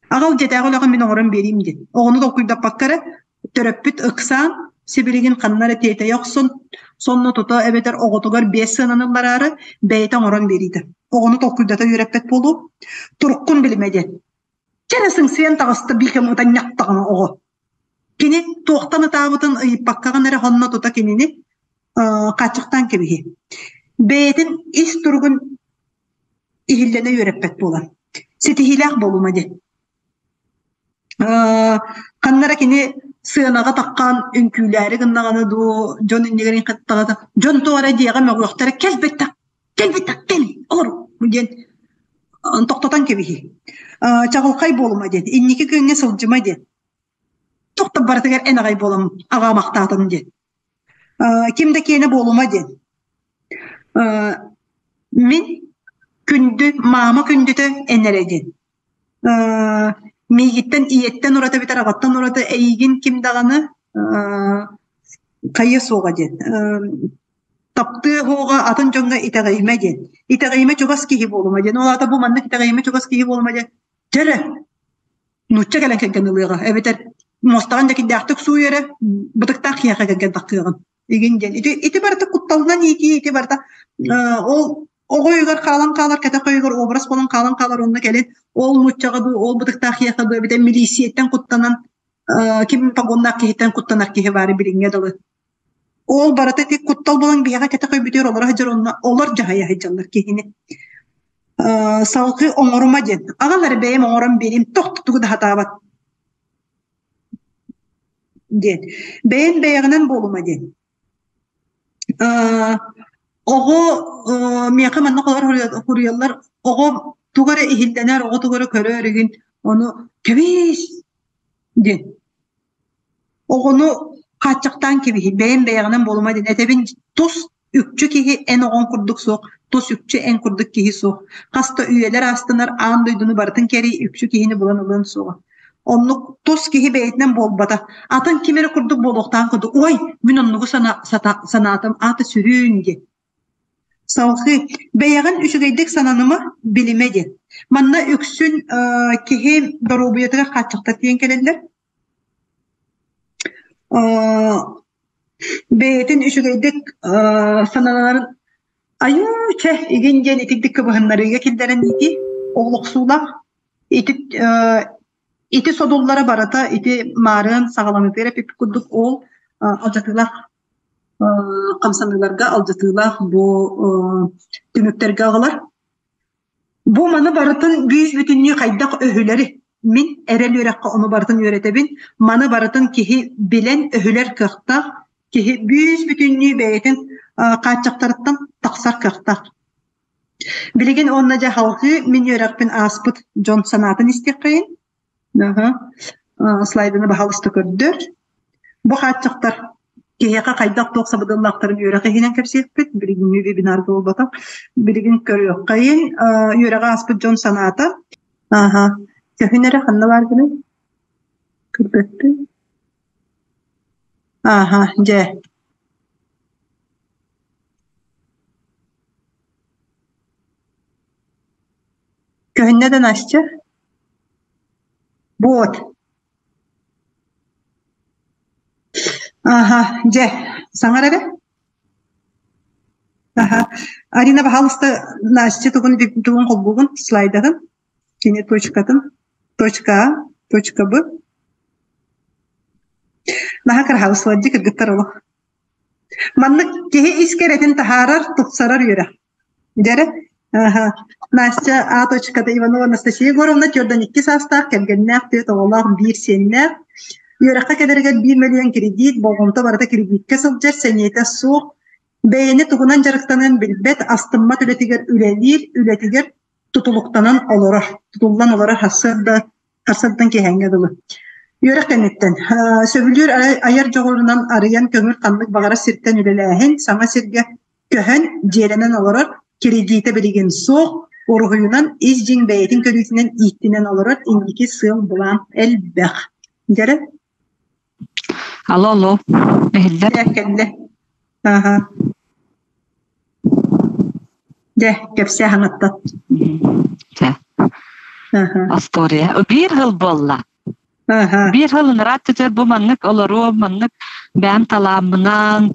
Аҕал дьиэтээҕи үлэҕин мин оҥорон биэриим диэн. Оҕону толкуйдаппакка эрэ төрөппүт ыксаан, сибилигин ханна эрэ тиэтэйэ охсон, сонно тута эбэтэр оҕотугар биэс сыананы ыллараары бэйэтэ оҥорон биэриитэ. Оҕону толкуйдата үөрэппэт буолуу. Туруккун билимэ диэн. Чэ эрэ сыҥсыйан таҕыста биикэм ытанньахтаҕына оҕо. Кини туохтан ытаабытын ыйыппаккаҕын эрэ онно тута кинини хааччахтаан кэбиһиэ. Бэйэтин ис туругун иһиллэнэ үөрэппэт буолан. Ситиһиилээх буолума диэн. Ханна эрэ кини сыанаҕа таххан үҥкүүлээри гыннаҕына дуу, дьон иннигэр хаттаҕына дьон тоҕо эрэ дьиэҕэ мөҕүөхтэрэ кэлбэттэх, кэлбэттэх, кэл, олор диэн тохтотон кэбиһии. Чаҕылхай буолума диэн, инники күөҥҥэ сылдьыма диэн. Тохтор барытыгар эн аҕай буолан аҕаамахтаатым диэн. Ким да киэнэ буолума диэн. Мин күндү, маама күндүтэ эн эрэ диэн. Миигиттэн ийэттэн ураты эбэтэр аҕаттан ураты эйигин ким даҕаны хайыа суоҕа диэн. Таптыа суоҕа атын дьоҥҥо итэҕэйимэ диэн. Итэҕэйимэ чугас киһи буолума диэн. Ол аата бу маннык итэҕэйимэ чугас киһи буолума диэн. Дьэ эрэ, нуучча кэлэн кэргэн ылыаҕа эбэтэр муостаҕын дьэкирдээхтик сууй эрэ, бытыктаах киһиэхэ кэргэн тахсыаҕын. Игин диэн. Ити, ити барыта кутталынан иитии, ити барыта ол оҕо өйүгэр хаалан хаалар, кэтэх өйүгэр образ буолан хаалан хаалар уонна кэлин ол нууччаҕа дуу, ол бытыктаах киһиэхэ дуу эбэтэр милииссийэттэн куттанан ким погоннаах киһиттэн куттанар киһи баары билиҥҥэ дылы. Ол барыта ити куттал буолан биһиэхэ кэтэх өйбүтүгэр олоро сылдьар онно олор дьаһайа сылдьаллар киһини. Салгыы оҥорума диэн. Аҕал эрэ бэйэм оҥорон биэриим, тохтутугу да сатаабат диэн. Бэйэн бэйэҕинэн буолума диэн. Оҕо миэхэ маннык олор суруйаллар, оҕо тугу эрэ иһиллэнэр, оҕо тугу эрэ көрөр игин, ону кэбиис диэн. Оҕону хааччахтаан кэбиһи, бэйэм бэйэҕинэн буолума диэн этэбин тус үкчү киһи эн оҕоҥ курдук суох, тус үкчү эн курдук киһи суох. Хас да үйэлэр аастанар аан дойдуну барытын кэрий үкчү киһини булан ылыан суоҕа. Оннук тус киһи бэйэтинэн буолбата. Атын ким эрэ курдук буолуохтаах курдук, ой, мин оннугу сана, сата, санаатым, аата сүрүүн диэн. Салҕыы, бэйэҕин үчүгэйдик сананыма, билимэ диэн. Манна үксүн киһи доруобуйатыгар хааччахтар тиийэн кэлэллэр. Бэйэтин үчүгэйдик сананарын айуу чэ игин диэн итирдик кыбыһыннарыыга киллэрэн ити олохсуулаах ити ити содуллара барыта ити маарыан саҕаланыытыгар эппиппит курдук ол алдьатыылаах хамсаныыларга алдьатыылаах бу түмүктэргэ аҕалар. Бу маны барытын бүүс-бүтүннүү хайдах өһүлэри мин эрэл үөрэххэ ону барытын үөрэтэбин. Маны барытын киһи билэн өһүлэр кыахтаах, киһи бүүс-бүтүннүү бэйэтин хааччахтарыттан тахсар кыахтаах. Билигин уонна дьэ салҕыы мин үөрэхпин ааспыт дьон санаатын истиэххэйин. Аха. Слайданы баһаалыста көрдөр. Бу хааччахтар киһиэхэ хайдах туох сабыдыаллаахтарын үөрэх иһинэн кэпсиэхпит. Билигиҥҥи вебинарга буолбатах. Билигин көрүөххэйин. Үөрэҕи ааспыт дьон санаата. Аха. Көһүн эрэ ханна баар гыный? Көрбөппүн. Аха, дьэ. Көһүннэ да Настя? Вот. Аха, дьэ, саҥар эрэ. Аха. Арина, пожалуйста, Настя тугун тугун холбуугун слайдатын, кини точкатын, точка А, точка Б. Наһаа кыраһаабыс дии кыргыттар олох. Маннык киһи ис кэрэтин таһаарар, тупсарар үөрэх. Дьэрэ, Настя А точката Иванова Анастасия Егоровна 42 саастаах, кэргэннээх, түөрт оҕолоох, биир сиэннээх. Үөрэххэ кэлэригэр 1 мөлүйүөн кредит, болҕомто барыта кредиткэ сылдьар, сэниэтэ суох, бэйэни тугунан дьарыктаныан билбэт, астыммат үлэтигэр үлэлиир, үлэтигэр тутулуктанан олорор, тутуллан олорор сарсыарда сарсыардан киэһээҥҥэ дылы. Үөрэх кэнниттэн сөбүлүүр айар дьоҕурунан арыйан көҥүл ханнык баҕарар сиртэн үлэлээһин, саҥа сиргэ көһөн, дьиэлэнэн олорор, кредитэ билигин суох, уруһуйунан ис дьиҥ бэйэтин көрүүтүнэн ииттинэн олорор инники сыал-былаан элбэх. Дьэрэ? Алло, алло, иһиллэр? Дьэ, кэллэ. Аха. Дьэ, кэпсээ хаҥаттан. Чэ. История. Биир сыл буолла. Биир сыл ыраат түтэр бу маннык олоруом, маннык бэйэм талааммынан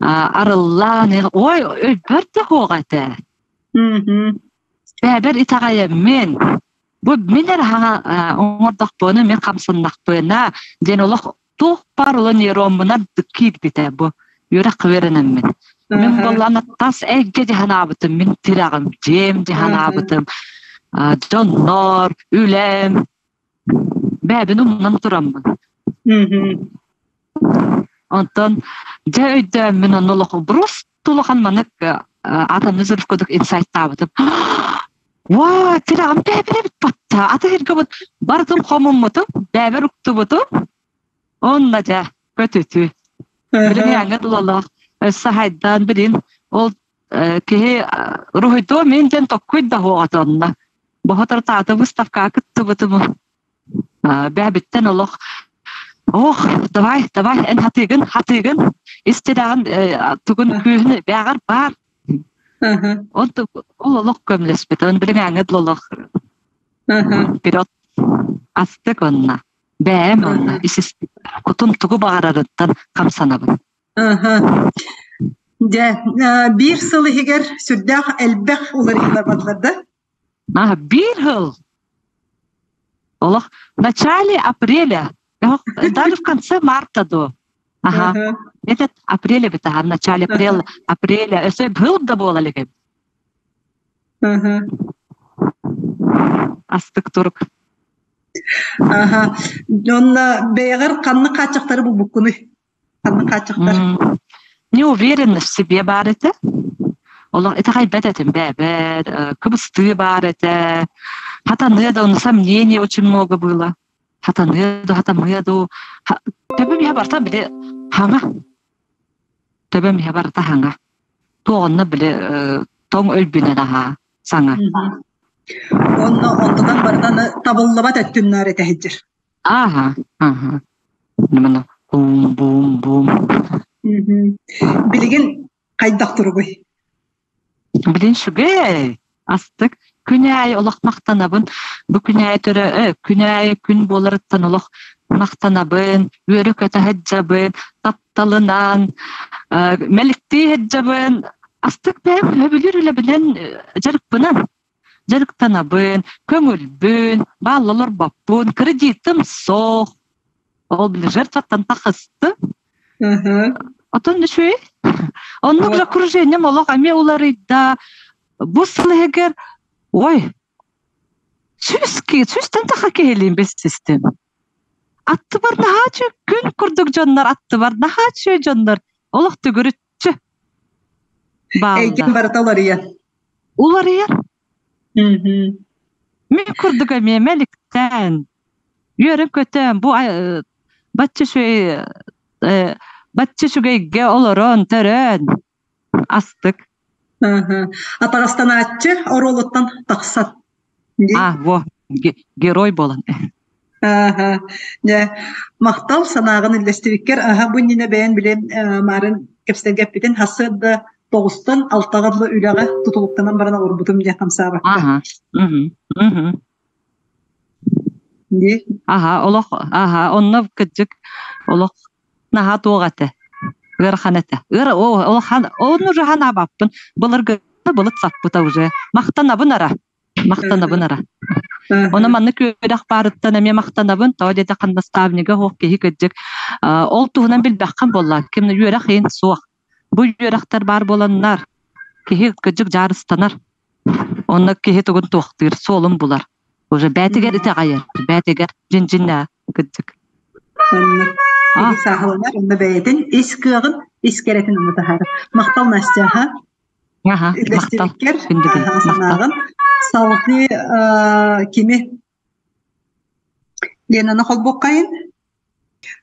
арыллан, ой, өйбөр да суох этэ. Бэйэбэр итэҕэйэммин, бу мин эрэ хаҥа оҥордохпуна, мин хамсаннахпына диэн олох туох баар ула нейроммунан киирбитэ бу үөрэх үөрэнэммин. Мин буоллаана тас эйгэ дьаһанаабытым, мин тирэҕим, дьиэм дьаһанаабытым, дьоннор, үлэм, бэйэбин умнан тураммын. Онтон дьэ өйдөөммүн онно олох просто улахан маннык атомный взрыв курдук инсайттаабытым. Уа, тирэҕим бэйэбэр батта. Аты сиргэ барытын хомуммутум, бэйэбэр уктубутум. Онно дьэ көтүтүү. Билин яҥа тулалаах өссө хайдаан билин ол киһи уруһуйдуо мин диэн токкуй да суоҕа онно. Бохотор таата выставкаҕа кыттыбытым. Бэйэбиттэн олох ох, давай, давай, эн хатыыгын, хатыыгын, ис тирэҕин тугун күүһүн бэҕэр баар. Ол олох көмөлөспүт. Он билиҥээҥҥэ олох вперед астык онно. Бэйэм онно ис кутум тугу баҕарарыттан хамсанабын. Дьэ, биир сыл иһигэр сүрдээх элбэх уларыйыылар бардылар да? А, биир сыл. Олох в начале апреля, даже в конце марта до. Ага. Этот апреля бит, ага, в начале апреля, апреля, өсө был да буола илик Астык турук. Аха. Онно бэйэҕэр ханнык хааччахтары булбуккунуй? Ханнык хааччахтар? Неуверенность в себе баар этэ. Олох итэҕэйбэт этим бэйэбэр, кыбыстыы баар этэ. Хатаныа да, сомнений очень много было. Хатаныа да, хатамыа да. Төбөм иһэ барыта били хаҥа. Төбөм иһэ барыта хаҥа. Туоҕунна били тоҥ өлбүнэн аһаа саҥа. Онно онтукан барытан табыллыбат өттүннаар этэһиджир. Ааха, ааха. Nimana бум бум бум. Билигин хайдах туругуй? Билин үчүгэй. Астык. Күн аайы олох махтанабын. Бу күн аайы төрө күн аайы күн буоларыттан олох махтанабын, үөрэ-көтө сылдьабын, тапталынан, мэликтии сылдьабын. Астык бэйэм сөбүлүүр үлэбинэн дьарыкпынан дьарыктанабын, көҥүлбүн, баалла олорбоппун, кредитым суох. Ол били жертваттан тахыстым. Отон үчүгэй. Оннук окружением олох эмиэ уларыйда. Бу сыл иһигэр ой, сүүстэн таха киһилиин билсистим. Аттыбар наһаа күн курдук дьоннор, аттыбар наһаа үчүгэй дьоннор. Олох төгүрүччү бааллар. Эйгин барыта уларыйар. Уларыйар. Мин курдук эмиэ мэликтээн, үөрэн-көтөн бу бачча үчүгэй бачча үчүгэйгэ олорон, төрөөн астык. Атаҕастанааччы оруолуттан тахсан. А, во, герой буолан. Ааһа, дьэ, махтал санааҕын үллэстибиккэр. Аһа, бу иннинэ бэйэн билэн маарын кэпсэтэргэ эппитин сарсыарда тоҕустан алтаҕа дылы үлэҕэ тутулуктанан баран олорбутум диэн хамсаабакка. Аха, мгм, мгм. Дии. Аха, олох, аха, онно кырдьык олох наһаа туох этэ, ыарахан этэ. Ыар, о, улахан, ону уже ханаабаппын. Былыргы былыт саппыта уже. Махтанабын ара. Махтанабын ара. Ону маннык үөрэх баарыттан эмиэ махтанабын. Тоҕо диэтэххэ наставнига суох киһи кырдьык ол туһунан билбэххин буолла. Ким үөрэх иһин суох. Бу үөрэхтэр баар буоланнар киһи кырдьык дьаарыстанар. Онно киһи тугун туохтыыр, суолун булар. Уже бээтигэр итэҕэйэр, бээтигэр дьиҥ-дьиҥнээх кырдьык. Оннук. Киһи сааһыланар, онно бэйэтин ис кыаҕын, ис кэрэтин онно таһаарар. Махтал, Настя, аха. Аха, махтал. Үллэстибиккэр санааҕын. Салгыы кими? Ленаны холбуоххайын.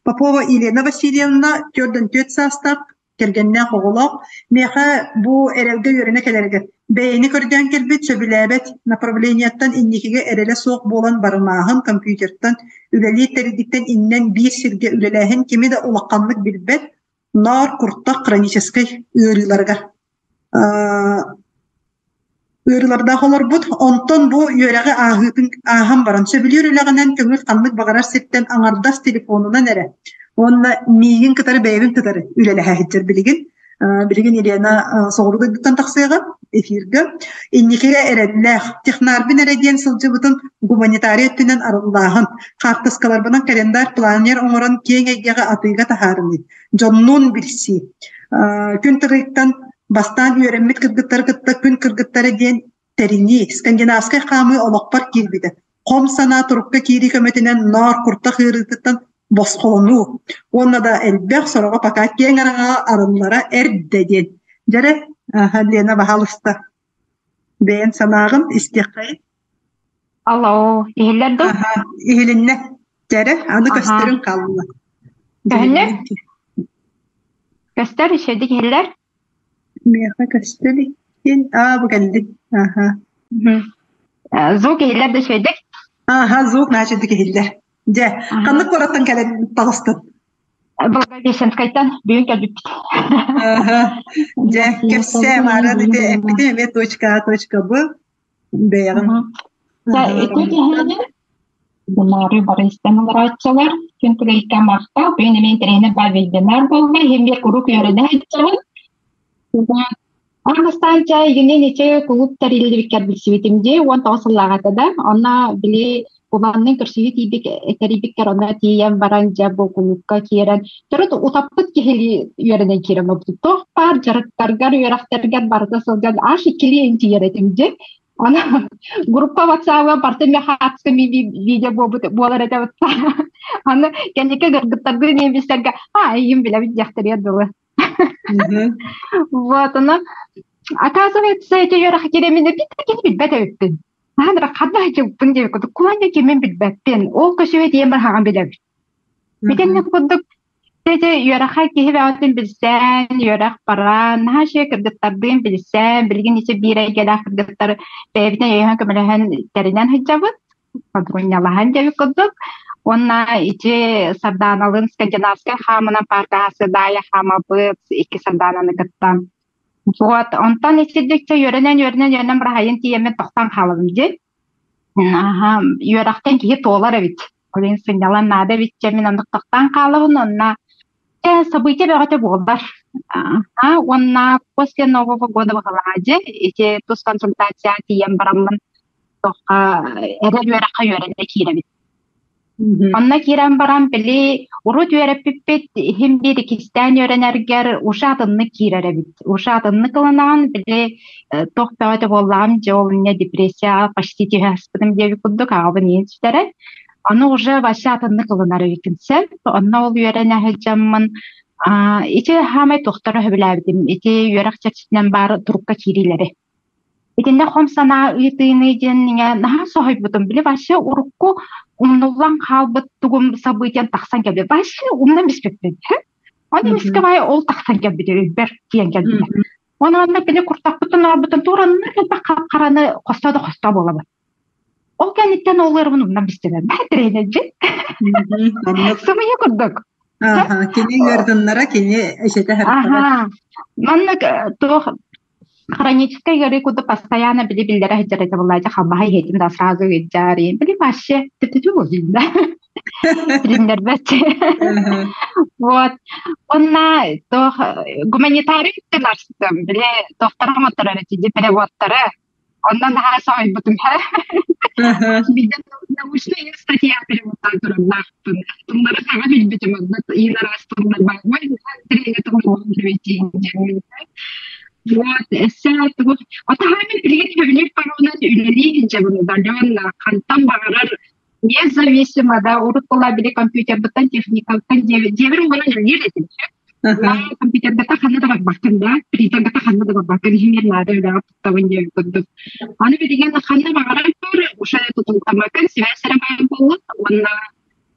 Попова Елена Васильевна 44 саастаах, кэргэннээх оҕолоох. Миэхэ бу эрэлгэ үөрэнэ кэлэригэр. Бэйэни көрдөөн кэлбит сөбүлээбэт направлениеттан инникигэ эрэлэ суох буолан барымааһын компьютертан үлэлиир тэрилтиттэн иннэн биир сиргэ үлэлээһин кими да улаханнык билбэт ноор куртах хроническай ыарыыларыгар ыарыылардаах олорбут. Онтон бу үөрэҕи ааһыытын ааһан баран сөбүлүүр үлэҕинэн көҥүл ханнык баҕарар сиртэн аҥардас телефонунан эрэ уонна миигин кытары бэйэбин кытары үлэлэһэ сылдьар билигин. Билигин Елена соҕуруу дойдуттан тахсыаҕа эфиргэ. Инникигэ эрэллээх, технарбын эрэ диэн сылдьыбытын гуманитарий өттүнэн арыллааһын, хаартыскаларбынан календарь планер оҥорон киэҥ эйгэҕэ атыыга таһаарыныы, дьоннуун билсии. Күн тырыйтан бастаан үөрэммит кыргыттары кытта күн кыргыттара диэн тэринии, скандинавскай хаамыы олохпор киирбитэ. Хом санаа турукка киирии көмөтүнэн ноор куртах ыарыытыттан босхолонуу уонна да элбэх сороҕо пока киэҥ араҥаҕа арыллара эрдэ диэн. Дьэрэ, Лена, баһаалыста, бэйэн санааҕын истиэххэйин. Алло, иһиллэр дуу? Иһилиннэ. Дьэрэ, аны көстөрүн хаалла. Көһүннэ? Көстөр, үчүгэйдик иһиллэр? Миэхэ көстө иликкин. Аа, бу кэллин. Аха. Звук иһиллэр да үчүгэйдик? Аха, звук наачыдык иһиллэр. Дьэ, ханнык куораттан кэлэн таҕыстын? Благовещенскайтан бүгүн кэлбиппит. Дьэ, кэпсээ, Маара, ити эппитим эмиэ точка А, точка Б бэйэҕин. Ити киһини Бунары бары истэн олорооччулар, күн түгэйкэ махтал, бүгүн эмиэ интэриэһинэй баар вебинар буолла, иһин биир куруук үөрэнэ сылдьабын. Аан бастаан чэ игинин ити кулууп тэриллибиккэр билсибитим дии, 19 сыллааҕыта да. Онно били куланнын көрсүһүү тиийбик тэрийбиккэр онно тиийэн баран дьэ бу кулуупка киирэн төрүт утаппыт киһилии үөрэнэн киирэн барбытым. Туох баар дьарыктаргар, үөрэхтэргэр барыта сылдьан аж иккилии тиийэр этим дии. Аны группа WhatsApp-га барыта мехатска видео буолар этэ Аны кэнники кыргыттарбын эмиэ а эйигин билэбит диэхтэригэр дылы. Вот, оно оказывается, эти үөрэх киремини биир киһи билбэт эбиппин. Наһаа да ханна сылдьыбыппын диэбит курдук, куланьа кимин билбэппин. Ол көсүһэ тиийэн бараһаҕын билэбин. Итинник курдук ити үөрэххэ киһи бөҕөтүн билсэн, үөрэх баран, наһаа үчүгэй кыргыттардыын билсэн, билигин ити биир эйгэлээх кыргыттар бэйэбитин өйөһөн көмөлөһөн тэринэн сылдьабыт. Подгоннялаһан диэбит курдук. Уонна ити Сардааналыын скандинавскай хаамынан пааркаҕа сыдаайа хаамабыт, икки Сардаананы кытта. Вот, онтон итирдикчэ үөрэнэн үөрэнэн үөрэнэн быраһайын тиийэммин тохтоон хаалабын дии. Аха, үөрэхтэн киһи туолар эбит. Ол иһин сынньалаҥ наада эбит дьэ мин оннук тохтоон хаалабын уонна дьэ событие бөҕөтө буоллар. Аха, уонна после Нового года быһалаадьы ити тус консультация тиийэн бараммын туохха эрэл үөрэххэ үөрэнэ киирэбит. Онно киирэн баран били урут үөрэппиппит иһин биир иккистээн үөрэнэргэр уже атыннык киирэр эбит. Уже атыннык ылынаҕын били туох бөҕөтө буоллаҕым дьэ ол инньэ депрессияҕа почти түһэ аспытым диэбит курдук аҕабын иһин сүтэрэн ону уже вообще атыннык ылынар эбиккин сөп. Онно ол үөрэнэ сылдьаммын ити хаамай туохтара сөбүлээбитим ити үөрэх чэрчитинэн баар турукка киириилэри. Итиннэ хом санаа ыйытыыны диэн наһаа соһуйбутум. Били вообще урукку умнуллан хаалбыт тугум событием тахсан кэлбит. Вообще умнан биспиппин. Оны эмискэ бай ол тахсан кэлбит өйбөр тиийэн кэлбитэ. Оны онно били куртахпытын оорбутун туранна элбэх хап-хараны хосто да хосто буолабын. Ол кэнниттэн ол ыарыбын умнан бистибэм. Тренердьин. Сымыйа курдук. Кини ыардыннара, кини эшете Аха. Маннык туох хроническай ыарыы курдук постоянно били биллэрэ сылдьар этэ буоллааччы халбаһа иһэтим да сразу ыйдьаарыйын били вообще түтүтү буоллун да билиннэрбэт вот уонна туох гуманитарий арстым били туохтара оҥотторор этиди переводтары Онно наһаа соһуйбутум Биирдэ научная статья переводтаан турардаахпын. Тыллары саҥа билбитим онно иин араас тыллар баар. Вот, эссе тугу отаһаамын билигин сөбүлүүр паронан үлэлии сылдьабын удаленно хантан баҕарар независимо да урут була били компьютербыттан техникаттан дьиэбэр уонан үлэлиир этим компьютердата ханна да барбаккын да принтердата ханна да барбаккын иһиҥэр наада үлэҕэ туттабын диэн курдук аны билигин ханна баҕарар уже тутултамаккын связь эрэ баар буолла уонна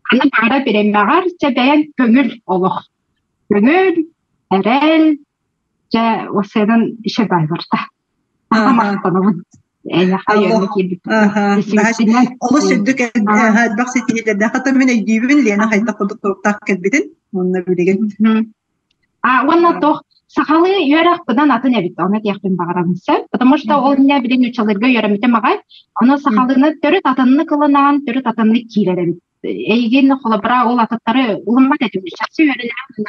ханна баҕарар бириэмэҕэр чэ бэйэҥ көҥүл олох көҥүл эрэл чэ уопсайынан ишэ баайбарта. Махтанабын. Эйиэхэ үөрэнэ киирбиппин. Олус үрдүк элбэх ситиһиилэрдээх. Хата мин өйдүүбүн Лена хайдах курдук туруктаах кэлбитин. Онно билигин. А уонна туох сахалыы үөрэх быдан атын эбит, ону этиэхпин баҕарабын сөп. Потому что ол иннэ билин нууччаларга үөрэммитим аҕай. Ону сахалыыны төрүт атыннык ылынаан, төрүт атыннык киирэр эбит. Эйигин холобура ол атыттары ылыммат этим. Чахчы үөрэнэҕин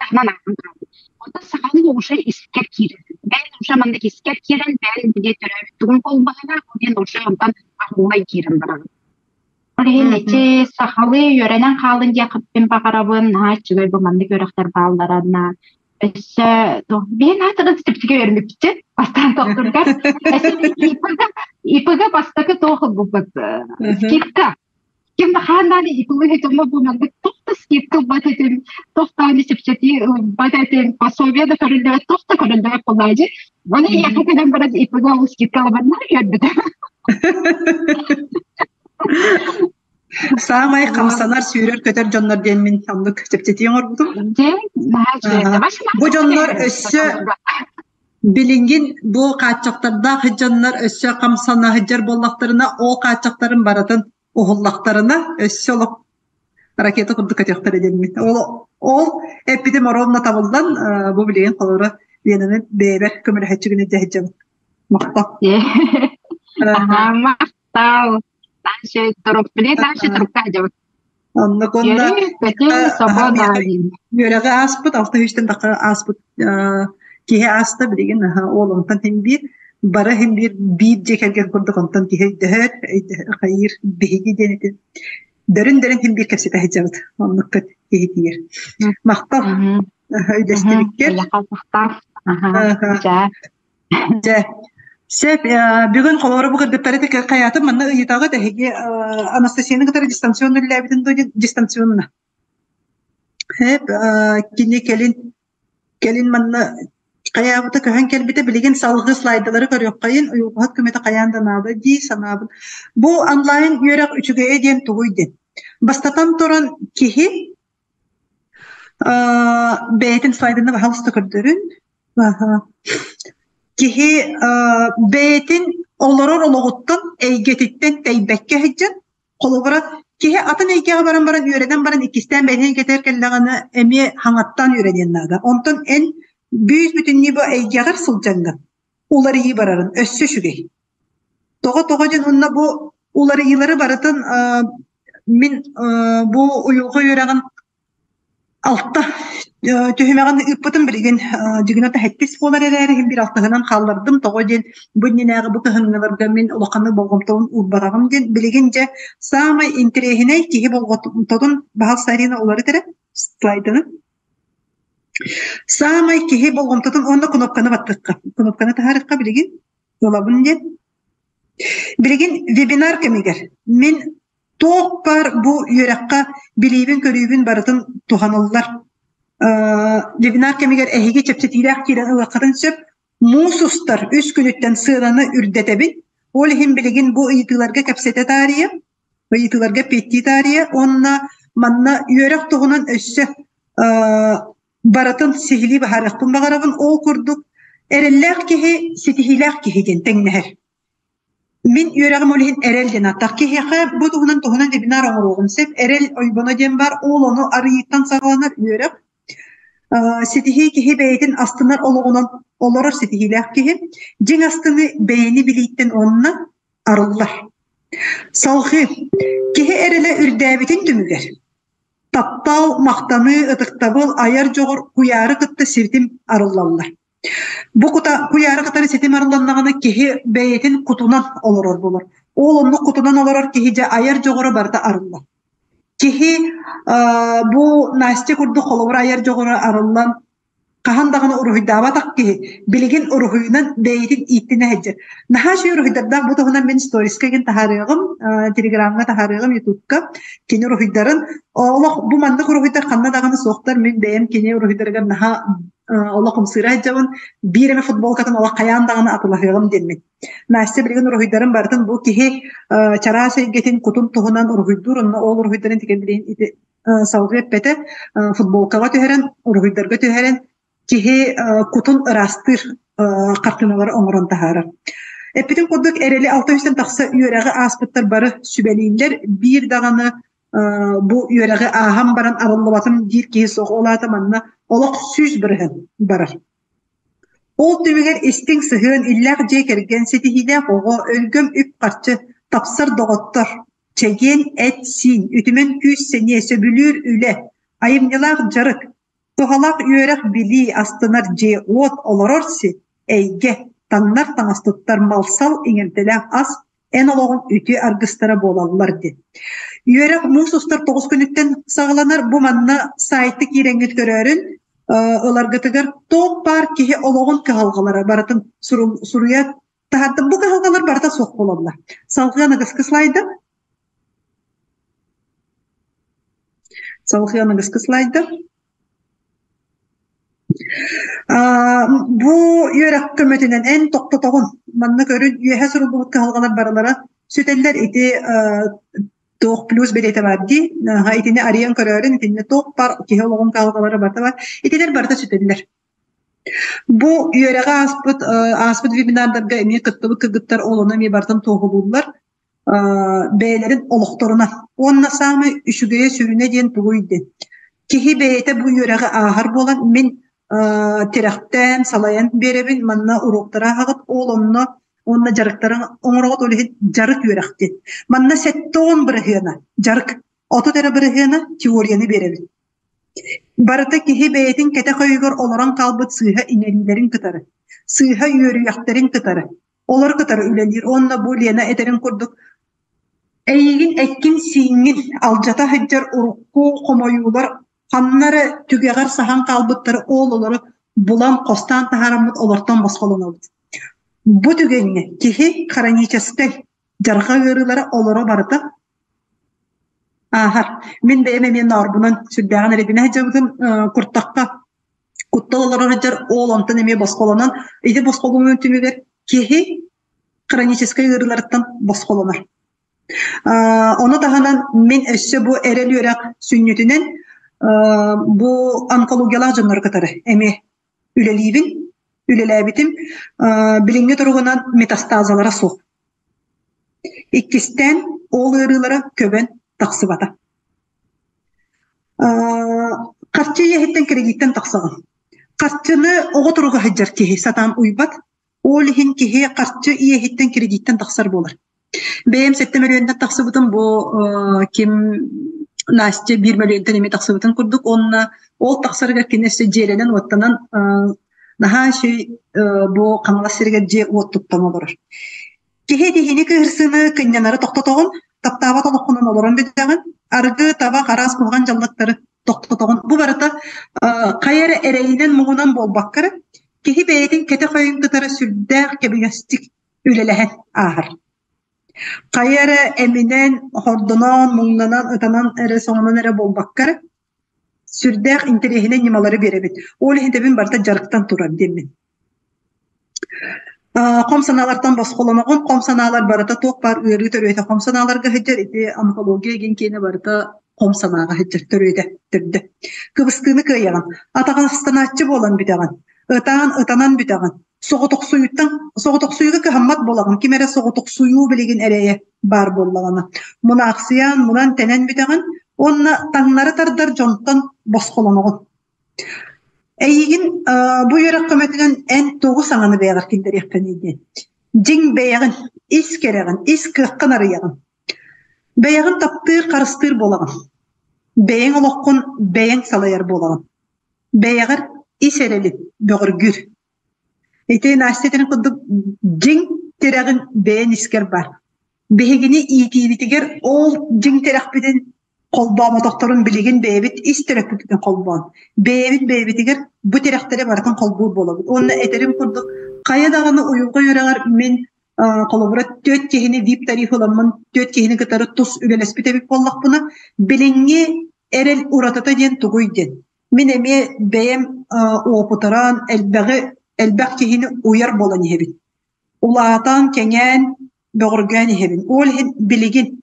таһынан ааһан турабын. Онтон сахалыы уже искэр киирэр. Бэйэн уже маннык искэр киирэн, бэйэн били төрөөбүт тугун холбоһуна, ол диэн уже онтон аһыллай киирэн бараҕын. Ол иһин ити сахалыы үөрэнэн хаалын диэхпин баҕарабын, наһаа үчүгэй бу маннык үөрэхтэр баалларына. Өссө биһин аатырын сипсигэ үөрэммиппит бастаан тохтургар. ИПГ бастакы туох ылбыппыт скидка. Ким да хааннаан ИПГ дьоно бу маннык туох да скидка ылбат этим, туох даҕаны чэпчэтии ылбат этим, пособие да көрүллүбэт, туох да көрүллүбэт буолаачы. Оны ийэхэ кэлэн баран ИПГ ол скидка ылабаннар үөрбүтэ. Саамай хамсанар, сүүрэр-көтөр дьоннор диэн мин оннук чэпчэтии оҥорбутум. Бу дьоннор өссө билиҥҥин бу хааччахтардаах дьоннор өссө хамсана сылдьар буоллахтарына, ол хааччахтарын барытын уһуллахтарына өссө олох ракета курдук көтүөхтэрэ диэммит. Ол, ол эппитим оруобуна табыллан, бу билигин холобура Ленаны бэйэбэр көмөлөһөччү гына дьэ сылдьабын. Махтал. Махтал. Дальше турук, биле дальше турукка сылдьабыт. Оннук уонна үөрэҕи ааспыт, алта үстэн тахха ааспыт киһи ааста билигин уол онтон син биир бары син биир биир дьиэ кэргэн курдук онтон киһи өйдөһөр, хайыыр биһиги диэн ити дөрүн-дөрүн син биир кэпсэтэ сылдьабыт. Оннукка киһи тиийэр. Махтал өйдөстүбүккэр. Махтал. Дьэ, сөп. Бүгүн холобура бу кыргыттары хайаатым манна ыйытаҕыт эһиги Анастасияны кытары дистанционно үлэлээбитин дуо дистанционно. Хэп, кини кэлин кэлин манна хайаабыта көһөн кэлбитэ билигин салгыы слайдалары көрүөххэйин уйулҕаһыт көмөтө хайаан да наада дии санаабын. Бу онлайн үөрэх үчүгэйэ диэн тугуй диэн. Бастатан туран киһи бэйэтин слайданы баһалыста көрдөрүн. Киһи бэйэтин олорор олоҕуттан, эйгэтиттэн тэйбэккэ сылдьан, холобура, киһи атын эйгэҕэ баран баран үөрэнэн баран иккистээн бэйэтин эйгэтигэр кэллэҕинэ эмиэ хаҥаттан үөрэниэн наада. Онтон эн бүүс-бүтүннүү бу эйгэҕэр сылдьаҥҥын уларыйыы барарын өссө үчүгэй. Тоҕо-тоҕо диэн уонна бу уларыйыылары барытын мин бу уйулҕа үөрэҕин алта түһүмэҕин ыыппытым билигин дьигинэ тэһэттис буолар эрээри иһин биир алтыһынан хааллардым. Тоҕо диэн бу иннинээҕи бу кыһыҥҥыларга мин улаханнык болҕомтобун уурбатаҕым диэн билигин дьэ саамай интэриэһинэй киһи болҕомтотун баһал Сарина уларыт эрэ слайданы. Саамай киһи болҕомтотун уонна кнопканы баттыахха. Кнопканы таһаарыахха билигин ылабын диэн. Билигин вебинар кэмигэр мин туох баар бу үөрэххэ билиибин-көрүүбүн барытын туһаныллар. Вебинар кэмигэр эһиги чэпчэтиилээх киирэн ылыаххытын сөп. Муус устар үс күнүттэн сыананы үрдэтэбин. Ол иһин билигин бу ыйытыыларга кэпсэтэ таарыйа, ыйытыыларга эппиэттии таарыйа уонна манна үөрэх туһунан өссө барытын сиһилии быһаарыахпын баҕарабын. Ол курдук эрэллээх киһи ситиһиилээх киһи диэн тэҥнэһэр. Мин үөрэҕим ол иһин эрэл диэн ааттаах. Киһиэхэ бу туһунан туһунан вебинар оҥоруоҕум сөп. Эрэл ойбоно диэн баар, ол ону арыйыыттан саҕаланар үөрэх. Ситиһии киһи бэйэтин астынар олоҕунан олорор ситиһиилээх киһи. Дьиҥ астыныы бэйэни билииттэн уонна арыллар. Салҕыы киһи эрэлэ үрдээбитин түмүгэр таптал, махтаныы, ытыктабыл, айар дьоҕур куйаары кытта ситим арыллаллар. Бу кута куйаары кытары ситим арылланнаҕына киһи бэйэтин кутунан олорор буолар. Ол оннук кутунан олорор киһи дьэ айар дьоҕура барыта арыллар. Киһи бу Настя курдук холобур айар дьоҕура арыллан хаһан даҕаны уруһуйдаабатах киһи билигин уруһуйунан бэйэтин ииттинэ сылдьар. Наһаа үчүгэй уруһуйдардаах бу туһунан мин сториска игин таһаарыаҕым, телеграмҥа таһаарыаҕым, ютубка кини уруһуйдарын. Олох бу маннык уруһуйдар ханна даҕаны суохтар. Мин бэйэм кини уруһуйдарыгар наһаа олох ымсыыра сылдьабын. Биир эмэ футболкатын олох хайаан даҕаны атылаһыаҕым диэммин. Настя билигин уруһуйдарын барытын бу киһи чараас эйгэтин кутун туһунан уруһуйдуур, онно ол уруһуйдарын тигэн билигин ити салгыы эппэтэ, футболкаҕа түһэрэн, уруһуйдарга түһэрэн киһи кутун ыраастыыр. хартыыналары оҥорон таһаарар. Эппитин курдук эрэли 600 тахса үөрэҕи ааспыттар бары сүбэлииллэр. Биир даҕаны бу үөрэҕи ааһан баран арыллыбатым диир киһи суох. Ол аата манна олох 100% барар. Ол түмүгэр истиҥ сыһыан, иллээх дьиэ кэргэн, ситиһиилээх оҕо, өлгөм үп-харчы, тапсар доҕоттор, чэгиэн эт-сиин, үтүмэн күүс-сэниэ, сөбүлүүр үлэ, айымньылаах дьарык, туһалаах үөрэх-билии, астынар дьиэ-уот, олорор сир, эйгэ, таҥнар таҥас туттар мал-сал иҥэмтэлээх ас эн олоҕун үтүө аргыстара буолаллар диэн. Үөрэх муус устар 9 күнүттэн саҕаланар. Бу манна сайты киирэҥҥит көрөөрүн ыларгытыгар туох баар киһи олоҕун кыһалҕалара барытын суруйа таһаардым. Бу кыһалҕалар барыта суох буолаллар. Салҕыы аныгыскы слайда. Салҕыы аныгыскы слайда. Бу үөрэх көмөтүнэн эн тохтотоҕун. Манна көрүн үөһэ суруллубут кыһалҕалар барылара сүтэллэр. Ити туох плюс бэлиэтэ баар дии. Итини арыйан көрөөрүн, итиннэ туох баар киһи олоҕун кыһалҕалара барыта баар. Итилэр барыта сүтэллэр. Бу үөрэҕи ааспыт ааспыт вебинардарга эмиэ кыттыбыт кыргыттар ол ону эмиэ барытын туоһулууллар. Бэйэлэрин олохторунан. Уонна саамай үчүгэйэ сүрүнэ диэн тугуй диэн. Киһи бэйэтэ бу үөрэҕи ааһар буолан мин тирэхтээн, салайан биэрэбин, манна уруоктары ааһаҕыт, ол онно уонна дьарыктары оҥороҕут, ол иһин дьарык үөрэхтин. Манна 70 бырыһыана дьарык, 30 эрэ бырыһыана теорияны биэрэбин. Барыта киһи бэйэтин кэтэх өйүгэр олорон хаалбыт сыыһа иҥэриилэрин кытары, сыыһа үөрүйэхтэрин кытары, олор кытары үлэлиир уонна бу Лена этэрин курдук эйигин эккин-сииҥҥин алдьата сылдьар урукку хомойуулар ханна эрэ түгэҕэр саһан хаалбыттары ол олору булан хостоон таһаараммыт олортон босхолонобут. Бу түгэҥҥэ киһи хроническай дьарҕа ыарыылара олоро барыта ааһар. Мин бэйэм эмиэ ноорбунан сүрдээҕин эрэйдэнэ сылдьыбытым куртахха куттал олорор сылдьар ол онтон эмиэ босхолонон ити босхолонуун түмүгэр киһи хроническай ыарыыларыттан босхолонор. Ону таһынан мин өссө бу эрэл үөрэх сүнньүтүнэн бу онкологиялаах дьоннору кытары эмиэ үлэлиибин, үлэлээбитим. Билиҥҥи туругунан метастазалара суох. Иккистээн ол ыарыылара көбөн тахсыбата. Харчы иэһиттэн кредиттэн тахсаҕын. Харчыны оҕо туруга сылдьар киһи сатаан уйбат. Ол иһин киһи харчы иэһиттэн кредиттэн тахсар буолар. Бэйэм сэттэ мөлүйүөнтэн тахсыбытым бу ким Настя биир мөлүйүөнтэн эмиэ тахсыбытын курдук уонна ол тахсарыгар кини өссө дьиэлэнэн-уоттанан наһаа үчүгэй бу Хаҥалас сиригэр дьиэ-уот туттан олорор. Киһи киһини кыыһырсыыны кынньанары тохтотоҕун, таптаабат олоххунан олорон бүтэҕин, арыгы, табах, араас куһаҕан дьаллыктары тохтотоҕун. Бу барыта хайа эрэ эрэйинэн-муҥунан буолбакка эрэ, киһи бэйэтин кэтэх өйүн кытары сүрдээх кэбигэстик үлэлэһэн ааһар. Хайа эрэ эминэн, хордонон, муҥнанан, ытанан эрэ, соҥонон эрэ буолбакка эрэ, сүрдээх интэриэһинэй ньымалары биэрэбит. Ол иһин тэбин барыта дьарыктан турар диэммин. Хом санаалартан босхолоноҕун, хом санаалар барыта туох баар ыарыы төрүөтэ хом санааларга сылдьар, ити онкология игин киэнэ барыта хом санааҕа сылдьар төрүөтэ төрдө. Кыбыстыыны кыайаҕын, атаҕастанааччы буолан бүтэҕин, ытаан ытанан бүтэҕин, соҕотохсуйуттан соҕотохсуйууга кыһаммат буолаҕын, ким эрэ соҕотохсуйуу билигин эрэйэ баар буоллаҕына, мунаахсыйан, мунан-тэнэн бүтэҕин уонна таҥнары тардар дьонтон босхолоноҕун. Эйигин бу үөрэх көмөтүнэн эн тугу саҥаны бэйэҕэр киллэриэххиний диэн. Дьиҥ бэйэҕин, ис кэрэҕин, ис кыаххын арыйаҕын. Бэйэҕин таптыыр, харыстыыр буолаҕын. Бэйэҥ олоххун бэйэҥ салайар буолаҕын. Бэйэҕэр ис эрэлин бөҕөргүүр. Ити Настя этэрин курдук дьиҥ тирэҕин бэйэн искэр бар. Биһигини иитиибитигэр ол дьиҥ тирэхпитин холбоомотохторун билигин бэйэбит ис төрөппүппүтүн холбоон, бэйэбит бэйэбитигэр бу тирэхтэри барытын холбуур буолабыт. Уонна этэрим курдук, хайа даҕаны уйулҕа үөрэҕэр мин холобура түөрт киһини VIP тариф ыламмын түөрт киһини кытары тус үлэлэспит эбит буоллахпына, билиҥҥи эрэл уратыта диэн тугуй диэн. Мин эмиэ бэйэм уопутаран элбэҕи элбэх киһини уйар буолан иһэбин. Улаатан, кэҥээн, бөҕөргөөн иһэбин. Ол иһин билигин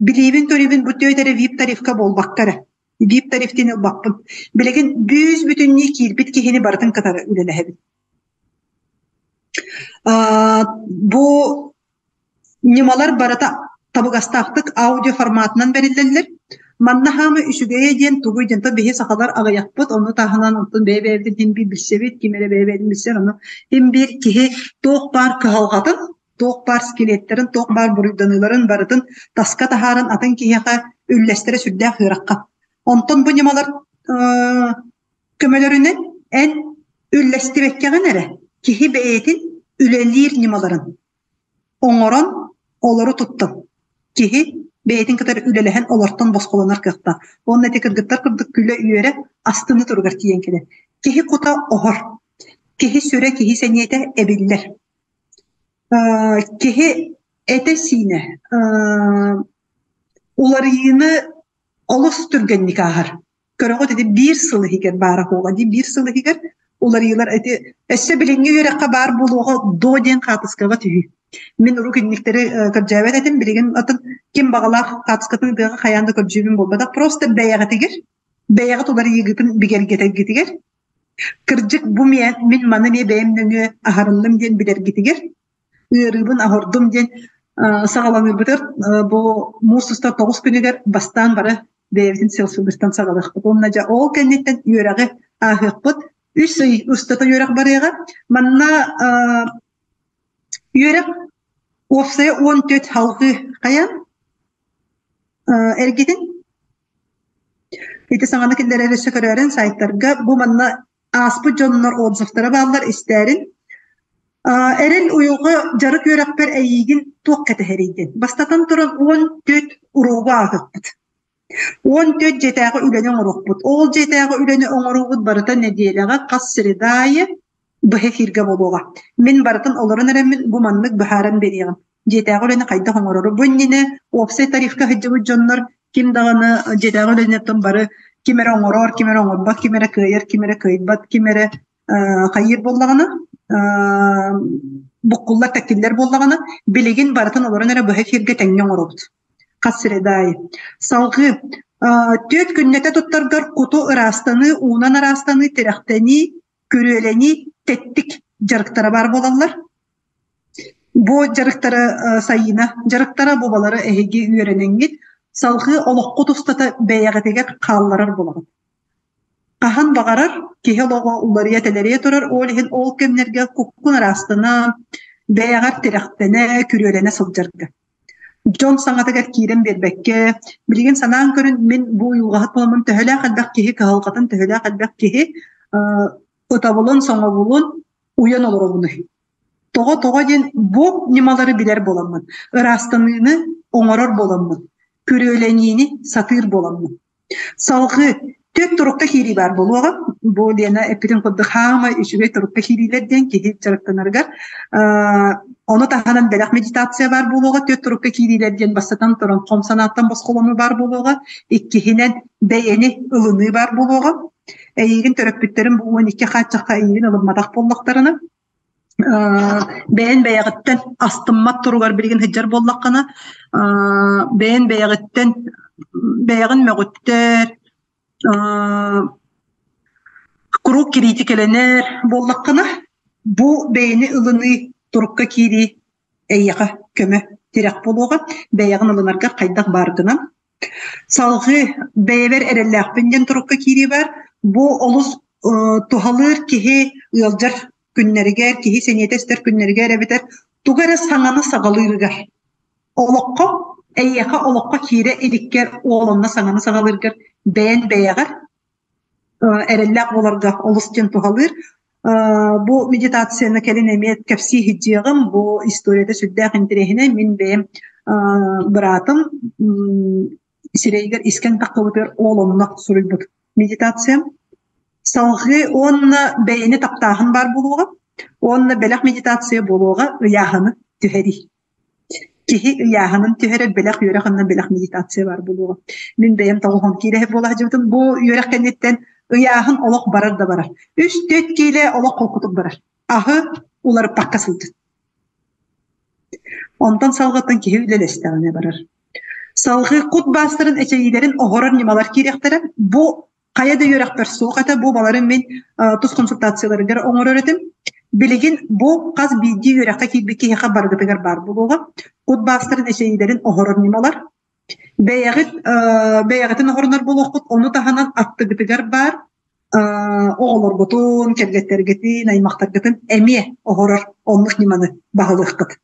билиибин-көрүүбүн бу түөрт эрэ VIP тарифка буолбакка эрэ VIP тариф диэн ылбаппын. Билигин бүүс бүтүннүү киирбит киһини барытын кытары үлэлэһэбин. Бу ньымалар барыта табыгастаахтык аудио форматынан бэриллэллэр. Манна хаама үчүгэйэ диэн тугуй диэн то биһи сахалар аҕыйахпыт, ону таһынан онтон бэйэ-бэйэбитин син биир билсэбит, ким эрэ бэйэ-бэйэтин билсэр, ону син биир киһи туох баар кыһалҕатын, туох баар скелеттэрин, туох баар буруйданыыларын барытын таска таһааран атын киһиэхэ үллэстэрэ сүрдээх ыараххан. Онтон бу ньымалар көмөлөрүнэн эн үллэстибэккэҕин эрэ киһи бэйэтин үлэлиир ньымаларын оҥорон олору туттан киһи бэйэтин кытары үлэлэһэн олортон босхолонор кыахтаах. Уонна ити кыргыттар курдук күлэ-үөрэ астыны туругар тиийэн кэлэр. Киһи кута оһор. Киһи сүрэ, киһи сэниэтэ эбиллэр. Киһи этэ-сиинэ уларыйыыны олус түргэнник ааһар. Көрөҕүт ити биир сыл иһигэр баара буолла дии биир сыл иһигэр уларыйыылар ити өссө билиҥҥи үөрэххэ баар буолуоҕа до диэн хаатыскаҕа түһүү. Мин урук инниктэри көрдьөөбөт этим, билигин атын ким баҕалаах хаатыскатын ытыаҕа хайаан да көрдьүүбүн буолбатах. Просто бэйэҕитигэр, бэйэҕит уларыйыыгытын бигэргэтэргитигэр, кырдьык бу мин маны эмиэ бэйэм нөҥүө аһарынным диэн билэргитигэр ыарыыбын оһордум диэн саҕаланыырбытыгар бу муус устар 9 күнүгэр бастаан бары бэйэбитин селфибыттан саҕалыахпыт. Уонна дьэ ол кэнниттэн үөрэҕи ааһыахпыт. Үс ый устата үөрэх барыаҕа. Манна үөрэх уопсайа 14 халҕыы хайан эргитин ити саҥаны киллэрэр өссө көрөөрүн сайтарга бу манна ааспыт дьоннор отзывтара бааллар истээрин. Эрэл уйулҕа дьарык үөрэхпэр эйиигин туох кэтэһэрий диэн. Бастатан туран 14 уруогу ааһыахпыт. 14 дьиэтээҕи үлэни оҥоруохпут. Ол дьиэтээҕи үлэни оҥоруубут барыта нэдиэлэҕэ хас среда аайы быһа эфиргэ буолуоҕа. Мин барытын олорон эрэммин бу маннык быһааран биэриэҕим. Дьиэтээҕи үлэни хайдах оҥорору. Бу иннинэ уопсай тарифка сылдьыбыт дьоннор ким даҕаны дьиэтээҕи үлэниттэн бары ким эрэ оҥорор, ким эрэ оҥорбот, ким эрэ кыайар, ким эрэ кыайбат, ким эрэ хайыыр буоллаҕына, буккуллар, тэккиллэр буоллаҕына, билигин барытын олорон эрэ быһа эфиргэ тэҥҥэ оҥоробут. Хас среда аайы. Салҕыы түөрт күннэтэ туттаргар куту ыраастаныы, уунан ыраастаныы, тирэхтэнии, күрүөлэнии, тэттик дьарыктара баар буолаллар. Бу дьарыктары Сайыына дьарыктара бу балары эһиги үөрэнэҥҥит, салҕыы олоххут устата бэйэҕитигэр хаалларар буолаҕыт. Хаһан баҕарар киһи олоҕо уларыйа-тэлэрийэ турар, ол иһин ол кэмнэргэ куккун ыраастана, бэйэҕэр тирэхтэнэ, күрүөлэнэ сылдьарга. Дьон саҥатыгар киирэн биэрбэккэ, билигин санаан көрүн, мин бу уйулҕаһыт буоламмын төһөлөөх элбэх киһи кыһалҕатын, төһөлөөх элбэх киһи ытабылын, соҥобулун уйан олоробунуй. Тоҕо-тоҕо диэн бу ньымалары билэр буоламмын, ыраастаныыны оҥорор буоламмын, күрүөлэниини сатыыр буоламмын. Салҕыы түөрт турукка киирии баар буолуоҕа. Бу Лена эппитин курдук хаамай үчүгэй турукка киириилэр диэн киһи дьарыктанарыгар. Ону таһынан бэлэх медитация баар буолуоҕа. Түөрт турукка киириилэр диэн бастатан туран хом санааттан босхолонуу баар буолуоҕа. Иккиһинэн бэйэни ылыныы баар буолуоҕа. Эйигин төрөппүттэрин бу 12 хааччахха эйигин ылымматах буоллахтарына, бэйэн бэйэҕиттэн астыммат туругар билигин сылдьар буоллаххына, бэйэн бэйэҕиттэн бэйэҕин мөҕүттэр, куруук кириитикэлэнэр буоллаххына, бу бэйэни ылыныы турукка киирии эйиэхэ көмө тирэх буолуоҕа. Бэйэҕин ылынаргар хайдах бааргынан Салҕыы бэйэбэр эрэллээхпин диэн турукка киирии баар. Бу олус туһалыыр киһи ыалдьар күннэригэр, киһи сэниэтэ эстэр күннэригэр эбэтэр тугу эрэ саҥаны саҕалыырыгар. Олоххо, эйиэхэ олоххо киирэ иликкэр уол онно саҥаны саҕалыыргар бэйэн бэйэҕэр эрэллээх буоларга олус диэн туһалыыр. Бу медитацияны кэлин эмиэ кэпсии иһдьиэҕим. Бу историята сүрдээх интэриэһинэй. Мин бэйэм быраатым сирэйигэр искэн таххыбытыгар ол онно суруйбут медитациям. Салҕыы уонна бэйэни таптааһын баар буолуоҕа уонна бэлэх медитация буолуоҕа ыйааһыны түһэрии. Киһи ыйааһынын түһэрэр бэлэх үөрэх онно бэлэх медитация баар буолуоҕа. Мин бэйэм тоҕуһун киилэ буола сылдьыбытым. Бу үөрэх кэнниттэн ыйааһын олох барар да барар. 3-4 киилэ олох холкутук барар. Аһы уларыппакка сылдьын. Онтон салҕыттан киһи үлэлэстэҕинэ барар. Салҕыы кут баастарын эчэйиилэрин оһорор ньымалар киириэхтэрэ. Бу Хайа да үөрэхпэр суох этэ, бу баларын мин тус консультацияларыгар оҥорор этим. Билигин бу хас биирдии үөрэххэ киирбит киһиэхэ барыгытыгар баар буолуоҕа. Кут баастарын эчэйиилэрин оһорор ньымалар. Бэйэҕит бэйэҕитин оһорунар буолуоххут, ону таһынан аттыгытыгар баар оҕолоргутун, кэргэттэргитин, аймахтаргытын эмиэ оһорор оннук ньыманы баһылыаххыт.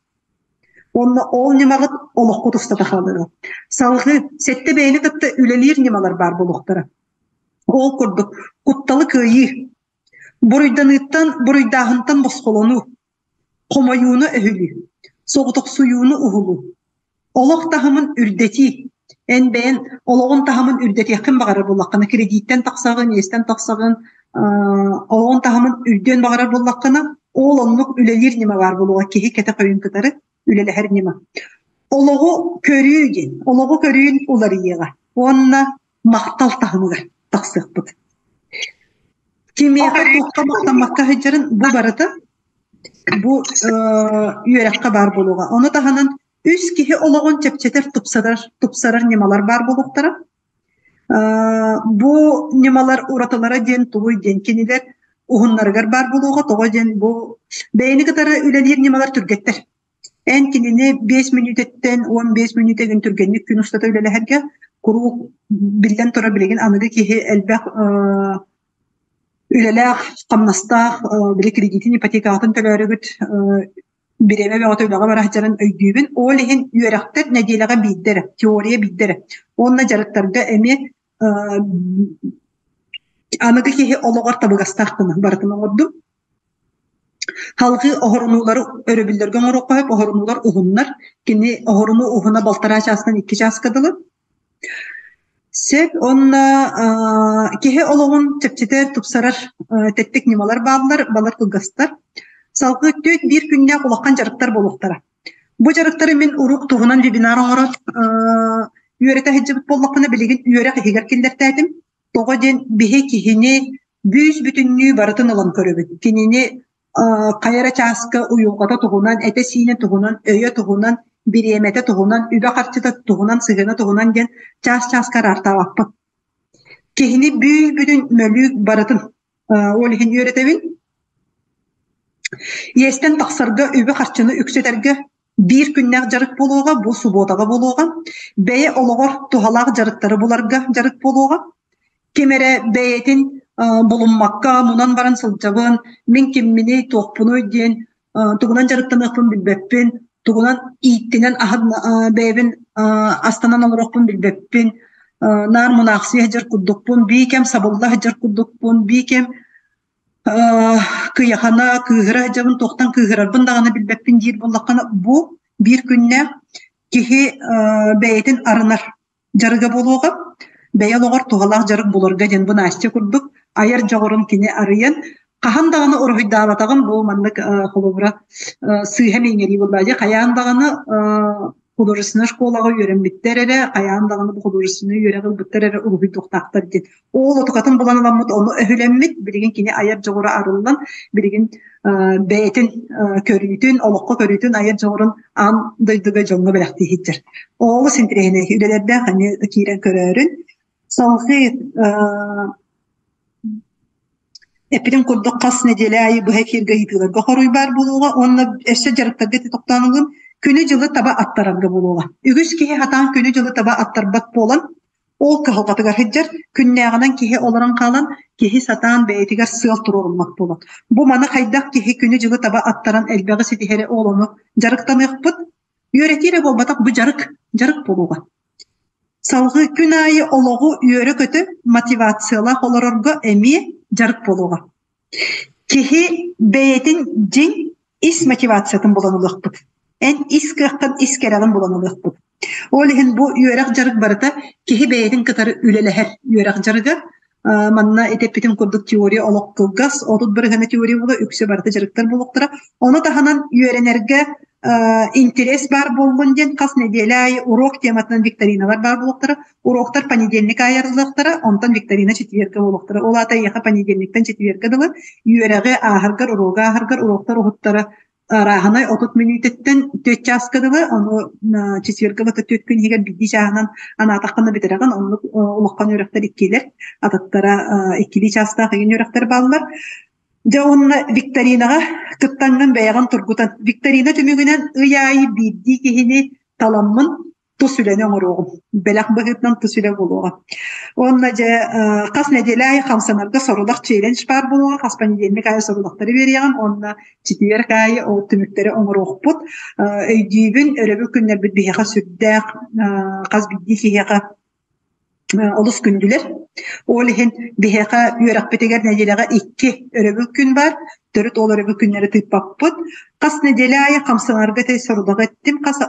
Уонна ол ньымаҕыт олоххут устата хаалыаҕа. Салгыы сэттэ бэйэни кытта үлэлиир ньымалар баар буолуохтара. Ол курдук, кутталы кыайыы, буруйданыыттан, буруйдааһынтан босхолонуу, хомойууну өһүлүү, соҕотохсуйууну уһулуу, олох таһымын үрдэтии. Эн бэйэн олоҕун таһымын үрдэтиэххин баҕарар буоллаххына, кредиттэн тахсаҕын, иэстэн тахсаҕын, олоҕун таһымын үрдүөн баҕарар буоллаххына, ол оннук үлэлиир ньыма баар буолуоҕа киһи кэтэх өйүн кытары үлэлэһэр ньыма. Олоҕу көрүү диэн, олоҕу көрүүн уларыйыаҕа уонна махтал таһымыгар тахсыахпыт. Кимиэхэ туохха махтаммакка сылдьарын бу барыта бу үөрэххэ баар буолуоҕа. Ону таһынан үс киһи олоҕун чэпчэтэр, тупсарар, тупсарар ньымалар баар буолуохтара. Бу ньымалар уратылара диэн тугуй диэн кинилэр уһуннарыгар баар буолуоҕа. Тоҕо диэн бу бэйэни кытары үлэлиир ньымалар түргэттэр. Эн кинини 5 мүнүүтэттэн 15 мүнүүтэ түргэнник күн устата үлэлэһэргэ куруук биллэн турар билигин аныгы киһи элбэх үлэлээх, хамнастаах, били кредитин, ипотекатын төлөөрүгүт бириэмэ бөҕөтө үлэҕэ бара сылдьарын өйдүүбүн. Ол иһин үөрэхтэр нэдиэлэҕэ биирдэ эрэ, теория биирдэ эрэ. Уонна дьарыктарга эмиэ аныгы киһи олоҕор табыгастаах гына барытын оҥордум. Салгыы оһорунуулары өрөбүллэргэ оҥоруохха сөп, оһорунуулар уһуннар. Кини оһорунуу уһуна балтараа чаастан 2 чааска дылы. Сөп уонна киһи олоҕун чэпчэтэр, тупсарар тэттик ньымалар бааллар, балар кылгастар. Салгыы түөрт биир күннээх улахан дьарыктар буолуохтара. Бу дьарыктары мин урук туһунан вебинар оҥорон үөрэтэ сылдьыбыт буоллахпына, билигин үөрэх иһигэр киллэртээтим. Тоҕо диэн биһи киһини бүүс-бүтүннүү барытын ылан көрөбүт. Кинини хайа эрэ чааска уйулҕата туһунан, этэ-сиинэ туһунан, өйө туһунан, бириэмэтэ туһунан, үбэ-харчыта туһунан, сыһыана туһунан диэн чаас-чааска араартаабаппыт. Киһини бүүс-бүтүн мөлүүк барытын ол иһин үөрэтэбин. Иэстэн тахсарга үбү-харчыны үксэтэргэ биир күннээх дьарык буолуоҕа, бу субуотаҕа буолуоҕа. Бэйэ олоҕор туһалаах дьарыктары буларга дьарык буолуоҕа. Ким эрэ бэйэтин булуммакка мунан баран сылдьабын, мин кимминий, туохпунуй диэн тугунан дьарыктаныахпын билбэппин, тугунан ииттинэн аһын бэйэбин астанан олоруохпун билбэппин, наар мунаахсыйа сылдьар курдукпун, биикэм сабылла сылдьар курдукпун, биикэм кыйахана, кыыһыра сылдьабын, туохтан кыыһырарбын даҕаны билбэппин диир буоллаххына, бу биир күннээх киһи бэйэтин арынар дьарыга буолуоҕа. Бэйэ олоҕор туһалаах дьарык буларга диэн бу Настя курдук айар дьоҕурун кини арыйан, хаһан даҕаны уруһуйдаабатаҕын бу маннык холобура сыыһа миҥэрии буолла дии хайаан даҕаны художественнай школаҕа үөрэммиттэр эрэ, хайаан даҕаны бу художественнай үөрэҕи ылбыттар эрэ уруһуйдуохтаахтар диэн. Ол отукатын булан ыламмыт, ону өһүлэммит, билигин кини айар дьоҕура арыллан, билигин бэйэтин көрүүтүн, олоххо көрүүтүн, айар дьоҕурун аан дойдуга дьоҥҥо бэлэхтии сылдьар. Олус интэриэһинэй үлэлэрдээх эмиэ киирэн көрөөрүн. Салгыы Эппитим курдук хас нэдиэлэ аайы быһа эфиргэ ыйытыыларга хоруй баар буолуоҕа уонна өссө дьарыктарга ити тохтоон ылыым күнү-дьылы таба аттарарга буолуоҕа. Үгүс киһи сатаан күнү-дьылы таба аттарбат буолан, ол кыһалҕатыгар сылдьар, күннээҕинэн киһи олорон хаалан, киһи сатаан бэйэтигэр сыал туруоруммат буолар. Бу маны хайдах киһи күнү-дьылы таба аттаран элбэҕи ситиһэри ол ону дьарыктаныахпыт. Үөрэтии эрэ буолбатах, бу дьарык, дьарык буолуоҕа. Салгыы күн аайы олоҕу үөрэ-көтө мотивациялаах олорорго эмиэ дьарык буолуоҕа. Киһи бэйэтин дьиҥ ис мотивациятын булан ылыахпыт. Эн ис кыаххын, ис кэрэҕин булан ылыахпыт. Ол иһин бу үөрэх дьарык барыта киһи бэйэтин кытары үлэлэһэр үөрэх дьарыга. Манна ити эппитим курдук теория олох кылгас, 30 бырыһыана теория буола, үксэ барыта дьарыктар буолуохтара. Ону таһынан үөрэнэргэ интерес баар буоллун диэн хас нэдиэлэ аайы урок тематынан викториналар баар буолуохтара. Уроктар понедельник аайы арыллыахтара, онтон викторина четвергэ буолуохтара. Ол аата эйиэхэ понедельниктан четвергэ дылы үөрэҕи ааһаргар, уруогу ааһаргар уроктар уһуттара. Арааһынай 30 мүнүүтэттэн 4 чааска дылы, ону четверга бата 4 күн иһигэр биирдии чааһынан анаатаххына бүтэрэҕин, оннук улахан үөрэхтэр иккилэр, атыттара иккилии чаастаах игин үөрэхтэр бааллар. Дьэ уонна викторинаҕа кыттаҥҥын бэйэҕин тургутан, викторина түмүгүнэн ый аайы биирдии киһини таламмын тус үлэни оҥоруоҕум. Бэлэх быһыытынан тус үлэ буолуоҕа. Уонна дьэ хас нэдиэлэ аайы хамсанарга сорудах челлендж баар буолуоҕа, хас понедельник аайы сорудахтары биэриэҕим уонна четверг аайы ол түмүктэри оҥоруохпут. Өйдүүбүн, өрөбүл күннэрбит биһиэхэ сүрдээх хас биирдии киһиэхэ олус күндүлэр. Ол иһин биһиэхэ үөрэхпитигэр нэдиэлэҕэ икки өрөбүл күн баар. Төрүт ол өрөбүл күннэри тыыппаппыт. Хас нэдиэлэ аайы хамсанарга этэй сорудаҕы эттим. Хас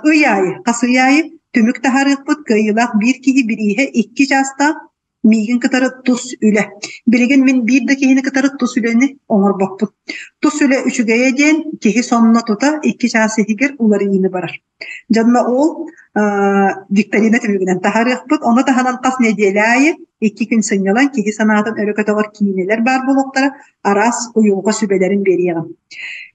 ый аайы, хас ый аайы түмүк таһаарыахпыт. Кыайыылаах биир киһи бирииһэ икки чаастаах миигин кытары тус үлэ. Билигин мин биир да киһини кытары тус үлэни оҥорбоппун. Тус үлэ үчүгэйэ диэн киһи сонно тута икки чаас иһигэр уларыйыыны барар. Дьонно ол викторина түмүгүнэн таһаарыахпыт. Ону таһынан хас нэдиэлэ аайы икки күн сынньалаҥ киһи санаатын өрө көтөҕөр киинэлэр баар буолуохтара, араас уйулҕа сүбэлэрин биэриэҕим.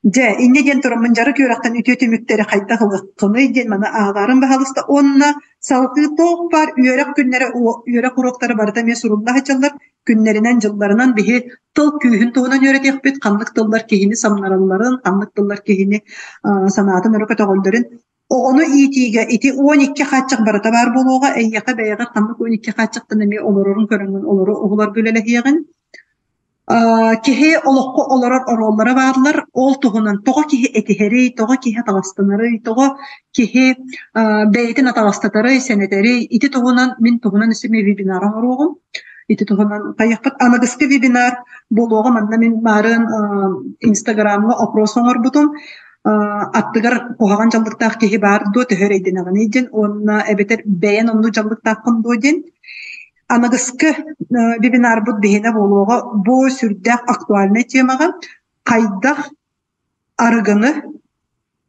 Дьэ, инньэ диэн тураммын дьарык үөрэхтэн үтүө түмүктэри хайдах ылыаххыный диэн маны ааҕарым баһалыста уонна салгыы туох баар үөрэх күннэрэ үөрэх уруоктара барыта эмиэ сурулла сылдьаллар. Күннэринэн, дьылларынан биһи тыл күүһүн туһунан үөрэтиэхпит, ханнык тыллар киһини самнаралларын, ханнык тыллар киһини санаатын өрө көтөҕөллөрүн. Оҕону иитиигэ ити 12 хааччах барыта баар буолуоҕа, эйиэхэ бэйэҕэр ханнык 12 хааччахтан эмиэ олорорун көрөҥҥүн олору оҕолорго үлэлэһиэҕин. Киһи олоххо олорор оруоллара бааллар, ол туһунан тоҕо киһи этиһэрий, тоҕо киһи атаҕастанарый, тоҕо киһи бэйэтин атаҕастатарый, сэнэтэрий, ити туһунан мин туһунан өссө эмиэ вебинар оҥоруоҕум. Ити туһунан хайыахпыт аныгыскы вебинар буолуоҕа манна мин маарыан Инстаграмҥа опрос оҥорбутум. Аттыгар куһаҕан дьаллыктаах киһи баар дуо, төһө эрэйдэнэҕиний диэн уонна эбэтэр бэйэн оннук дьаллыктааххын дуо диэн. Аныгыскы вебинарбыт биһинэ буолуоҕа бу сүрдээх актуальнай темаҕа хайдах арыгыны,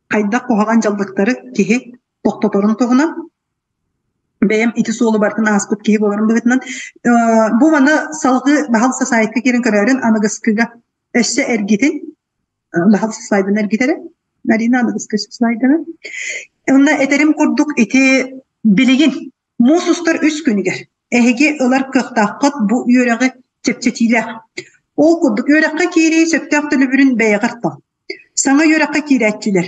хайдах куһаҕан дьаллыктары киһи тохтоторун туһунан бэйэм ити суолу барытын ааспыт киһи буоларым быһыытынан бу маны салгыы баһылса сайтка киирэн көрөөрүн аныгыскыга өссө эргитин баһылса слайдын эргитэрэ Марина аныгыскы слайданы онно этэрим курдук ити билигин муус устар үс күнүгэр эһиги ылар кыахтааххыт бу үөрэҕи чэпчэтиилээх ол курдук үөрэххэ киирии сөптөөх төлөбүрүн бэйэҕэр тал Саҥа үөрэххэ киирээччилэр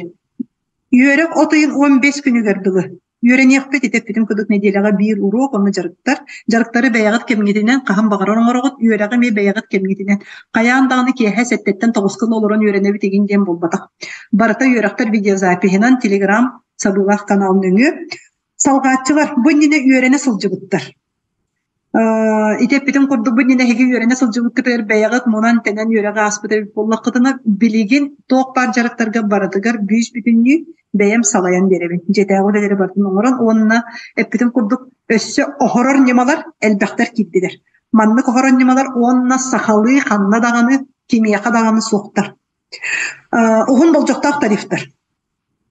үөрэх от ыйын 15 күнүгэр дылы үөрэниэхпит ити эппитим курдук нэдиэлэҕэ биир уруок онно дьарыктар. Дьарыктары бэйэҕит кэмҥитинэн хаһан баҕарар оҥороҕут, үөрэҕи эмиэ бэйэҕит кэмҥитинэн. Хайаан даҕаны киэһэ сэттэттэн тоҕуска олорон үөрэнэбит игин диэн буолбатах. Барыта үөрэхтэр видеозапиһынан телеграм сабыылаах канал нөҥүө. Салҕааччылар бу иннинэ үөрэнэ сылдьыбыттар. Ити эппитим курдук бу иннинэ эһиги үөрэнэ сылдьыбыккытыгар бэйэҕит мунан-тэнэн үөрэҕи ааспыт эбит буоллаххытына, билигин туох баар дьарыктарга барытыгар бүүс-бүтүннүү бэйэм салайан биэрэбин. Дьиэтээҕи үлэлэри барытын оҥорон уонна эппитим курдук өссө оһорор ньымалар элбэхтэр киирдилэр. Маннык оһорор ньымалар уонна сахалыы ханна даҕаны, кимиэхэ даҕаны суохтар. Уһун болдьохтоох тарифтар.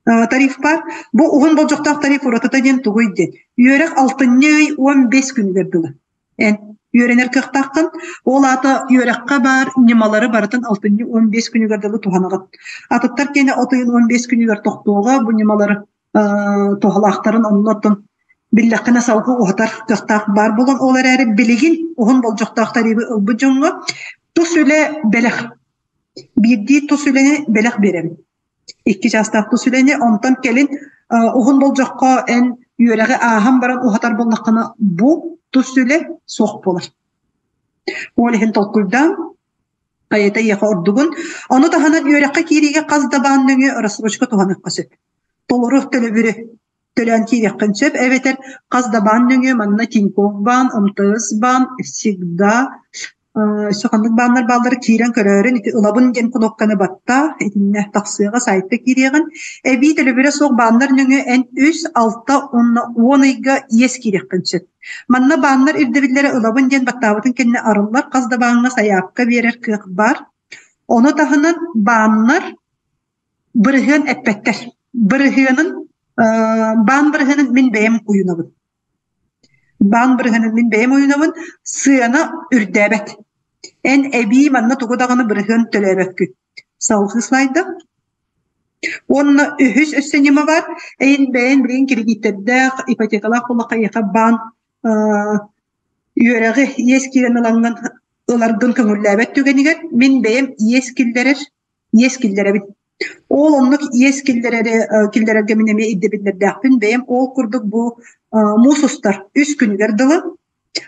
Тариф баар. Бу уһун болдьохтоох тариф уратыта диэн тугуй диэн. Үөрэх алтынньы ый 15 күнүгэр дылы. Эн үөрэнэр кыахтааххын. Ол аата үөрэххэ баар ньымалары барытын алтынньы 15 күнүгэр дылы туһанаҕыт. Атыттар киэнэ от ыйын 15 күнүгэр тохтуоҕа бу ньымалары туһалаахтарын оннуттан биллэххинэ салгыы уһатар кыахтаах баар буолан ол эрээри билигин уһун болдьохтоох тарибы ылбыт дьоҥҥо тус үлэ бэлэх биирдии тус үлэни бэлэх биэрэбин икки чаастаах тус үлэни, онтон кэлин уһун болдьоххо эн үөрэҕи ааһан баран уһатар буоллаххына бу тус үлэ суох буолар. Ол иһин толкуйдаан хайата ийэхэ ордугун. Ону таһынан үөрэххэ киириигэ хас да баан нөҥүө рассрочка туһаныахха сөп. Толору төлөбүрү төлөөн киириэххин сөп эбэтэр хас да баан нөҥүө манна Тинькофф баан, МТС баан всегда өссө ханнык бааннар бааллара киирэн көрөөрүн ити ылабын диэн кнопканы баттаа итиннэ тахсыаҕа сайтка киириэҕин эбии төлөбүрэ суох бааннар нөҥүө эн үс алта уонна уон ыйга иэс киириэххин сөп манна бааннар ирдэбиллэрэ ылабын диэн баттаабытын кэннэ арыллар хас да бааҥҥа сайаапка биэрэр кыах баар ону таһынан бааннар Бырыһыан эппэттэр. Бырыһыанын баан бырыһыанын мин бэйэм уйунабын. Баан бырыһыанын мин бэйэм уйунабын, сыана үрдээбэт. Эн эбии манна тугу даҕаны бырыһыан төлөөбөккүн. Салгыы слайда. Уонна үһүс өссө ньыма баар. Эйин бэйэн билигин кредиттэрдээх, ипотекалаах буоллахха эйиэхэ баан үөрэҕи иэс киирэн ылаҥҥын ыларгын көҥүллээбэт түгэнигэр мин бэйэм иэс киллэрэр иэс киллэрэбин. Ол оннук иэс киллэрэри киллэрэргэ мин эмиэ ирдэбиллэрдээхпин. Бэйэм ол курдук бу муус устар үс күнүгэр дылы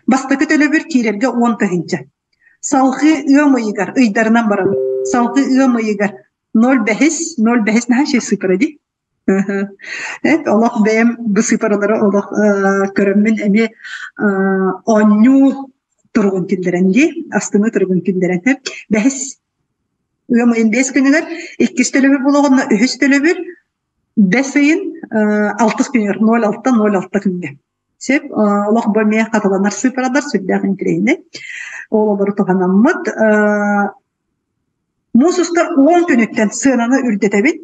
бастакы төлөбүр киирэргэ 10 тыһыынча. Салгыы ыам ыйыгар ыйдарынан барабын. Салгыы ыам ыйыгар 0,5 0,5 наһаа үчүгэй сыыппара дии. Олох бэйэм бу сыыпаралары олох көрөммүн эмиэ оонньуу туругун киллэрэн дии, астыныы туругун киллэрэн. Бэһис ыам ыйын 5 күнүгэр иккис төлөбүр буолуоҕунна үһүс төлөбүр бэс ыйын алтыс күнүгэр 06 06 күҥҥэ. Сөп, олох бу эмиэ хатыланар сыыпаралар сүрдээх интэриэһинэй. Ол олору туһанаммыт. Муус устар 10 күнүттэн сыананы үрдэтэбит.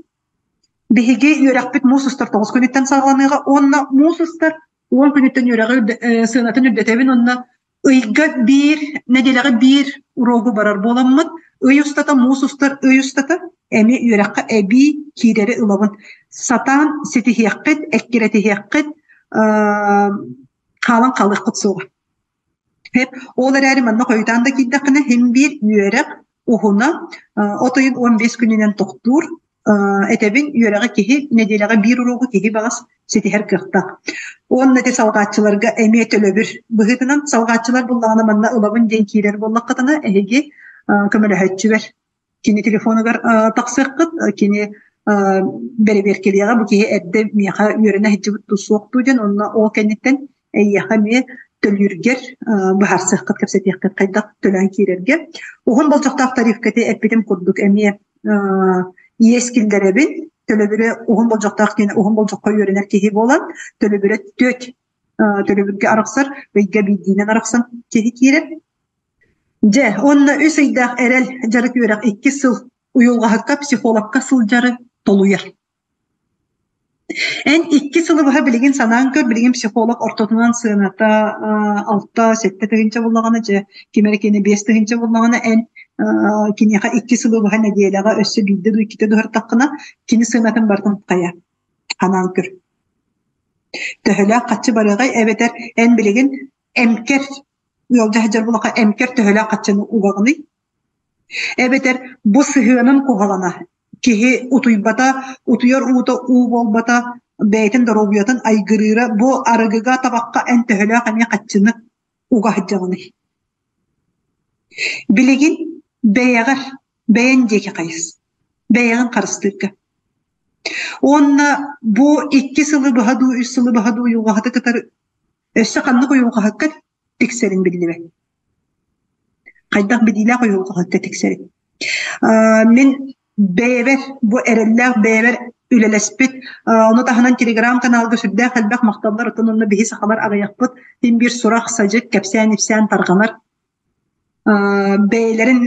Биһиги үөрэхпит муус устар 9 күнүттэн саҕаланыаҕа уонна муус устар 10 күнүттэн үөрэҕи сыанатын үрдэтэбин уонна ыйга биир, нэдиэлэҕэ биир уруогу барар буоламмыт, ый устата, муус устар ый устата эмиэ үөрэххэ эбии киирэри ылабын. Сатаан ситиһиэххит, эккирэтиһиэххит, хаалан хаалыаххыт суоҕа. Ол эрээри манна хойутаан да киирдэххинэ, син биир үөрэх уһуна от ыйын 15 күнүнэн тохтуур. Этэбин, үөрэҕи киһи нэдиэлэҕэ биир уруогу киһи баҕас ситиһэр кыахтаах. Уонна ити салҕааччыларга эмиэ төлөбүр быһыытынан салҕааччылар буллаҕына манна ылабын диэн киирэр буоллаххытына, эһиги көмөлөһөөччүбэр кини телефонугар тахсыаххыт, кини бэрэбиэркэлиэҕэ бу киһи эрдэ миэхэ үөрэнэ сылдьыбыт дуу суох дуу диэн онно ол кэнниттэн эйиэхэ эмиэ төлүүргэр быһаарсыаххыт, кэпсэтиэххит хайдах төлөөн киирэргэ. Уһун болдьохтоох тарифка ити эппитим курдук эмиэ иэс киллэрэбин, төлөбүрэ уһун болдьохтоох диэн уһун болдьоххо үөрэнэр киһи буолан, төлөбүрэ түөрт төлөбүргэ арахсар, ыйга биирдиинэн арахсан киһи киирэр. Дьэ, уонна үс ыйдаах эрэл дьарык үөрэх 2 сыл уйулҕаһыкка, психологка сылдьары толуйар. Эн 2 сылы быһа билигин санаан көр, билигин психолог ортотунан сыаната 6-7 тыһыынча буоллаҕына, дьэ, ким эрэ кини 5 тыһыынча буоллаҕына, эн киниэхэ 2 сылы быһа нэдиэлэҕэ өссө биирдэ дуу, иккитэ дуһартаххына, кини сыанатын барытын хайа, ханаан көр. Төһөлөөх хаччы барыаҕай эбэтэр эн билигин эмкэр ыалдьа сылдьар буоллахха эмкэр төһөлөөх хаччыны угаҕыный? Эбэтэр бу сыһыанын куһаҕана киһи утуйбата, утуйар уута уу буолбата, бэйэтин доруобуйатын айгырыыра бу арыгыга, табахха эн төһөлөөх эмиэ хаччыны уга сылдьаҕыный? Билигин бэйэҕэр, бэйэн диэки хайыс, бэйэҕин харыстыырга. Уонна бу 2 сылы быһа дуу, 3 сылы быһа дуу уйулҕаһыты кытары өссө ханнык уйулҕаһыкка тиксэрин биллибэт. Хайдах билиилээх уйулҕаһыкка тиксэрин. Мин бэйэбэр бу эрэллээх бэйэбэр үлэлэспит, ону таһынан телеграм-каналга сүрдээх элбэх махталлар, оттон онно биһи сахалар аҕыйахпыт, син биир сурах-садьык, кэпсээн-ипсээн тарҕанар. Бэйэлэрин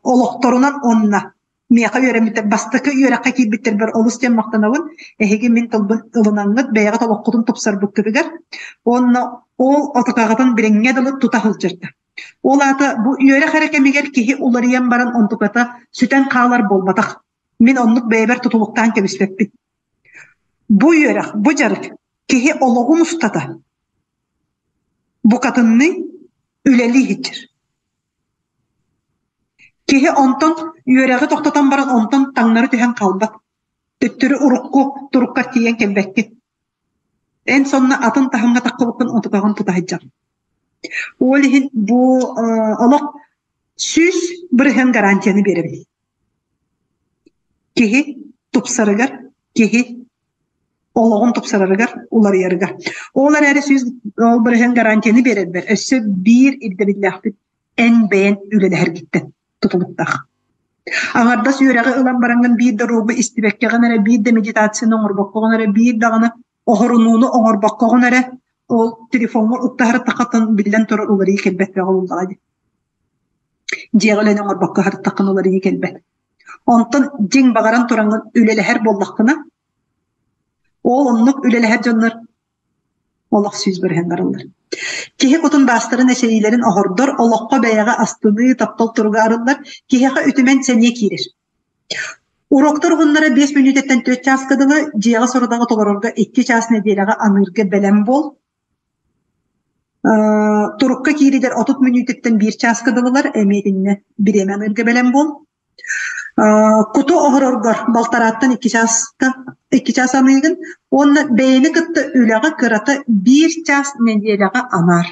олохторунан уонна миэхэ үөрэммиттэр, бастакы үөрэххэ киирбиттэрбэр олус диэн махтанабын. Эһиги мин тылбын ылынаҥҥыт, бэйэҕит олоххутун тупсарбыккытыгар уонна ол отутаҕытын билиҥҥэ дылы тута сылдьарга. Ол аата бу үөрэх эрэ кэмигэр киһи уларыйан баран онтуката сүтэн хаалар буолбатах. Мин оннук бэйэбэр тутулуктаан кэбиспэппин. Бу үөрэх, бу дьарык киһи олоҕун устата букатынныы үлэлии сылдьар. Киһи онтон үөрэҕи тохтотон баран онтон таҥнары түһэн хаалбат. Төттөрү урукку туруккар тиийэн кэлбэккин. Эн сонно атын таһымҥа таххыбыккын онтукаҕын тута сылдьаҕын. Ол иһин бу олох 100% гарантияны биэрэбин. Киһи тупсарыгар, киһи олоҕун тупсарарыгар, уларыйарыгар. Ол эрээри 100 ол бырыһыан гарантияны биэрэрбэр өссө биир ирдэбиллээхпит эн бэйэн үлэлэһэргиттэн тутулуктаах. Аҥардас үөрэҕи ылан бараҥҥын биир да уруогу истибэккэҕин эрэ, биир да медитацияны оҥорбоккоҕун эрэ, биир даҕаны оһорунууну оҥорбоккоҕун эрэ, ол телефоҥҥар уктаһарыттаххытын биллэн турар уларыйыы кэлбэт бөҕө буоллаҕа дии. Дьиэҕэ үлэни оҥорбокко аһарыттаххына уларыйыы кэлбэт. Онтон дьиҥ баҕаран тураҥҥын үлэлэһэр буоллаххына, ол оннук үлэлэһэр дьоннор олох 100% бараллар. Киһи кутун баастарын эчэйиилэрин оһордор, олоххо бэйэҕэ астыныы, таптал туруга арыллар, киһиэхэ үтүмэн сэниэ киирэр. Уроктар уһуннара 5 мүнүүтэттэн 4 чааска дылы, дьиэҕэ сорудаҕы толорорго 2 чаас нэдиэлэҕэ аныырга бэлэм буол. Турукка кииридэр 30 мүнүүтэттэн 1 чааска дылылар, эмиэ итиннэ бириэмэ аныырга бэлэм буол. Куту оһороргор балтарааттан 2 чааска 2 чаас аныыгын уонна бэйэни кытта үлэҕэ кырата 1 чаас нэдиэлэҕэ анаар.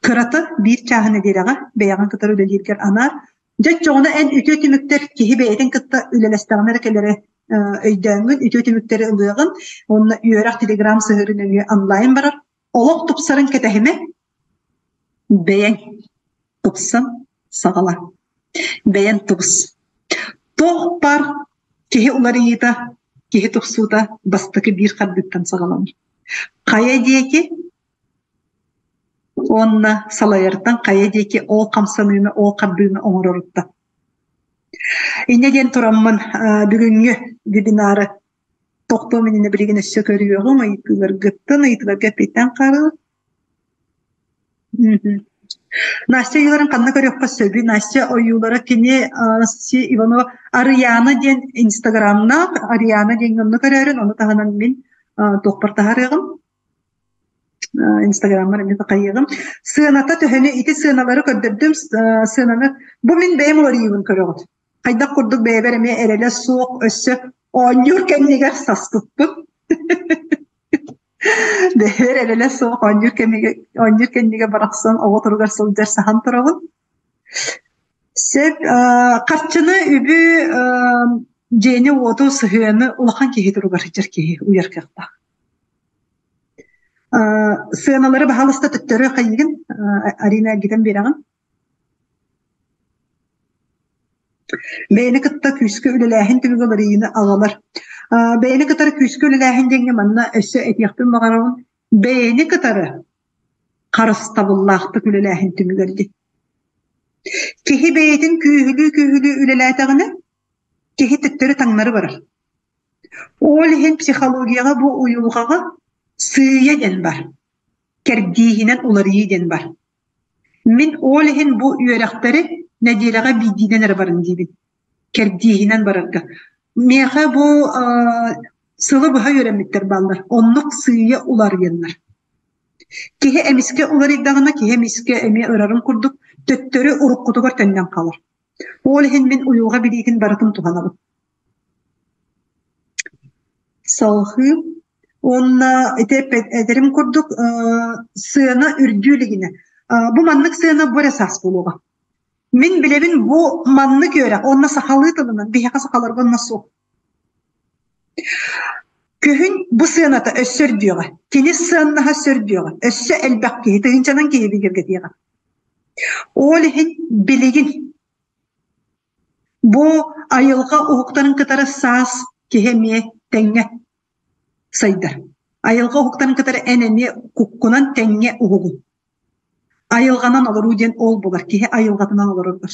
Кырата биир чааһы нэдиэлэҕэ бэйэҕин кытары үлэлииргэр анаар. Дьэ оччоҕуна эн үтүө түмүктэр киһи бэйэтин кытта үлэлэстэҕинэ эрэ кэлэрэ өйдөөҥҥүн үтүө түмүктэри ылыаҕын уонна үөрэх телеграм сыһыары нөҥүө онлайн барар. Олох тупсарын кэтэһимэ, бэйэҥ тупсан саҕала. Бэйэҥ тубус. Туох баар киһи уларыйыыта, киһи тупсуута бастакы биир хардыыттан саҕаланар. Хайа диэки Уонна салайартан хайа диэки ол хамсаныыны, ол хардыыны оҥороруттан. Инньэ диэн тураммын бүгүҥҥү вебинары тохтуом иннинэ билигин өссө көрүөҕүм, ыйытыыларгыттан, ыйытыыларга эппиэттээн хаалыам. Настя ойууларын ханна көрүөххэ сөбүй? Настя ойуулара кини Анастасия Иванова Арыйаана диэн инстаграмнаах, Арыйаана диэҥҥэ онно көрөөрүн, ону таһынан мин туохпар таһаарыаҕым. Инстаграммар эмиэ такайыаҕым. Сыаната төһөнү ити сыаналары көрдөрдүм. Сыананы бу мин бэйэм уларыйыыбын көрөҕүт. Хайдах курдук бэйэбэр эмиэ эрэлэ суох өссө оонньуур кэннигэр саспыппын. Бэйэбэр эрэлэ суох оонньуур кэмигэр оонньуур кэннигэр барахсан оҕо туругар сылдьар саһан турабын. Сөп харчыны үбү дьиэни-уоту сыһыаны улахан киһи туругар сылдьар киһи уйар кыахтаах. Сыаналары баһаалыста төттөрү хайыгын Арина эргитэн биэрэҕин. Бэйэни кытта күүскэ үлэлээһин түмүгэ уларыйыыны аҕалар. Бэйэни кытары күүскэ үлэлээһин диэҥҥэ манна өссө этиэхпин баҕарабын. Бэйэни кытары харыстабыллаахтык үлэлээһин түмүгэр дии. Киһи бэйэтин күүһүлүү-күүһүлүү үлэлээтэҕинэ, киһи төттөрү таҥнары барар. Ол иһин психологияҕа бу уйулҕаҕа сыыйа диэн бар, кэрдииһинэн уларыйыы диэн бар. Мин ол иһин бу үөрэхтэри нэдиэлэҕэ биирдиинэн эрэ барын диибин, кэрдииһинэн барарга. Миэхэ бу сылы быһа үөрэммиттэр бааллар, оннук сыыйа уларыйаннар. Киһи эмискэ уларыйдаҕына, киһи эмискэ эмиэ ырарын курдук төттөрү уруккутугар төннөн хаалар. Ол иһин мин уйулҕа билиитин барытын туһанабын. Салҕыы уонна ити этэрим курдук сыана үрдүү илигинэ. Бу маннык сыана бу эрэ саас буолуоҕа. Мин билэбин бу маннык үөрэх уонна сахалыы тылынан биһиэхэ сахаларга онно суох. Күһүн бу сыаната өссө үрдүөҕэ. Кини сыаннаһа өссө үрдүөҕэ. Өссө элбэх киһи, тыһыынчанан киһи бигэргэтиэҕэ. Ол иһин билигин Бу айылҕа уһуктарын кытары саас киһи эмиэ тэҥҥэ сайдар. Айылҕа уһуктарын кытары эн эмиэ куккунан тэҥҥэ уһугун. Айылҕанан олоруу диэн ол буолар, киһи айылҕатынан олороргор.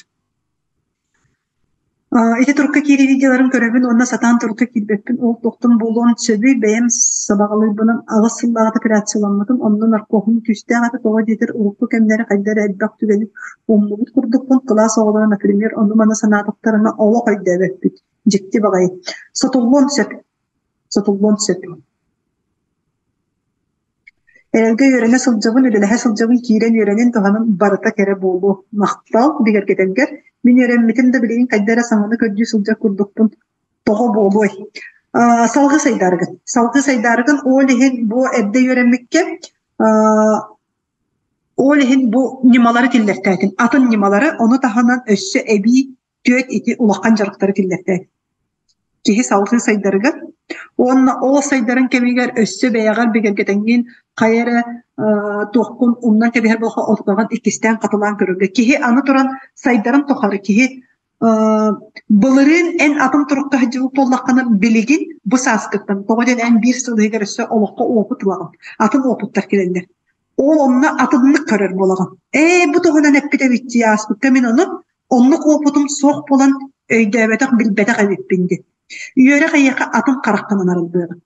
Ити турукка киирии видеоларын көрөбүн уонна сатаан турукка киирбэппин. Ол туохтан буолуон сөбүй, бэйэм сабаҕалыырбынан аҕыс сыллааҕыта операцияламмытым, онно наркоһум күүстээх этэ, тоҕо диэтэр урукку кэмнэри хайдах эрэ элбэх түгэни умнубут курдукпун. Кылаас оҕолоро, например, ону-маны санаатахтарына олох өйдөөбөппүт. Дьикти баҕайы. Сотуллуон сөп. Сотуллуон сөп. Эрэлгэ үөрэнэ сылдьабын, үлэлэһэ сылдьабын, киирэн үөрэнэн туһанан барыта кэрэ буолуо. Махтал, бигэргэтэргэр. Мин үөрэммитим да билигин хайда эрэ саҥаны көрдүү сылдьар курдукпун. Тоҕо буолуой? Салгыы сайдаарыгын. Салгыы сайдаарыгын ол иһин бу эрдэ үөрэммиккэ ол иһин бу ньымалары киллэртээтим. Атын ньымалары, ону таһынан өссө эбии түөрт ити улахан дьарыктары киллэртээтим. Киһи салгыы сайдарыгар уонна ол сайдарын кэмигэр өссө бэйэҕэр бигэргэтэҥҥин хайа эрэ туоххун умнан кэбиһэр буоллахха отутаҕын иккистээн хатылаан көрөргө. Киһи аны туран сайдарын тухары киһи былырыын эн атын турукка сылдьыбыт буоллаххына билигин бу сааскыттан тоҕо диэн эн биир сыл иһигэр өссө олоххо уопут ылаҕын атын уопуттар кэлэллэр. Ол онно атыннык көрөр буолаҕын. Ээ бу туһунан эппит эбит дии ааспыкка мин ону оннук уопутум суох буолан өйдөөбөтөх билбэтэх эбиппин диэн. Үөрэх эйиэхэ атын хараххынан арыллыаҕа.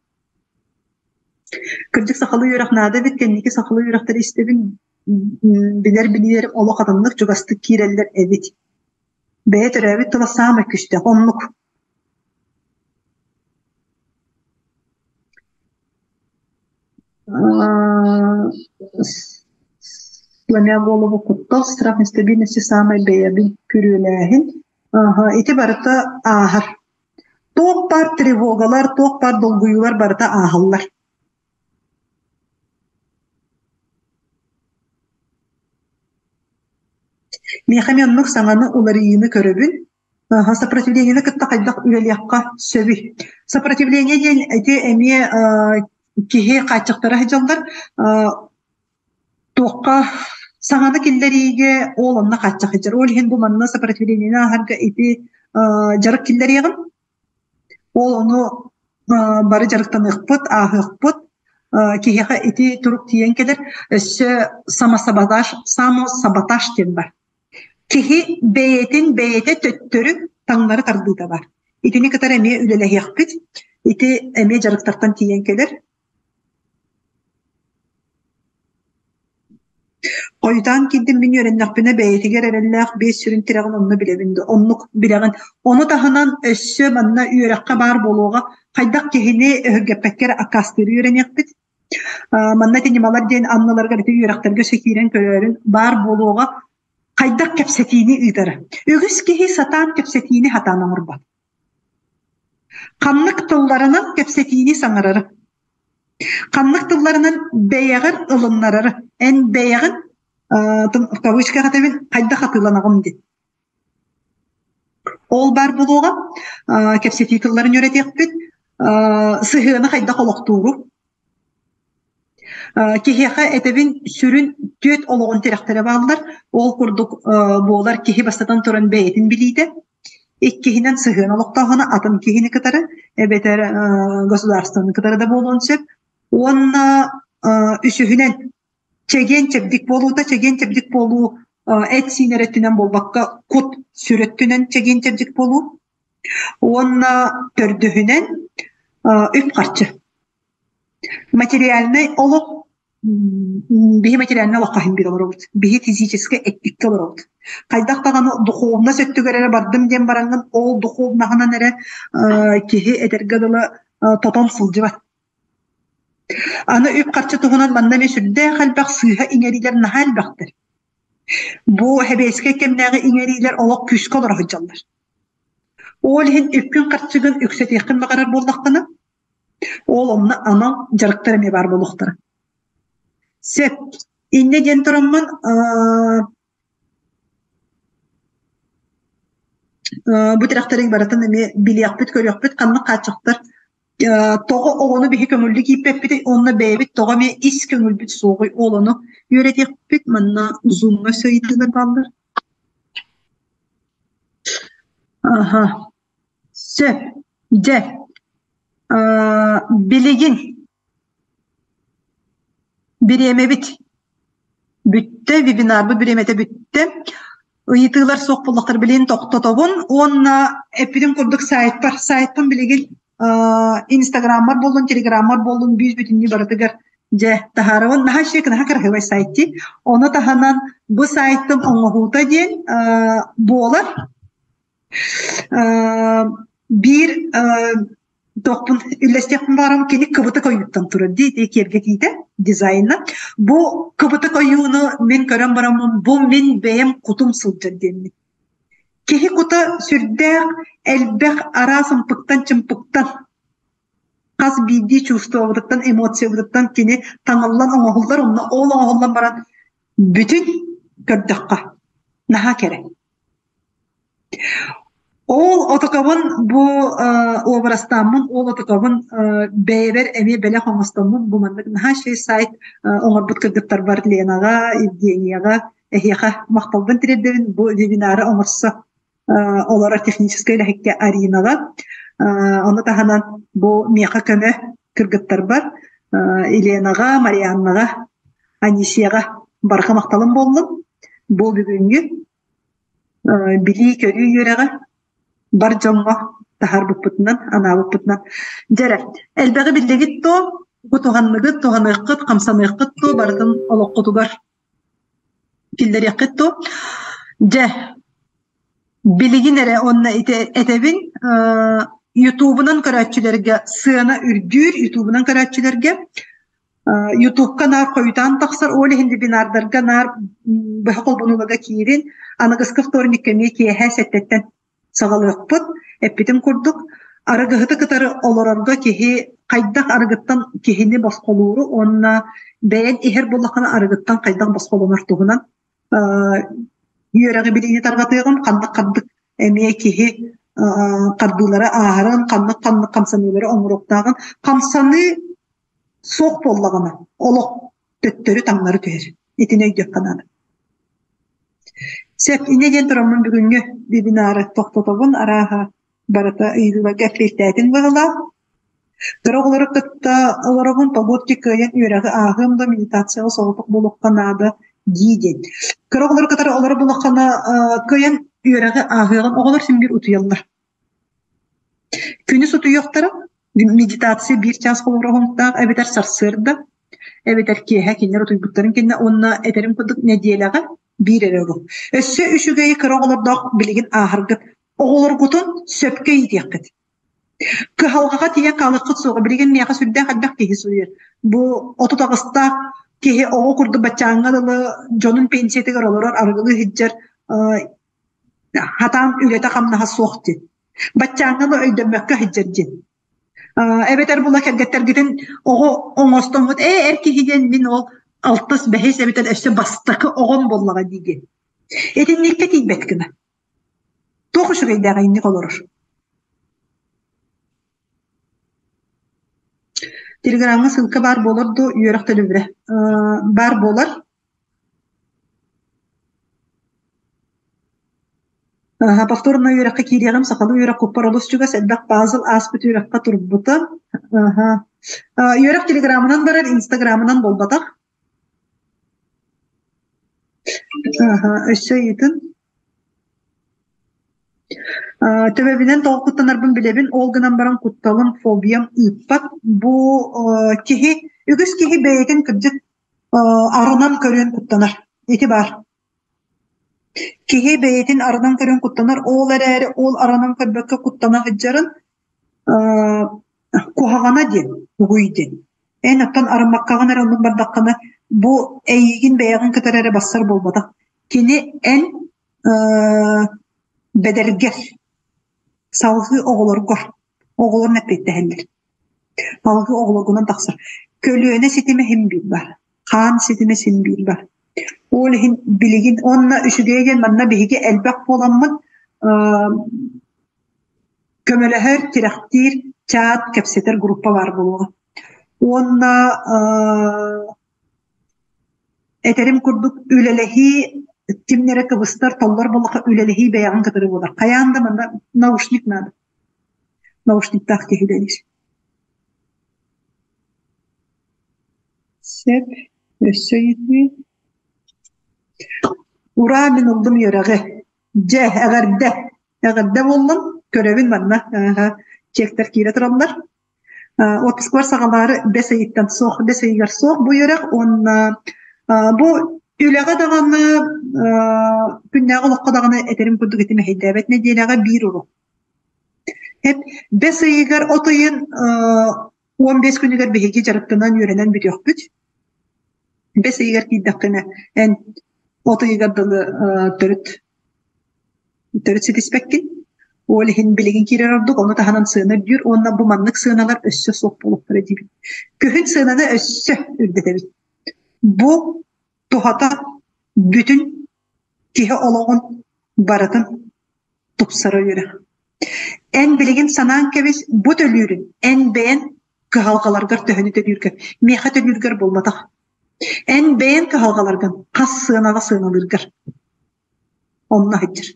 Кырдьык сахалыы үөрэх наада эбит, кэнники сахалыы үөрэхтэри истэбин, билэр билиилэрим олох атыннык чугастык киирэллэр эбит. Бэйэ төрөөбүт тыла саамай күүстээх, оннук. Сломя голову куттал, страх нестабильности саамай бэйэбин күрүөлээһин. Ити барыта ааһар. Туох баар тревогалар, туох баар долгуйуулар барыта ааһаллар. Миэхэ эмиэ оннук саҥаны уларыйыыны көрөбүн. Сопротивлениены кытта хайдах үлэлиэххэ сөбүй? Сопротивление диэн ити эмиэ киһи хааччахтара сылдьаллар. Туохха саҥаны киллэриигэ ол онно хааччах сылдьар. Ол иһин бу манна сопротивлениены ааһарга ити дьарык киллэриэҕим. Ол ону бары дьарыктаныахпыт, ааһыахпыт. Киһиэхэ ити турук тиийэн кэлэр. Өссө самосаботаж, самосаботаж диэн бар. Киһи бэйэтин бэйэтэ төттөрү таҥнары тардыыта бар. Итини кытары эмиэ үлэлэһиэхпит. Ити эмиэ дьарыктартан тиийэн кэлэр. Хойутаан киирдим мин үөрэннэхпинэ бэйэтигэр эрэллээх биэс сүрүн тирэҕин онно билэбин дуо? Оннук билэҕин. Ону таһынан өссө манна үөрэххэ баар буолуоҕа хайдах киһини өһүргэппэккэ эрэ аккаастыыры үөрэниэхпит. Манна ити ньымалар диэн анныларыгар ити үөрэхтэргэ өссө киирэн көрөөрүн баар буолуоҕа хайдах кэпсэтиини ыытара. Үгүс киһи сатаан кэпсэтиини сатаан оҥорбот. Ханнык тылларынан кэпсэтиини саҥарары, ханнык тылларынан бэйэҕин ылыннарары, эн бэйэҕин в кавычках этэбин хайдах атыыланаҕын диэн. Ол баар буолуоҕа, кэпсэтии тылларын үөрэтиэхпит, сыһыаны хайдах олохтууру, Киһиэхэ этэбин сүрүн түөрт олоҕун тирэхтэрэ бааллар. Ол курдук буолар киһи бастатан туран бэйэтин билиитэ, иккиһинэн сыһыан олохтооһуна атын киһини кытары эбэтэр государствоны кытары да буолуон сөп. Уонна үсүһүнэн чэгиэн-чэбдик буолуута, чэгиэн-чэбдик буолуу эт-сиин эрэ өттүнэн буолбакка кут сүр өттүнэн чэгиэн-чэбдик буолуу. Уонна төрдүһүнэн үп-харчы. Материальнай олох биһи материальнай олоххо иһин биир олоробут. Биһи физическэй эттиккэ олоробут. Хайдах даҕаны духовность өттүгэр эрэ бардым диэн бараҥҥын, ол духовнаһынан эрэ киһи этэргэ дылы тотон сылдьыбат. Аны үп-харчы туһунан манна эмиэ сүрдээх элбэх сыыһа иҥэриилэр наһаа элбэхтэр. Бу сэбиэскэй кэмнээҕи иҥэриилэр олох күүскэ олоро сылдьаллар. Ол иһин үпкүн-харчыгын үксэтиэххин баҕарар буоллаххына, Ол онно анал дьарыктар эмиэ баар буолуохтара. Сөп. Инньэ диэн тураммын бу тирэхтэрин барытын эмиэ билиэхпит, көрүөхпүт, ханнык хааччахтар тоҕо оҕону биһи көҥүллүк ииппэппитий уонна бэйэбит тоҕо эмиэ ис көҥүлбүт суоҕуй ол ону үөрэтиэхпит манна зумҥа ыйытыылар бааллар. Аха. Сөп. Дьэ, билигин бириэмэбит бүттэ, вебинарбыт бириэмэтэ бүттэ. Ыйытыылар суох буоллахтар билигин тохтотобун уонна эппитим курдук сайтпар, сайтпын билигин инстаграммар буоллун, телеграммар буоллун бүүс бүтүннүү барытыгар дьэ таһаарабын. Наһаа үчүгэй, наһаа кыраһыабай сайт дии. Ону таһынан бу сайтым оҥоһуута диэн буолар. Биир туохпун үллэстиэхпин баҕарабын кини кыбытык ойууттан турар дии ити киэргэтиитэ дизайна. Бу кыбытык ойууну мин көрөн бараммын бу мин бэйэм кутум сылдьар диэммин. Киһи кута сүрдээх элбэх араас ымпыктан-чымпыктан хас биирдии чувствобытыттан, эмоциябытыттан кини таҥыллан оҥоһуллар, онно ол оҥоһуллан баран бүтүн көрдөххө наһаа кэрэ. Ол отокобун бу уобарастааммын, ол отокобун бэйэбэр эмиэ бэлэх оҥостоммун бу маннык наһаа үчүгэй сайт оҥорбут кыргыттарбар Ленаҕа, Евгенияҕа эһиэхэ махталбын тириэрдэбин бу вебинары оҥорсо олорор техническэй үлэһиккэ Аринаҕа. Ону таһынан бу миэхэ көмө кыргыттарбар Еленаҕа, Марианнаҕа, Анисияҕа барҕа махталым буоллун. Бу бүгүҥҥү Билии-көрүү үөрэҕэ бар дьоҥҥо таһаарбыппытынан, анаабыппытынан. Дьэ эрэ, элбэҕи биллигит дуо? Бу туһанныгыт, туһаныаххыт, хамсаныаххыт дуо? Барытын олоххутугар киллэриэххит дуо? Дьэ, билигин эрэ уонна ити этэбин, Ютубунан көрөөччүлэргэ сыана үрдүүр, Ютубунан көрөөччүлэргэ. Ютубка наар хойутаан тахсар, ол иһин вебинардарга наар быһа холбонууларга киирин, аныгыскы вторникка эмиэ киэһэ сэттэттэн саҕалыахпыт. Эппитим курдук, арыгыһыты кытары олорорго киһи хайдах арыгыттан киһини босхолууру уонна бэйэн иһэр буоллаххына арыгыттан хайдах босхолонор туһунан үөрэҕи билиини тарҕатыаҕым, ханнык-ханнык эмиэ киһи хардыылары ааһарын, ханнык-ханнык хамсаныылары оҥоруохтааҕын, хамсаныы суох буоллаҕына олох төттөрү таҥнары түһэр. Итини өйдүөххэ наада. Сөп, инньэ диэн тураммын бүгүҥҥү вебинары тохтотобун, арааһа барыта ыйытыыларга эппиэттээтин быһыылаах. Кыра оҕолору кытта олоробун, погодки кыайан үөрэҕи ааһыам да медитацияҕа соҕотох буолуохха наада дии диэн. Кыра оҕолору кытары олоро буллаххына кыайан үөрэҕи ааһыаҕын оҕолор син биир утуйаллар. Күнүс утуйуохтара, медитация биир чаас холоруохтаах эбэтэр сарсыарда, эбэтэр киэһэ кинилэр утуйбуттарын кэннэ уонна этэрим курдук нэдиэлэҕэ биир эрэ уруок. Өссө үчүгэйи кыра оҕолордоох билигин ааһаргыт. Оҕолоргутун сөпкө иитиэххит. Кыһалҕаҕа тиийэн хаалыаххыт суоҕа. Билигин миэхэ сүрдээх элбэх киһи суруйар. Бу 38-таах киһи оҕо курдук баччааҥҥа дылы дьонун пенсиятыгар олорор, арыгылыы сылдьар, хатаан үлэтэ-хамнаһа суох диэн. Баччааҥҥа да өйдөммөккө сылдьар диэн. Эбэтэр була кэргэттэргитин оҕо оҥостоммут ээ эр киһи диэн мин ол алтыс бэһис эбэтэр өссө бастакы оҕом буоллаҕа дии диэн. Итинниккэ тиийбэт гына. Туох үчүгэйдээх инник олорор. Телеграмҥа ссылка баар буолар дуу, үөрэх төлөбүрэ баар буолар. Повторно үөрэххэ киириэҕим, сахалыы үөрэх куппар олус чугас, элбэх пазл ааспыт үөрэххэ турбута. Үөрэх телеграмынан барар, инстаграмынан буолбатах. Өссө ыйытын. Төбөбүнэн тоҕо куттанарбын билэбин, ол гынан баран кутталым, фобиям ыыппат. Бу киһи, үгүс киһи бэйэтин кырдьык арынан көрүөн куттанар. Ити баар. Киһи бэйэтин арынан көрөн куттанар, ол эрээри ол арынан көрбөккө куттана сылдьарын куһаҕана диэн, тугуй диэн. Эн оттон арыммаккаҕын эрэ оннук бардаххына, бу эйигин бэйэҕин кытары эрэ бассар буолбатах. Кини эн бэдэргэр, салгыы оҕолоргор, оҕолорун эппиэттэһэллэр. Салгыы оҕолоргунан тахсар. Көлүөнэ ситимэ иһин биир баар, хаан ситимэ син биир баар. Ол иһин билигин уонна үчүгэй диэн манна биһиги элбэх буоламмыт көмөлөһөр, тирэхтиир чат, кэпсэтэр группа баар буолуоҕа. Уонна этэрим курдук үлэлэһии кимнэрэ кыбыстар, толлор буоллахха үлэлэһии бэйэҕин кытары буолар. Хайаан да манна наушник наада. Наушниктаах киһи үлэлиир. Сөп, өссө ыйытыы. Ураа, мин ыллым үөрэҕи. Дьэ, эҕэрдэ! Эҕэрдэ буоллун, көрөбүн манна чектэр киирэ тураллар. Отпускабар саҕалаары бэс ыйыттан суох, бэс ыйыгар суох бу үөрэх уонна бу үлэҕэ даҕаны күннээҕи олоххо даҕаны этэрим курдук ити мэһэйдээбэт нэдиэлэҕэ биир уруок. Бэс ыйыгар от ыйын 15 күнүгэр биһиги дьарыктанан үөрэнэн бүтүөхпүт. Бэс ыйыгар киирдэххинэ эн от ыйыгар дылы төрүт төрүт ситиспэккин. Ол иһин билигин киирэр ордук, ону таһынан сыана үрдүүр уонна бу маннык сыаналар өссө суох буолуохтара диибин. Күһүн сыананы өссө үрдэтэбит. Бу туһата бүтүн киһи олоҕун барытын тупсара үөрэх. Эн билигин санаан кэбис, бу төлүүрүн эн бэйэн кыһалҕаларгар төһөнү төлүүргэр, миэхэ төлүүргэр буолбатах. Эн бэйэн кыһалҕаларгын хас сыанаҕа сыаналыыргар онно сылдьар.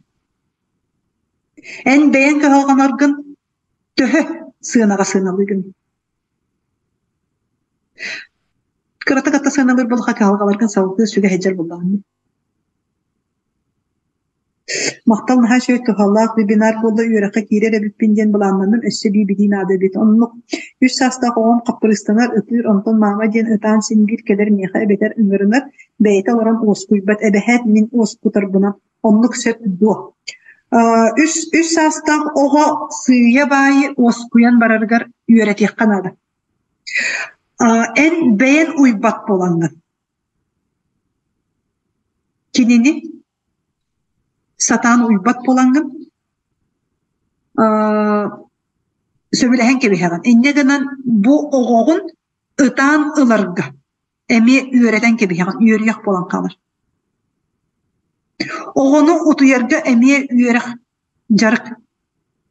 Эн бэйэҥ кыһалҕанаргын төһө сыанаҕа сыаналыыгын? Кыратык атта сыаналыыр буоллахха кыһалҕаларгын салгыы сүгэ сылдьар буоллаҕын дии. Махтал наһаа үчүгэй туһалаах вебинар буолла үөрэххэ киирэр эбиппин диэн былааннанным өссө эбии билии наада эбит. Оннук үс саастаах оҕом хаппырыыстанар, ытыыр, онтон маама диэн ытаан син биир кэлэр миэхэ эбэтэр ыҥырынар, бэйэтэ олорон уоскуйбат, эбэһээт мин уоскутарбынан оннук сөп дуо? Үс, үс саастаах оҕо сыыйа баайы уоскуйан барарыгар үөрэтиэххэ наада. Эн бэйэн уйбат буолаҥҥын кинини сатаан уйбат буолаҥҥын сөбүлэһэн кэбиһэҕин. Инньэ гынан бу оҕоҕун ытаан ыларга эмиэ үөрэтэн кэбиһэҕин, үөрүйэх буолан хаалар. Оҕону утуйарга эмиэ үөрэх, дьарык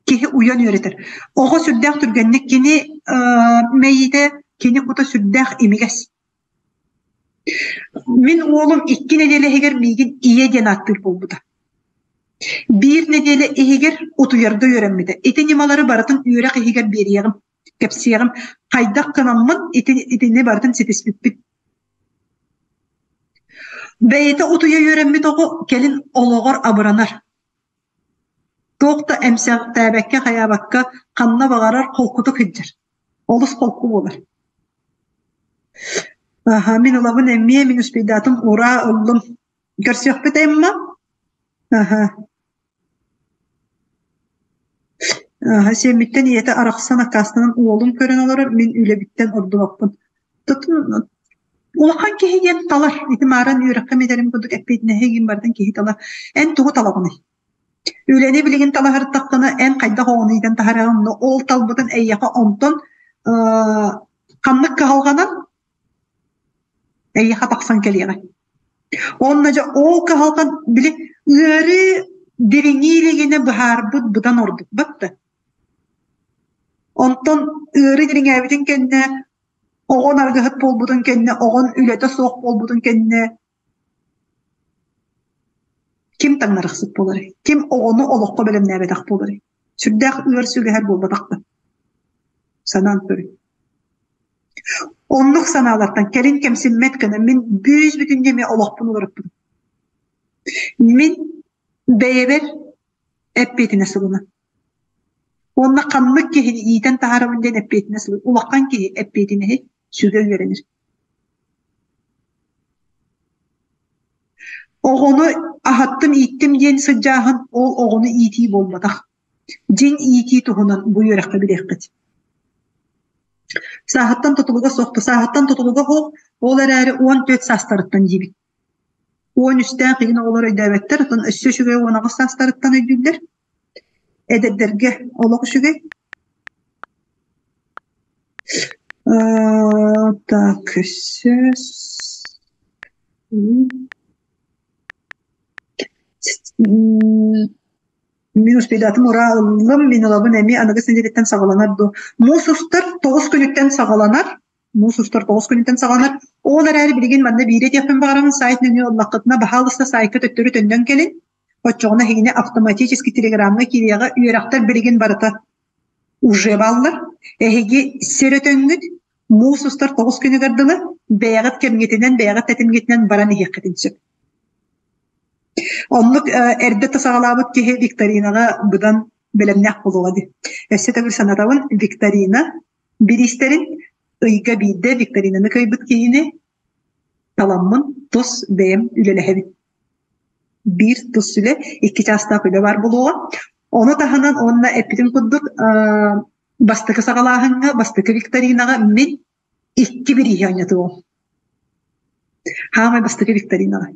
киһи уйан үөрэтэр. Оҕо сүрдээх түргэнник кини мэйиитэ, кини кута сүрдээх имигэс. Мин уолум икки нэдиэлэ иһигэр миигин ийэ диэн ааттыыр буолбута. Биир нэдиэлэ иһигэр утуйарга үөрэммитэ. Ити ньымалары барытын үөрэх иһигэр биэриэҕим, кэпсиэҕим. Хайдах гынаммын ити, итини барытын ситиспиппит. Бэйэтэ утуйа үөрэммит оҕо кэлин олоҕор абыранар. Туох да эмсэхтээбэккэ, хайаабакка ханна баҕарар холкутук сылдьар. Олус холку буолар. Аха, мин ылабын эмиэ, мин успейдаатым, ураа ыллым. Көрсүөхпүт Эмма? Аха. Аха, сиэммиттэн ийэтэ арахсан аккаастанан уолун көрөн олорор, мин үлэбиттэн ордубаппын. Тотун улахан киһи диэн талар. Ити мааран үөрэххэ мэтэрим курдук эппиэтинэһи игин бардын киһи талар. Эн тугу талаҕыный? Үлэни билигин талаһыртаххына эн хайдах оҕону иитэн таһараҕын, ол талбытын эйиэхэ онтон ханнык кыһалҕанан эйиэхэ тахсан кэлиэҕэ. Онно дьэ ол кыһалҕан били ыарыы дириҥии илигинэ быһаарбыт быдан ордук батта. Онтон ыарыы дириҥээбитин кэннэ оҕон арыгыһыт буолбутун кэннэ, оҕон үлэтэ суох буолбутун кэннэ ким таҥнарахсыт буоларый? Ким оҕону олоххо бэлэмнээбэтэх буоларый? Сүрдээх ыар сүгэһэр буолбатах да. Санаан көрүҥ. Оннук санаалартан кэлин кэмсиммэт гына мин бүүс-бүтүннүү эмиэ олохпун уларыппытым. Мин бэйэбэр эппиэтинэс ылынан. Уонна ханнык киһини иитэн таһаарабын диэн эппиэтинэс ылын. Улахан киһи эппиэтинэһи сүгэ үөрэнэр. Оҕону аһаттым, ииттим диэн сыдьааһын ол оҕону иитии буолбатах. Дьиҥ иитии туһунан бу үөрэххэ билиэххит. Сааһыттан тутулуга суох, сааһыттан тутулуга суох, ол эрээри 14 саастарыттан диибит. 13-тээх игин оҕолор өйдөөбөттөр, оттон өссө үчүгэй 18 саастарыттан өйдүүллэр. Эдэрдэргэ олох үчүгэй. Так, өссө Мин успейдаатым ураа ыллым, мин ылабын эмиэ аныгыс нэдиэлэттэн саҕаланар дуо? Муус устар тоҕус күнүттэн саҕаланар. Муус устар тоҕус күнүттэн саҕаланар. Ол эрээри билигин манна биири этиэхпин баҕарабын, сайт нөҥүө ыллаххытына, баһаалыста сайтка төттөрү төннөн кэлин. Оччоҕуна эһигини автоматически телеграмҥа киириэҕэ, үөрэхтэр билигин барыта уже бааллар. Эһиги сир өтөҥҥүт муус устар тоҕус күнүгэр дылы бэйэҕит кэмҥитинэн, бэйэҕит тэтимҥитинэн баран иһиэххитин сөп. Оннук эрдэ да саҕалаабыт киһи викторинаҕа быдан бэлэмнээх буолуоҕа дии. Өссө төгүл санатабын, викторина бириистэрин ыйга биирдэ викторинаны кыайбыт киһини таламмын тус бэйэм үлэлэһэбин. Биир тус үлэ, икки чаастаах үлэ баар буолуоҕа. Ону таһынан уонна эппитим курдук бастакы саҕалааһыҥҥа, бастакы викторинаҕа мин икки бирииһи оонньотуом. Хаамай бастакы викторинаҕа.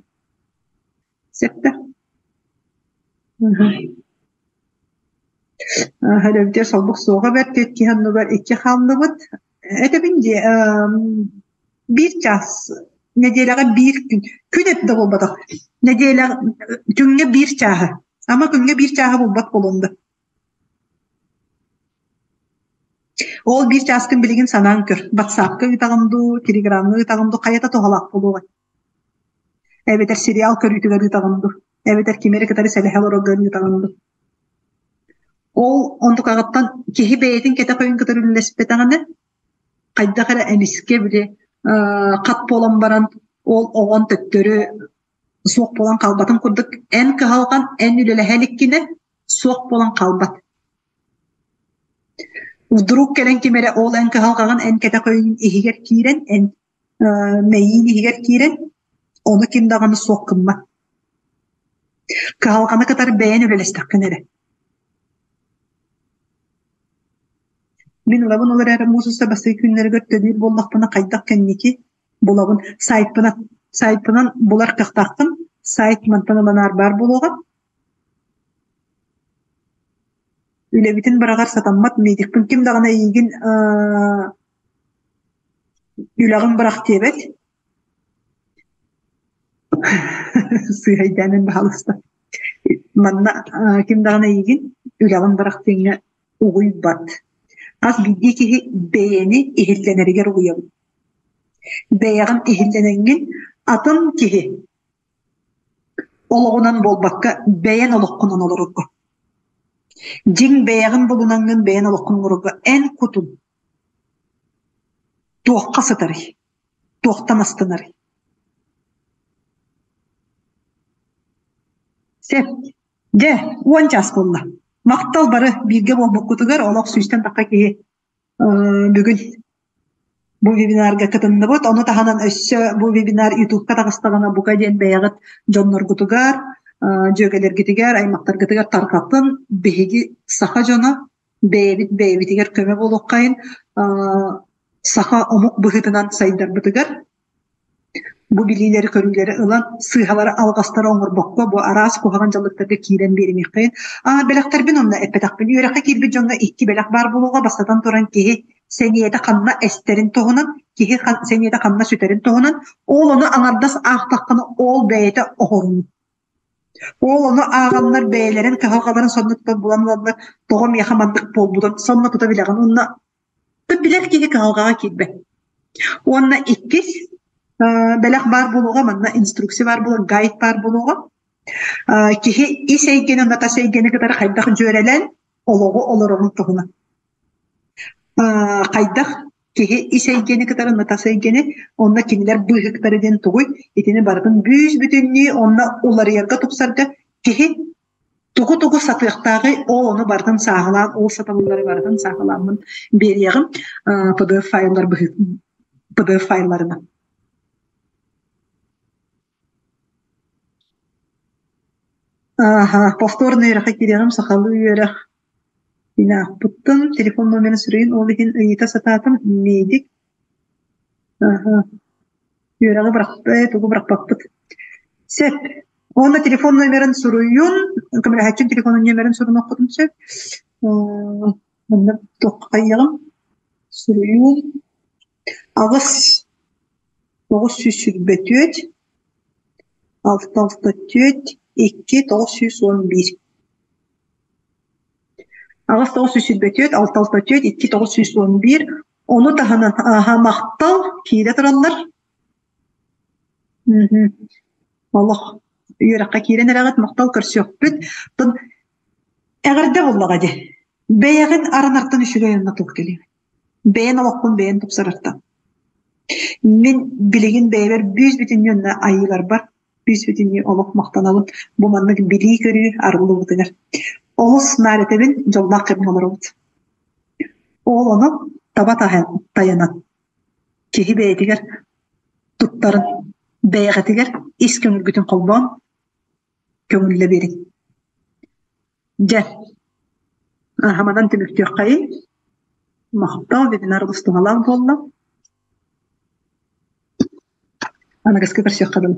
Сөптө. Хөлөбүтүгэр солбук суоҕа бэрт киһи оннугар икки хааллыбыт. Этэбин дии, биир чаас нэдиэлэҕэ биир күн, күн эт да буолбатах. Нэдиэлэ күҥҥэ биир чааһы. Ама күҥҥэ биир чааһы булбат буолуом да. Ол биир чааскын билигин санаан көр. Ватсапка ыытаҕын дуу, Телеграмҥа ыытаҕын дуу, хайата туһалаах буолуоҕай? Эбэтэр сериал көрүүтүгэр ыытаҕын дуу, эбэтэр кими эрэ кытары сэлэһэ олороргор ыытаҕын дуу. Ол онтукаҕыттан киһи бэйэтин кэтэх өйүн кытары үллэспэтэҕинэ, хайдах эрэ эмискэ били хат буолан баран ол оҕон төттөрү суох буолан хаалбатын курдук эн кыһалҕан эн үлэлэһэ иликкинэ суох буолан хаалбат. Вдруг кэлэн ким эрэ ол эн кыһалҕаҕын эн кэтэх өйүн иһигэр киирэн, эн мэйиин иһигэр киирэн, ону ким даҕаны суох гыммат. Кыһалҕаны кытары бэйэн үлэлэстэххин эрэ. Мин ылабын ол эрээри муус устар бастакы күннэригэр төлүүр буоллахпына хайдах кэнники булабын. Сайтпынан, сайтпынан булар кыахтаахпын. Сайт мантан ыланаар баар буолуоҕа. Үлэбитин быраҕар сатаммат медикпин ким даҕаны эйиигин үлэҕин бырах диэбэт. Сыыһайдаанын баһаалыста. Манна ким даҕаны эйиигин үлэҕин бырах диэҥҥэ угуйбат. Хас биирдии киһи бэйэни иһиллэнэригэр угуйабыт. Бэйэҕин иһиллэнэҥҥин атын киһи олоҕунан буолбакка, бэйэн олоххунан олорорго. Дьиҥ бэйэҕин булунаҥҥын бэйэн олоххун олорорго эн кутун туохха сытарый? Туохтан астынарый? Сөп. Дьэ, уон чаас буолла. Махтал бары бииргэ буолбуккутугар олох сүүстэн тахха киһи бүгүн бу вебинарга кытынныбыт. Ону таһынан өссө бу вебинар Ютубка таҕыстаҕына бука диэн бэйэҕит дьонноргутугар, дьүөгэлэргитигэр, аймахтаргытыгар тарҕатын. Биһиги саха дьоно бэйэбит бэйэбитигэр көмө буолуоххайын, саха омук быһыытынан сайдарбытыгар Бу билиилэри-көрүүлэри ылан, сыыһалары, алҕастары оҥорбокко, бу араас куһаҕан дьаллыктарга киирэн биэримиэххэйин. Аа, бэлэхтэрбин онно эппэтэхпин. Үөрэххэ киирбит дьоҥҥо икки бэлэх баар буолуоҕа. Бастатан туран, киһи сэниэтэ ханна эстэрин туһунан, киһи сэниэтэ ханна сүтэрин туһунан. Ол ону аҥардас аахтаххына, ол бэйэтэ оһоруу. Ол ону ааҕаннар бэйэлэрин кыһалҕаларын сонно тута булан ылаллар, тоҕо миэхэ маннык буолбутун сонно тута билэҕин уонна билэр киһи кыһалҕаҕа киирбэт. Уонна иккис бэлэх баар буолуоҕа, манна инструкция баар буолуоҕа, гайд баар буолуоҕа. Киһи ис эйгэни уонна тас эйгэни кытары хайдах дьүөрэлээн олоҕу олорорун туһунан. Хайдах киһи ис эйгэни кытары уонна тас эйгэни, онно кинилэр быыһыктара диэн тугуй, итини барытын бүүс-бүтүннүү онно уларыйарга тупсарга киһи тугу-тугу сатыахтааҕый, ол ону барытын сааһылаан, ол сатабыллары барытын сааһылааммын биэриэҕим PDF файллар PDF файлларынан. Ааһа, повторно үөрэххэ киириэҕим, сахалыы үөрэх Аахпыттан телефон номерын суруйун, ол иһин ыйыта сатаатым, медик Аһа, үөрэҕи бырахпыт, тугу бырахпаппыт. Сөп. Уонна телефон номерын суруйун, көмөлөһөөччүм телефонун номерын сурунуоххутун сөп. Манна туохха хайыаҕым? Суруйуум. 8 924 6 6 4 2 911 8 924 6 6 4 2 911 Ону таһынан ааһа махтал киирэ тураллар. Олох үөрэххэ киирэн эрэҕит, махтал көрсүөхпүт. Оттон эҕэрдэ буоллаҕа дии. Бэйэҕин аранартан үчүгэй онно туох кэлиэ. Бэйэн олоххун бэйэн тупсарартан. Мин билигин бэйэбэр бүүс-бүтүннүү онно айыыларбар бүүс-бүтүннүү олох махтанабын. Бу маннык билии-көрүү арыллыбытыгар. Олус наар этэбин, дьоллоох кэмҥэ олоробут. Ол ону таба тайанан, киһи бэйэтигэр туттарын, бэйэҕитигэр ис көҥүлгүтүн холбоон көҥүллэ биэриҥ. Дьэ, манан түмүктүөххэйиҥ. Махтал, вебинар олус туһалаах буолла. Аныгыскы көрсүөххэ дылы.